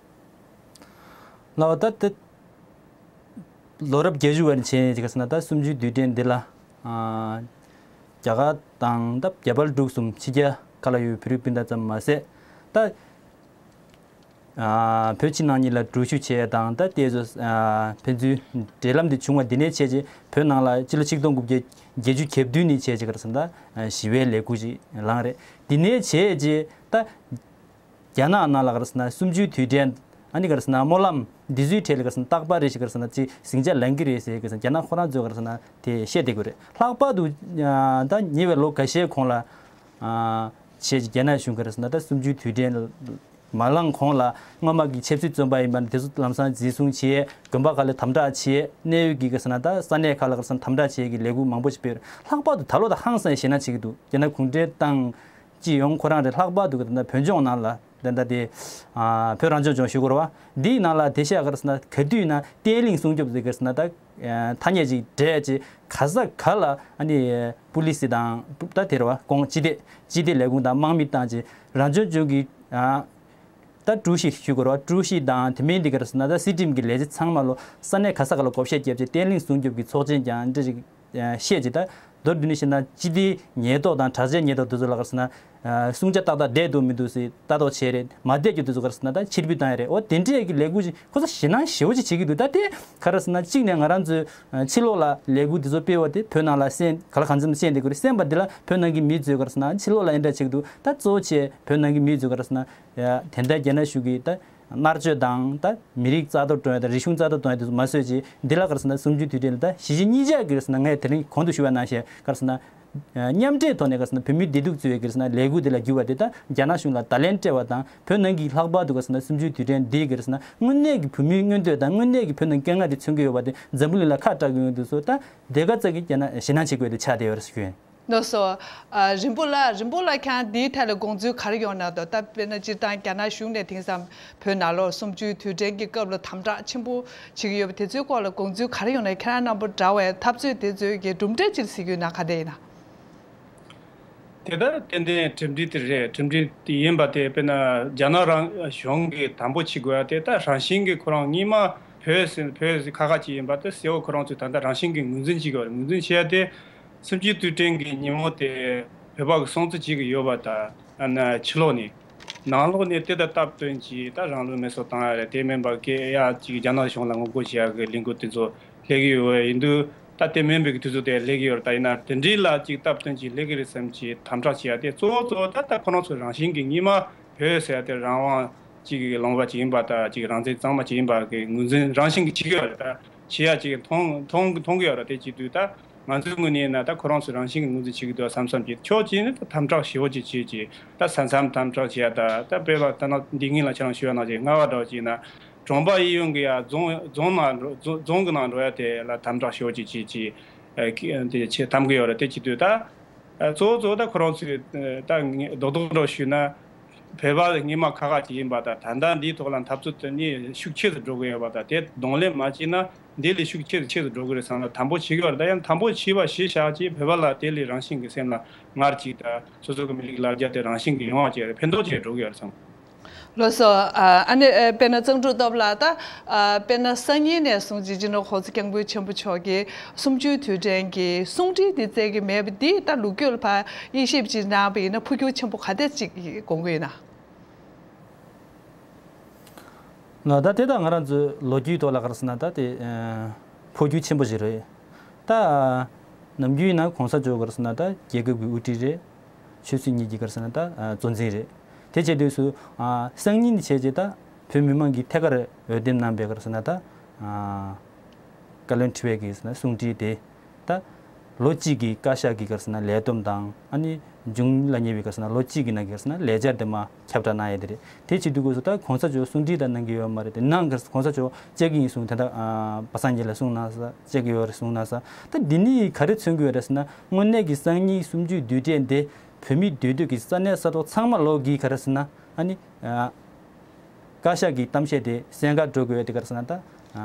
ལགས་ད་ད་ལོ་རབས་བརྒྱད་ཅུ་བར་བྱས་ནས་ཅིག་ག་ཟེར་ན། ད་གསུམ་བཅུའི་དུས་དྲན་འདི་ལ་ཨ་རྒྱ་གར་དང་ད་རྒྱ་བལ་འབྲུག་གསུམ་ཕྱི་རྒྱལ་ཁག་ལ་ཡོད་བོད་རིགས་སྤུན་ཟླ་ཙམ་མ་ཟད། ད་ཨ་བོད་ཕྱི་ནང་གཉིས་ལ་འགྲུལ་བཞུད་བྱས་དང་། ད་དེ་ཚོ་ཨ་ཕན་ཚུན་འབྲེལ་ལམ་དེ་བྱུང་བ། འདི་ནས་བྱས་རྗེས་བོད་ནང་ལ་སྤྱི་ལོ་ཆིག་སྟོང་དགུ་བརྒྱ་བརྒྱད་ཅུ་གྱ་བདུན་ནས་བྱས་རྗེས་ག་རེ་ཟེར་ན། ད་ཞི་བའི་ལས་འགུལ་ཅིག་ལངས་རེད། འདི་ནས་བྱས་རྗེས་ད་རྒྱ་ནག་ནང་ལ་ག་རེ་ཟེར་ན་གསུམ་བཅུའི་དུས་དྲན་ཨ་ནི་ག་རེ་ཟེར་ན་སྨོན་ལམ་འདི་ཚོའི་གྲས་ལ་ག་རེ་ཟེར་ན་རྟག་པར་རེ་བཞིན་ག་རེ་ཟེར་ན་ཅིག་ཟིང་ཆ་ལངས་ཀྱི་རེད་ཟེར། ག་རེ་ཟེར་ན་རྒྱ་ནག་ཁོ་རང་ཚོས་ག་རེ་ཟེར་ན་དེ་བཤད་བསྡད་ཀྱི་རེད། ལྷག་པར་དུ་ཨ་ད་ཉེ་བའི་ལོ་འགའ་ཤས་གོང་ལ་ཨ་བྱས་རྗེས་རྒྱ་ནག་གཞུང་ག་རེ་ཟེར་ན་ད་གསུམ་བཅུའི་དུས་དྲན་མ་ལངས་གོང་ལ་སྔོན་མ་གི་ཆབ་སྲིད་བཙོན་པ་ཡིན་པ་ན་དེ་ཚོ་ལམ་སང་འཛིན་བཟུང་བྱས། དགོན་པ་ཁག་ལ་དམ་དྲག་བྱས། གནད་ཡོད་ཀྱི་ག་རེ་ཟེར་ན་ད་ས་གནས་ཁག་ལ་ག་རེ་ཟེར་ན་དམ་དྲག་བྱས་ཀྱི་ལས་འགུལ་མང་པོ་ཞིག་སྤེལ། ལྷག་པར་དུ་ད་ལོ་ད་ཧང་སང་ཞེད་སྣང་བྱེད་ཀྱི་འདུག་རྒྱ་ནག་གུང་ཁྲན་ཏང་སྤྱི་ཡོངས་ཁོ་རང་རེད། ལྷག་པར་དུ་ག་རེ་ཟེར་ན་བོད་ལྗོངས་ནང་ལ་ད་ལྟ་དེ་ཨ་བོད་རང་སྐྱོང་ལྗོངས་ཞུ་དགོས་རེད་པ། འདིའི་ནང་ལ་དེ་ཤ་ག་རེ་ཟེར་ན་ག་དུས་ན་བརྟན་ལྷིང་སྲུང་སྐྱོབ་ཟེར་ག་རེ་ཟེར་ན་ད་ཐ་སྙད་ཅིག་སྤྲད་ཅིག་ག་ས་ག་ལ་ཨ་ནི་པུ་ལི་སི་དང་ད་དེ་རེད་པ། ཁོང་སྤྱི་བདེ་སྤྱི་བདེ་ལས་ཁུངས་དང་དམག་མི་བཏང་ཅིག་རང་སྐྱོང་ལྗོངས་ཀྱི་ཨ་ད་ཀྲུའུ་ཞི་ཞུ་དགོས་རེད་པ། ཀྲུའུ་ཞི་དང་དེ་མིན་འདི་ག་རེ་ཟེར་ན་ད་སྲིད་ཁྲིམས་ཀྱི་ལས་བྱེད་ཚང་མ་ལོ་ས་གནས་ག་ས་ག་ལ་བགོ་བཤའ་བརྒྱབ་ཅིག་བརྟན་ལྷིང་སྲུང་སྐྱོབ་ཀྱི་ཚོགས་ཆེན་ཀྱང་འདྲ་ཅིག་བཤད་ཅིག་ད་ མདོར་བསྡུས་ནས་བཤད་ན་སྤྱི་བདེའི་ཉེན་རྟོག་དང་དྲག་ཆས་ཉེན་རྟོག་དེ་ཚོ་ལ་ག་རེ་ཟེར་ན། ཨ། སྲུང་བྱ་ཏག་ཏག་བསྡད་འདུག་མི་འདུག་ཟེར་ལྟ་རྟོག་བྱས་རེད། མ་བསྡད་རྒྱུ་དེ་ཚོ་ག་རེ་ཟེར་ན་ད་ཕྱིར་འབུད་བཏང་ཡ་རེད། འོ་དེ་འདྲའི་གི་ལས་འགུལ་ཞིག་ཁོ་ཚོ་ཞེད་སྣང་ཞེ་པོ་ཅིག་བྱེད་ཀྱི་འདུག་ད་དེ་ག་རེ་ཟེར་ན་གཅིག་ནས་ང་རང་ཚོས་ཕྱི་ལོགས་ལ་ལས་འགུལ་དེ་ཚོ་སྤེལ་བ་དེ་བོད་ནང་ལ་གསན་ག་ལ་གང་འཚམ་གསན་བསྡད་ཀྱི་རེད། གསན་པ་འདི་ལ་བོད་ནང་གི་མི་ཚོས་ག་རེ་ཟེར་ན་ཕྱི་ལོགས་ལ་ཨེ་འདྲ་བྱེད་ཀྱི་འདུག་ད་གཙོ་བོ་བྱས་བོད་ནང་གི་མི་ཚོས་ག་རེ་ཟེར་ན་ཡ་དེ་འདྲ་རྒྱ་ནག་གཞུང་གིས་ད། མནར་གཅོད་དང་ད་མི་རིགས་རྩ་གཏོར་གཏོང་ཡ་དང་རིག་གཞུང་རྩ་གཏོར་གཏོང་ཡ་དེ་ཚོ་མ་བཟོས་ཅིག་འདི་ལ་ག་རེ་ཟེར་ན་གསུམ་བཅུའི་དུས་དྲན་ལ་ད་གཞིས་བྱེས་གཉིས་ཆ་གི་ག་རེ་ཟེར་ན་ངས་དེ་རིང་གོང་དུ་ཞུ་བ་ནང་བཞིན་ག་རེ་ཟེར་ན། མཉམ་འབྲེལ་ཐོག་ནས་ག་རེ་ཟེར་ན་བོད་མིའི་བདེ་སྡུག་གཙོས་པའི་ག་རེ་ཟེར་ན་ལས་འགུལ་དེ་ལ་བསྒྱུར་བ་དེ་ད་རྒྱ་ནག་གཞུང་ལ་བརྡ་ལན་སྤྲད་པ་དང་བོད་ནང་གི་ལྷག་པར་དུ་ག་རེ་ཟེར་ན་གསུམ་བཅུའི་དུས་དྲན་འདིའི་ག་རེ་ཟེར་ན་དངོས་གནས་ཀྱི་བོད་མིའི་མངོན་འདོད་དང་དངོས་གནས་ཀྱི་བོད་ནང་དཀའ་ངལ་དེ་མཚོན་གྱི་ཡོད་པ་དེ་འཛམ་བུ་གླིང་ལ་ཁ་བཀྲག་གི་ཡོང་དུས་སུ་ད་དེ་ག་ཙམ་གྱི་རྒྱ་ནག་ཞེད་སྣང་བྱེད་དགོས་དེ་ཆགས་བསྡད་ཡོད་རེད་ཞུ་ཡིན། ལགས་སོ། ཨ། རིན་པོ་ལགས། རིན་པོ་ལགས་ཁྱེད་རང་འདིའི་ཐད་ལ་དགོངས་ཚུལ་ག་རེ་ཡོད་ན་འདུག་ད་དཔེར་ན་སྤྱིར་བཏང་རྒྱ་ནག་གཞུང་ནས་དེང་སང་བོད་ནང་ལོགས་གསུམ་བཅུའི་དུས་དྲན་གྱི་སྐབས་ལ་དམ་དྲག་ཆེན་པོ་བྱེད་ཀྱི་ཡོད་པ་དེ་ཚོའི་སྐོར་ལ་དགོངས་ཚུལ་ག་རེ་ཡོད་ན་ཁྱེད་རང་རྣམ་པ་འདྲ་བའི་འཐབ་རྩོད་དེ་ཚོའི་གི་གྲུབ་འབྲས་ཅིག་གཟིགས་ཀྱི་ཡོད་ན་ག་འདྲ་ཡིན་ན། དེ་ལྟར་ཏན་ཏན་གྲུབ་འབྲས་དེ་རེད། གྲུབ་འབྲས་དེ་ཡིན་པ་དེ་དཔེར་ན་རྒྱ་ནག་རང་གཞུང་གིས་དམ་པོ་བྱེད་དགོས་ཡ་དེ་ད་རང་བཞིན་གྱིས་ཁོ་རང་སྔོན་མ་བོད་ཟེར་བོད་ཟེར་ཁ་ཁ་ཅིག་ཡིན་པ་དེ་གསལ་བོ་ཁོ་རང་ཚོས་ད་ལྟ་རང་བཞིན་གྱིས་ངོས་འཛིན་བྱེད་དགོས་རེད། ངོས་འཛིན་བྱེད་ཡ་དེ། གསུམ་བཅུའི་དུས་དྲན་གྱི་ཉིན་མོ་དེ་བོད་པ་གི་སྲུང་བརྩི་བྱེད་ཀྱི་ཡོད་པ་དང་། ཨ་ནི་ཕྱི་ལོགས་ནས་ནང་ལོགས་ནས་དེ་དང་སྟབས་བསྟུན་གྱིས་ད་རང་ལུས་མེ་སྲེག་བཏང་ཡ་རེད། དེ་མིན་པ་གི་ཡ་གཅིག་རྒྱ་ནག་གཞུང་ལ་ངོ་རྒོལ་བྱེད་ཡ་གི་ལས་འགུལ་དེ་ཚོ་སླེབས་ཀྱི་ཡོད་ཡིན་དུས་ད་དེ་མིན་པའི་གི་དུས་ཚོད་དེ་སླེབས་ཀྱི་ཡོད་རེད། ད་ཡིན་ན་དེ་འདྲའི་ལ་གཅིག་སྟབས་བསྟུན་གྱིས་སླེབས་ཀྱི་རེད་བསམ་གྱིས་དམ་དྲག་བྱེད་ཡ་དེ་གཙོ་བོ་གཙོ་བོ་ད་ལྟ་ཁོ་རང་ཚོ་རང་བཞིན་གྱིས་སྔོན་མ་བོད་ཟེར་ཡ་དེ་རང་དབང་གཅིག་གི་ལུང་པ་གཅིག་ཡིན་པ་དང་གཅིག་རང་བཙན་གཙང་མ་གཅིག་ཡིན་པ་གི་ངོས་འཛིན་རང་བཞིན་གྱིས་བྱེད་ཀྱི་ཡོད་རེད། ད་བྱེད་ཡ་གཅིག་མཐོང་མཐོང་མཐོང་གི་ཡོད་རེད། དེ་བྱེད་དུས་ད། ང་ཚོའི་ངོས་ནས་ཡིན་ན་ད་ཁོ་རང་ཚོས་རང་བཞིན་གྱིས་ངོས་འཛིན་བྱེད་ཀྱི་འདུག་བསམ་བསམ་གྱིས་ཕྱོགས་གཅིག་ནས་ད་དམ་དྲག་ཞེ་པོ་ཅིག་བྱེད་ཀྱི། ད་ས་མཚམས་དམ་དྲག་བྱེད་ཡ་ད་ད་དཔེར་ན་ད་ནང་འདི་ངེད་ལ་ཁྱེད་རང་ཞུ་ཡ་ནང་བཞིན་རྔ་བ་འདྲ་བོ་ཅིག་ཡིན་ན་གྲོང་པ་གཡས་གཡོན་གྱི་ཡ་རྫོང་རྫོང་ནང་འགྲོ་རྫོང་རྫོང་གི་ནང་འགྲོ་ཡ་དེ་ལ་དམ་དྲག་ཞེ་པོ་ཅིག་བྱེད་ཀྱི། ཨ་ཀི་དེ་ཆེ་དམ་གྱི་ཡོད་རེད། དེ་བྱེད་དུས་ད། ཨ་གཙོ་བོ་གཙོ་བོ་ད་ཁོ་རང་ཚོས་ད་ངས་རྡོག་རྡོག་འདྲ་བོ་ཞུས་ན། བོད་པ་སྔོན་མ་ཁག་ཁག་ཅིག་ཡིན་པ་དང་ད་ལྟ་འདིའི་ཐོག་ལ་འཐབ་རྩོད་དེ་ནི་ཤུགས་ཆེ་རུ་འགྲོ་གི་ཡོད་པ་དང་དེ་གདོང་ལེན་མ་བྱས་ན་འདི་ལས་ཤུགས་ཆེ་རུ་ཆེ་རུ་འགྲོ་གི་རེད་བསམ་ལ་དམ་པོ་བྱེད་ཀྱི་ཡོད་རེད། ད་ཡང་དམ་པོ་བྱས་པ་གཞི་བཞག་ཅིག་བོད་པ་ལ་དེ་ལས་རང་བཞིན་གྱི་སེམས་ལ་ངར་ཅིག་དང་སོ་སོ་གི་མི་རིགས་ལ་རྒྱ་དེ་རང་བཞིན་གྱི་ཡོང་བ་བྱས་རེད། ཕན་ཐོགས་ཆེ་རུ་འགྲོ་གི་ཡོད་རེད་བསམ། ལགས་སོ། ཨ་ཨ་ནི་ཨ་དཔེར་ན་གཙང་ཕྲུག་སྟོབས་ལགས་ད་ཨ་དཔེར་ན་སང་ཉིན་ནས་བཟུང་སྤྱི་ནོར་༸གོང་ས་༸སྐྱབས་མགོན་ཆེན་པོ་མཆོག་གིས་གསུམ་བཅུའི་དུས་དྲན་གྱི་གསུང་འཕྲིན་འདི་བསྩལ་གྱི་མེད་པ་འདི་ད་ལོ་རྒྱུས་ལ་ཕར་དབྱེ་ཞིབ་ཅིག་གནང་བ་ཡིན་ན་འཕོ་འགྱུར་ཆེན་པོ་ག་འདྲ་ཅིག་དགོངས་ཀྱི་ཡོད་ན། ལགས། ད་དེ་དག་ང་རང་ཚོའི་ལོ་རྒྱུས་ཐོག་ལ་ག་རེ་ཟེར་ན་ད་དེ་ཨ་འཕོ་འགྱུར་ཆེན་པོ་ཞིག་རེད། ད་ནམ་རྒྱུན་ཡིན་ན་གོང་ས་མཆོག་ག་རེ་ཟེར་ན་ད་རྒྱལ་ཁབ་ཀྱི་དབུ་ཁྲིད་རེད། ཆོས་སྲིད་གཉིས་ཀྱི་ག་རེ་ཟེར་ན་ད་ཨ་གཙོ་འཛིན་རེད། དེ་བྱེད་དུས་སུ་ཨ་སང་ཉིན་བྱས་རྗེས་ད་བོད་མི་མང་གིས་ཐད་ཀར་འོས་འདེམས་གནང་བའི་ག་རེ་ཟེར་ན་ད་ཨ་བཀའ་བློན་ཁྲི་པའི་གི་གསུང་འཕྲིན་དེ་ད་ལོ་གཅིག་གི་བཀའ་ཤག་གི་ག་རེ་ཟེར་ན་ལས་བསྡོམས་དང་ཨ་ནི་འབྱུང་ལ་ཉེ་བའི་ག་རེ་ཟེར་ན་ལོ་གཅིག་གི་ནང་གི་ག་རེ་ཟེར་ན་ལས་འཆར་དེ་མར་ཁྱབ་བསྒྲགས་གནང་ཡས་དེ་རེད། དེ་བྱེད་དུས་སྐབས་སུ་ད་གོང་ས་མཆོག་གསུང་འཕྲིན་ད་གནང་གི་ཡོད་མ་རེད། དེ་གནང་ག་རེ་གོང་ས་མཆོག་བཅར་གི་ཡིན་གསུངས། དེ་འདྲ་ཨ་པ་སངས་རྒྱས་ལ་གསུངས་གནང་ས་བཅར་གི་ཡོད་རེད་གསུངས་གནང་ས། ད་འདི་ནི་ག་རེ་མཚོན་གི་ཡོད་རེད་ཟེར་ན་དངོས་གནས་ཀྱི་སང་ཉིན་གསུམ་བཅུའི་དུས་དྲན་དེ་བོད་མིའི་འདུས་སྡོད་ཀྱི་ས་གནས་ས་ཐོག་ཚང་མ་ལོག་གིས་ག་རེ་ཟེར་ན་ཨ་ནི་ཨ། བཀའ་ཤག་གི་གཏམ་བཤད་དེ་གསན་གར་འགྲོ་དགོས་ཡོད་དེ་ག་རེ་ཟེར་ན་ད། ཨ་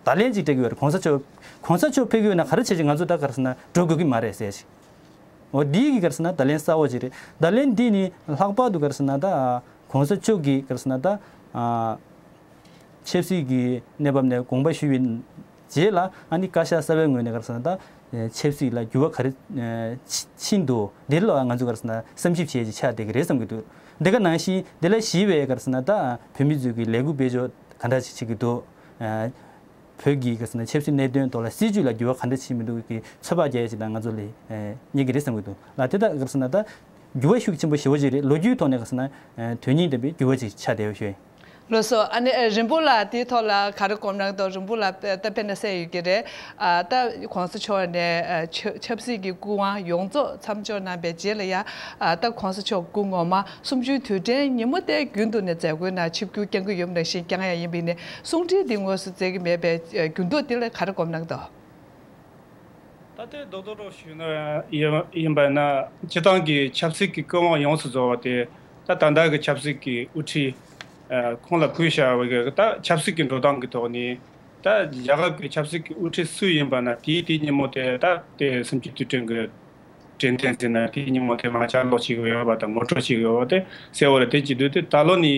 བརྡ་ལན་ཅིག་སྤྲད་ཀྱི་ཡོད་རེད། གོང་ས་མཆོག་གོང་ས་མཆོག་ཕེབས་ཀྱི་ཡོད་ན་ག་རེ་བྱས་ཀྱི་ང་ཚོ་ད་ག་རེ་ཟེར་ན་འགྲོ་དགོས་ཀྱི་མ་རེད་ཟེར་ཞིག་འོ་འདི་གི་ག་རེ་ཟེར་ན་བརྡ་ལན་གསལ་བོ་ཅིག་རེད། བརྡ་ལན་འདི་ནི་ལྷག་པར་དུ་ག་རེ་ཟེར་ན་ད་གོང་ས་མཆོག་གིས་ག་རེ་ཟེར་ན་ད། ཨ་ཆབ་སྲིད་ཀྱི་གནས་བབ་ནས་དགོངས་པ་ཞུས་པའི་རྗེས་ལ་ཨ་ནི་བཀའ་ཤག་གསར་པའི་ངོས་ནས་ག་རེ་ཟེར་ན་ད་ཆབ་སྲིད་ལ་འགྱུར་བ་ག་རེ་ཕྱིན་འདུག་འདི་ལ་ང་ཚོ་ག་རེ་ཟེར་ན་བསམ་ཞིབ་བྱེད་ཀྱི་ཆགས་བསྡད་ཀྱི་རེད་བསམ་གྱི་འདུག་འདི་ག་ནང་བཞིན་འདི་ལ་གཞིས་པའི་ག་རེ་ཟེར་ན་ད་བོད་མི་ཚོས་ཀྱི་ལས་འགུལ་སྤེལ་ཕྱོགས་ག་འདྲ་ཞིག་བྱེད་ཀྱི་འདུག་བོད་ཀྱི་ག་རེ་ཟེར་ན་ཆབ་སྲིད་གནད་དོན་ཐོག་ལ་སྲིད་ཇུས་ལ་འགྱུར་བ་ག་འདྲ་ཕྱིན་མི་འདུག་གི་ཚོད་དཔག་རྒྱག་ཡ་ཞིག་དང་ང་ཚོ་ལ་རྙེད་ཀྱི་རེད་བསམ་གྱི་འདུག་ལ་དེ་དག་ག་རེ་ཟེར་ན་ད་འགྱུར་བ་ཤུགས་ཆེན་པོ་ཞེ་པོ་ཅིག་རེད། ལོ་རྒྱུས་ཐོག་ནས་ག་རེ་ཟེར་ན་དོན་སྙིང་ལྡན་པའི་འགྱུར་བ་ཅིག་ཆགས་བསྡད་ཡོད་ཞུ། ལགས་སོ། ཨ་ནི་ཨ་རིན་པོ་ལགས་དེའི་ཐོག་ལ་ག་རེ་དགོངས་གནང་འདུག་རིན་པོ་ལགས་ད་དཔེར་ན་གསལ་ཡོད་ཀྱི་རེད། ཨ་ད་གོང་ས་མཆོག་ནས་ཨ་ཆབ་ཆབ་སྲིད་ཀྱི་སྐུ་དབང་ཡོངས་རྫོགས་མཚམས་འཇོག་གནང་པའི་རྗེས་ལ་ཡ་ཨ་ད་གོང་ས་མཆོག་སྐུ་ངོ་མ་གསུམ་བཅུའི་དུས་དྲན་ཉིན་མོ་དེ་རྒྱུན་དུ་ནས་མཛད་སྒོའི་ནང་ཆིབས་བསྒྱུར་བསྐྱང་གི་ཡོད་པ་ནང་བཞིན་བསྐྱང་ཡ་ཡིན་པ་ཡིན་ནའི་གསུང་འཕྲིན་འདི་དངོས་སུ་བསྩལ་གྱི་མེད་པའི་ཨ་འགྱུར་ལྡོག་འདི་ལ་ག་རེ་དགོངས་གནང་འདུག་ད་ལྟའི་རྡོག་རྡོག་རོགས་ཞུས་ན་ཡིན་ཡིན་པ་ན་སྤྱི་བཏང་གི་ཆབ་སྲིད་ཀྱི་སྐུ་དབང་ཡོངས་སུ་རྫོགས་པ་དེ་ད་ད་ལྟ་གི་ཆབ་སྲིད་ཀྱི་དབུ་ཁྲིད་ཨ་ཁོང་ལ་ཕུལ་བཞག་པའི་གི་ད་ཆབ་སྲིད་ཀྱི་འགྲོ་སྟངས་ཀྱི་ཐོག་ནས་ད་རྒྱ་གར་གྱི་ཆབ་སྲིད་ཀྱི་དབུ་ཁྲིད་སུ་ཡིན་པ་ན་དེའི་དེའི་ཉིན་མོ་དེ་ད་དེ་གསུམ་བཅུའི་དུས་དྲན་གྱི་དྲན་རྟེན་ཟེར་ན་དེའི་ཉིན་མོ་དེ་མར་ཕྱག་ལོག་བྱེད་ཀྱི་ཡོད་པ་དང་ངོ་སྤྲོད་བྱེད་ཀྱི་ཡོད་པ་དེ་གསལ་བོ་རེད། དེ་བྱེད་དུས་དེ་ད་ལོ་ནི་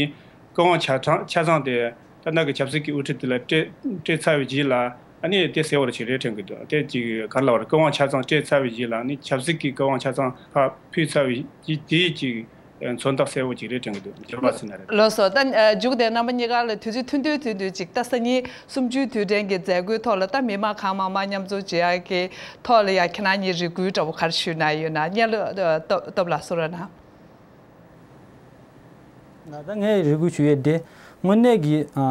སྐུ་དབང་ཆ་ཚང་ཆ་ཚང་དེ་ད་ལྟ་གི་ཆབ་སྲིད་ཀྱི་དབུ་ཁྲིད་དེ་ལ་སྤྲད་སྤྲད་ཚར་བའི་རྗེས་ལ། ཨ་ནི་དེ་གསལ་བོ་ཅིག་རེད་དྲན་གྱི་འདུག་དེ་ཅིག་ག་རེ་ལབ་དགོས་རེད། སྐུ་དབང་ཆ་ཚང་སྤྲད་ཚར་བའི་རྗེས་ལ་ནི་ཆབ་སྲིད་ཀྱི་སྐུ་དབང་ཆ་ཚང་ཕར་ཕུལ་ཚར་བའི་རྗེས་དེའི་ཅིག་མཚོན་རྟགས་གསལ་བོ་ཅིག་རེད་དྲན་གྱི་འདུག་འགྱུར་བ་ཟེར་ན་རེད། ལགས་སོ། ད་མཇུག་དེ་རྣམ་པ་གཉིས་ཀ་ལ་དུས་ཚོད་ཐུང་ཐུང་ཐུང་ཐུང་ཅིག་ད་སང་ཉིན་གསུམ་བཅུའི་དུས་དྲན་གྱི་མཛད་སྒོའི་ཐོག་ལ་ད་མི་མང་གང་མང་མང་མཉམ་འཛོམས་བྱེད་ཡག་གི་ཐོག་ལ་ཡ་ཁྱེད་རང་གཉིས་རེ་སྐུལ་འདྲ་བོ་ག་རེ་ཞུས་ན་ཡོད་ན། སྙན་ལོ་སྟོབས་ལགས་གསུང་རོགས་གནང་། ད་ངས་རེ་སྐུལ་ཞུ་ཡས་དེ་དངོས་གནས་ཀྱི་ཨ་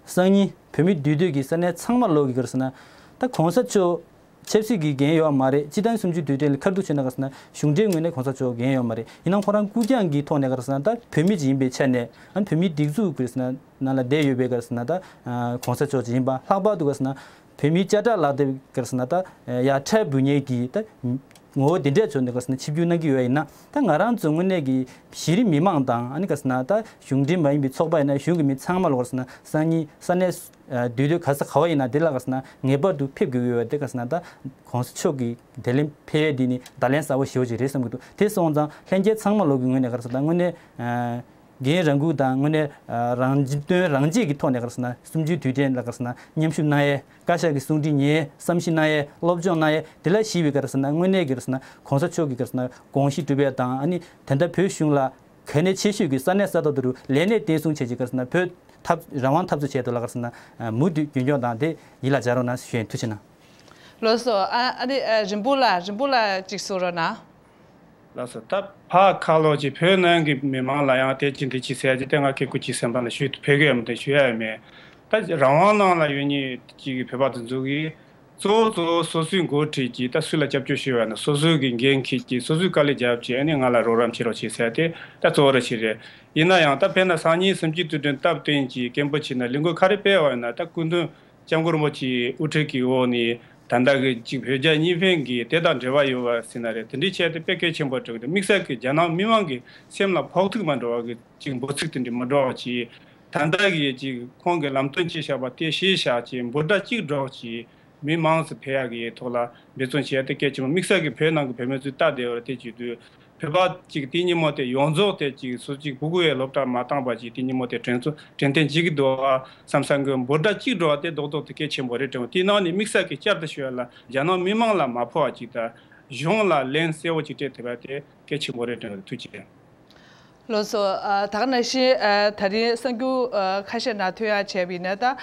སང་ཉིན་བོད་མི་འདུས་སྡོད་ཀྱི་ས་གནས་ཚང་མ་ལོག་གི་ག་རེ་ཟེར་ན་ད་གོང་ས་མཆོག་ཆབ་སྲིད་ཀྱི་འགན་ཡོད་མ་རེད། སྤྱི་བཏང་གསུམ་བཅུའི་དུས་དྲན་ལ་ཁ་ཐུག་བྱས་ན་ག་རེ་ཟེར་ན་གཞུང་འབྲེལ་ངོས་ནས་གོང་ས་མཆོག་འགན་ཡོད་མ་རེད། ཡིན་ནའང་ཁོ་རང་སྐུ་རྐྱང་གི་ཐོག་ནས་ག་རེ་ཟེར་ན་ད་བོད་མི་ཅིག་ཡིན་པའི་ཆ་ནས་ཨ་ནི་བོད་མིའི་སྒྲིག་འཛུགས་ག་རེ་ཟེར་ན་ནང་ལ་བསྡད་ཡོད་པའི་ག་རེ་ཟེར་ན་ད་གོང་ས་མཆོག་ཅིག་ཡིན་པ། ལྷག་པར་དུ་ག་རེ་ཟེར་ན་བོད་མིའི་དཔྱ་ཁྲལ་ལག་དེབ་ག་རེ་ཟེར་ན་ད་ཡར་ཁྲལ་འབུལ་མཁན་གྱི་ད་ངོ་བོ་དེ་འདྲས་བྱུང་ནས་ག་རེ་ཟེར་ན་ཆིབས་བསྒྱུར་གནང་གི་ཡོད་ཡིན་ན། ད་ང་རང་ཚོ་དངོས་གནས་ཀྱི་གཞི་རིམ་མི་མང་དང་ཨ་ནི་ག་རེ་ཟེར་ན་ད་གཞུང་འབྲེལ་མ་ཡིན་པའི་ཚོགས་པ་ཡིན་ན་གཞུང་གི་མི་ཚང་མ་ལ་ག་རེ་ཟེར་ན་སང་ཉིན་ས་གནས་འདུས་སྡོད་ག་ས་ག་བ་ཡིན་ན་དེ་ལ་ག་རེ་ཟེར་ན་ངེས་པར་དུ་ཕེབས་དགོས་ཀྱི་ཡོད་པ་དེ་ག་རེ་ཟེར་ན་ད་གོང་ས་མཆོག་གི་དེ་ལན་ཕེབས་ཡས་འདི་ནི་བརྡ་ལན་གསལ་པོ་ཞེ་པོ་ཅིག་རེད་བསམ་གྱི་འདུག་དེ་སོང་ཙང་ལྷན་རྒྱས་ཚང་མ་ལོག་གི་ངོས་ནས་ག་རེ་ཟེར་ད་དངོས་གནས་འགན་རང་འཁུར་དང་དངོས་གནས་རང་དོན་རང་གཅེས་ཀྱི་ཐོག་ནས་ག་རེ་ཟེར་ན་གསུམ་བཅུའི་དུས་དྲན་ལ་ག་རེ་ཟེར་ན་མཉམ་ཞུགས་གནང་ཡས། བཀའ་ཤག་གི་གསུང་འཕྲིན་ཉན། བསམ་ཤེས་གནང་ཡས། སློབ་སྦྱོང་གནང་ཡས། དེ་ལ་གཞིགས་པའི་ག་རེ་ཟེར་ན་དངོས་གནས་ཀྱི་ག་རེ་ཟེར་ན་གོང་ས་མཆོག་གི་ག་རེ་ཟེར་ན་དགོངས་གཞི་སྒྲུབ་ཡས་དང་ཨ་ནི་དེ་འདྲ་བོད་གཞུང་ལ་གལ་གནད་ཆེ་ཤོས་ཀྱི་ས་གནས་ས་ཐོག་ཏུ་ལས་གནས་བརྟན་སྲུང་བྱས་ཀྱི་ག་རེ་ཟེར་ན་བོད་འཐབ་རང་དབང་འཐབ་རྩོད་བྱས་དོ་ལ་ག་རེ་ཟེར་ན་མུ་མཐུད་རྒྱུན་སྐྱོང་དང་དེ་ཡིད་ལ་འཇགས་རོགས་གནང་ཞུ་ཡིན། ཐུགས་རྗེ་གནང་། ལགས་སོ། ཨ་ཨ་ནི་རིན་པོ་ལགས། རིན་པོ་ལགས་ཅིག་གསུང་རོགས་གནང་། ལགས་སོ། ད་ཕར་ཁ་ལོ་ཅིག་བོད་ནང་གི་མི་མང་ལ་ཡང་དེ་ཅི་འདི་ཅི་ཟེར་ཅི་དེ་ང་སྐད་སྐུ་ཅིག་སེམས་པ་ལ་ཞུ་ཕེབས་གི་ཡོད་མི་དེ་ཞུ་ཡ་ཡོད་མེད། ད་རང་དབང་ནང་ལ་ཡོད་ཉིད་ཅིག་གི་བོད་པ་དེ་ཚོ་གིས་གཙོ་བོ་གཙོ་བོ་སོ་སོའི་འགོ་ཁྲིད་ཀྱིས་ད་སུ་ལ་སྐྱབས་བཅོལ་ཞུས་པ་ན་སོ་སོའི་གི་འགན་འཁྱེར་ཀྱིས་སོ་སོའི་དཀའ་ལས་རྒྱབ་ཀྱིས་ཨ་ནི་ང་ལ་རོགས་རམ་བྱེད་རོགས་བྱེད་ཟེར་དེ་ད་གཙོ་བོ་ར་ཞིག་རེད། ཡིན་ན་ཡང་ད་དཔེར་ན་སང་ཉིན་གསུམ་བཅུའི་དུས་དྲན་སྟབས་བསྟུན་གྱིས་སྐད་འབོད་བྱས་ན་ལས་འགུལ་ག་རེ་སྤེལ་བ་ཡིན་ན་ད་སྐུ་མདུན་སྐྱབས་མགོན་རིན་པོ་ཆེའི་དབུ་ཁྲིད་ཀྱི་འོག་ནས་ད་ལྟ་གི་ཅིག་བོད་རྒྱ་གཉིས་ཕན་གྱི་དེ་དང་འབྲེལ་བ་ཡོད་པ་ཟེར་ན་རེད། དེ་འདྲའི་བྱས་ཏེ་དཔེ་གལ་ཆེན་པོ་འགྲོ་གི་འདུག་དམིགས་བསལ་གྱི་རྒྱ་ནག་མི་མང་གི་སེམས་ལ་ཕོག་ཐུག་མ་འགྲོ་བ་གི་ཅིག་འབོད་ཚིག་དེ་འདྲ་མ་འགྲོ་བ་ཅིག་ད་ལྟ་གི་ཅིག་ཁོང་གི་ལམ་སྟོན་བྱས་བཞག་པ་དེ་གཞི་བཞག་ཅིག་འབོད་སྒྲ་གཅིག་སྒྲོག་ཅིག་མི་མང་ཚོ་ཕེབས་ཡག་གི་ཐོག་ལ་འབད་བརྩོན་བྱས་ཏེ་སྐད་ཆེན་པོ་དམིགས་བསལ་གྱི་བོད་ནང་གི་བོད་མི་ཚོས་ལྟ་བསྡད་པ་དེ་བྱེད་དུས་བོད་པ་ཅིག་དེ་ཉིན་མོ་དེ་ཡོངས་རྫོགས་དེ་ཅིག་སུ་ཅིག་ཕྲུ་གུ་ཡས་སློབ་གྲྭ་མ་བཏང་བ་ཅིག་དེ་ཉིན་མོ་དེ་དྲན་གསོ་དྲན་རྟེན་བྱེད་ཀྱི་འདུག་ཨ་བསམ་བསམ་གི་འབོད་སྒྲ་གཅིག་སྒྲོག་དེ་རྡོག་རྡོག་དེ་གལ་ཆེན་པོ་རེད་དྲན། དེ་ནང་ནས་དམིགས་བསལ་གྱི་བསྐྱར་དུ་ཞུ་ཡ་ལ་རྒྱ་ནག་མི་མང་ལ་མ་ཕོག་པ་ཅིག་དང་གཞུང་ལ་ལན་གསལ་བོ་ཅིག་སྤྲད་ཐུབ་པ་དེ་གལ་ཆེན་པོ་རེད་དྲན། ཐུགས་རྗེ་ཆེ། ལགས་སོ། ཨ་ད་ག་ནང་བཞིན་ཨ་ད་རིང་གསར་འགྱུར་ཨ་ཁ་ཤས་ནང་ཐོན་ཡག་བྱས་པ་ཡིན་ན་ད་ཨ་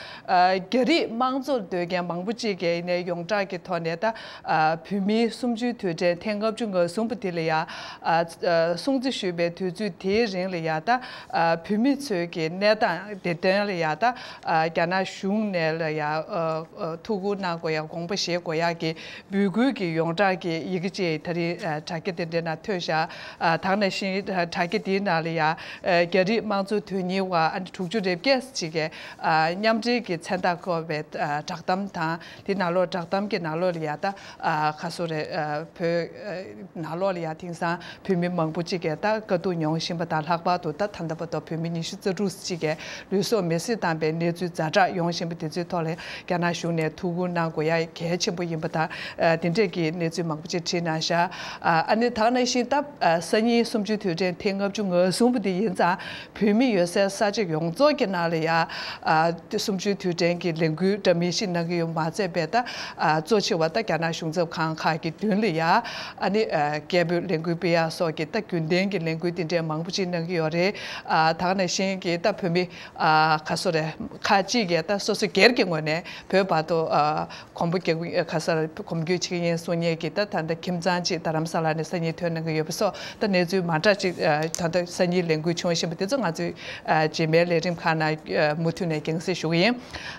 རྒྱ་རིགས་དམངས་གཙོར་འདོད་མཁན་མང་པོ་ཅིག་གིས་ཡིན་ནའི་ཡོངས་གྲགས་ཀྱི་ཐོག་ནས་ད་ཨ་བོད་མིའི་གསུམ་བཅུའི་དུས་དྲན་ཐེངས་ལྔ་བཅུ་ང་གསུམ་པ་འདི་ལ་ཡ་ཨ་ཨ་སྲུང་བརྩི་ཞུས་པའི་དུས་ཚོད་དེའི་རིང་ལ་ཡ་ད་ཨ་བོད་མི་ཚོའི་གི་གནས་སྟངས་དེ་དོན་ལ་ཡ་ད་ཨ་རྒྱ་ནག་གཞུང་ནས་ལ་ཡ་ཨ་ཨ་ཐུགས་ཁུར་གནང་དགོས་ཡ་དགོངས་པ་བཞེས་དགོས་ཡ་གི་འབོད་སྐུལ་གྱི་ཡོངས་གྲགས་ཀྱི་ཡི་གེ་ཅིག་ད་རིང་ཨ་དྲ་རྒྱ་དེ་འདྲའི་ནང་ཐོན་བཞག་ཨ་ད་ག་ནང་བཞིན་དྲ་རྒྱ་དེའི་ནང་ལ་ཡ་ཨ་རྒྱ་རིགས་དམངས་གཙོ་དོན་གཉེར་བ་ཨ་ནི་དྲུག་ཅུ་རེ་བརྒྱད་ཅིག་གིས་ཨ་མཉམ་འབྲེལ་གྱི་མཚན་རྟགས་བཀོད་པའི་ཨ་བསྒྲགས་གཏམ་དང་དེ་ནང་ལོགས་བསྒྲགས་གཏམ་གྱི་ནང་ལོགས་ལ་ཡ་ད་ཨ་ཁ་སོ་རེ་ཨ་བོད་ཨ་ནང་ལོགས་ལ་ཡ་དེང་སང་བོད་མི་མང་པོ་ཅིག་གིས་ད་དཀའ་སྡུག་མྱོང་བཞིན་པ་དང་ལྷག་པར་དུ་ད་ད་ལྟ་བར་དུ་བོད་མི་ཉི་ཤུ་རྩ་དྲུག་ཅིག་གིས་ལུས་སྲོག་མེར་སྲེག་བཏང་པའི་གནས་ཚུལ་ཛ་དྲག་ཡོང་བཞིན་པ་དེ་ཚོའི་ཐོག་ལ་རྒྱ་ནག་གཞུང་ནས་ཐུགས་ཁུར་གནང་དགོས་ཡ་གལ་ཆེན་པོ་ཡིན་པ་དང་ཨ་དེ་འདྲས་ཀྱི་གནས་ཚུལ་མང་པོ་ཅིག་བྲིས་གནང་བཞག་ཨ་ཨ་ནི་ད་ག་ནང་བཞིན་ད་ཨ་སང་ཉིན་གསུམ་བཅུའི་དུས་དྲན་ཐེངས་ལྔ་བཅུ་ང་གསུམ་པ་དེ་ཡིན་ཙང་བོད་མི་ཡོད་སའི་ས་ཆ་ཡོངས་རྫོགས་ཀྱི་ནང་ལ་ཡ་ཨ་གསུམ་བཅུའི་དུས་དྲན་གྱི་ལས་འགུལ་འདྲ་མི་ཞིག་གནང་གི་ཡོད་མ་ཚད་པས་ད་ཨ་གཙོ་ཆེ་བ་ད་རྒྱ་ནག་གཞུང་ཚབ་ཁང་ཁག་གི་མདུན་ལ་ཡ་ཨ་ནི་ཨ་སྐད་འབོད་ལས་འགུལ་སྤེལ་ཡ་སོགས་ཀྱི་ད་རྒྱུན་ལྡན་གྱི་ལས་འགུལ་དེ་འདྲས་མང་པོ་ཅིག་གནང་གི་ཡོད་རེད། ཨ་ད་ག་ནང་བཞིན་གྱི་ད་བོད་མི་ཨ་ཁ་སོ་རེ་ཁག་ཅིག་གིས་ད་སོ་སོ་སྒེར་གྱི་ངོས་ནས་བོད་བར་དུ་ཨ་གོམ་པ་རྒྱག་གི་ཁ་སར་གོམ་བགྲོད་བྱེད་ཀྱི་ཡིན་གསུང་མཁན་གྱི་ད་ད་ལྟ་ཁྱིམ་ཚང་ཅིག་རྡ་རམ་ས་ལ་ནས་སང་ཉིན་ཐོན་གནང་གི་ཡོད་པ་སོགས་ད་གནས་ཚུལ་མ་འདྲ་ཅིག་ཨ་ད་ལྟ་སང་ཉིན་ལས་འགུལ་བྱུང་བཞིན་པ་དེ་ཚོ་ང་ཚོས་ཨ་རྗེས་མའི་ལས་རིམ་ཁག་ནང་ཨ་མུ་མཐུད་ནས་རྒྱང་སྲིང་ཞུ་གི་ཡིན།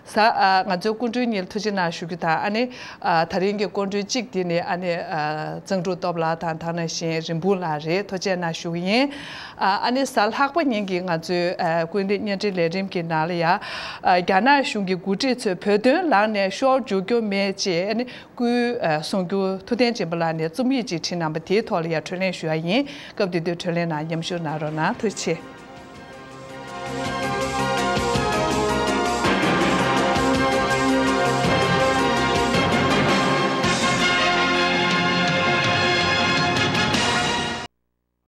ས་ཨ་ང་ཚོའི་སྐུ་མགྲོན་གཉིས་ལ་ཐུགས་རྗེ་གནང་ཞུ་རྒྱུ་དང་ཨ་ནི་ཨ་ད་རིང་གི་སྐུ་མགྲོན་གཅིག་དེ་ནི་ཨ་ནི་ཨ་གཙང་ཕྲུག་སྟོབས་ལགས་དང་ད་ག་ནང་བཞིན་རིན་སྤུངས་ལགས་རེད། ཐུགས་རྗེ་གནང་ཞུ་གི་ཡིན། ཨ་ཨ་ནི་གཟའ་ལྷག་པ་ཉིན་གྱི་ང་ཚོའི་ཨ་ཀུན་གླེང་བརྙན་འཕྲིན་ལས་རིམ་གྱི་ནང་ལ་ཡ་ཨ་རྒྱ་ནག་གཞུང་གི་འགོ་ཁྲིད་ཚོས་བོད་དོན་ལངས་ནས་ཤོར་འཇུག་རྒྱུ་མེད་ཅེས་ཨ་ནི་སྐུའི་ཨ་གསུང་སྒྱུར་ཐུབ་བསྟན་སྦྱིན་པ་ལགས་ནས་རྩོམ་ཡིག་ཅིག་བྲིས་གནང་པ་དེའི་ཐོག་ལ་ཡ་འཕྲོས་གླེང་ཞུ་ཡ་ཡིན། སྐབས་དེ་དུས་འཕྲོས་གླེང་ནང་མཉམ་ཞུགས་གནང་རོགས་གནང་། ཐུགས་རྗེ་ཆེ།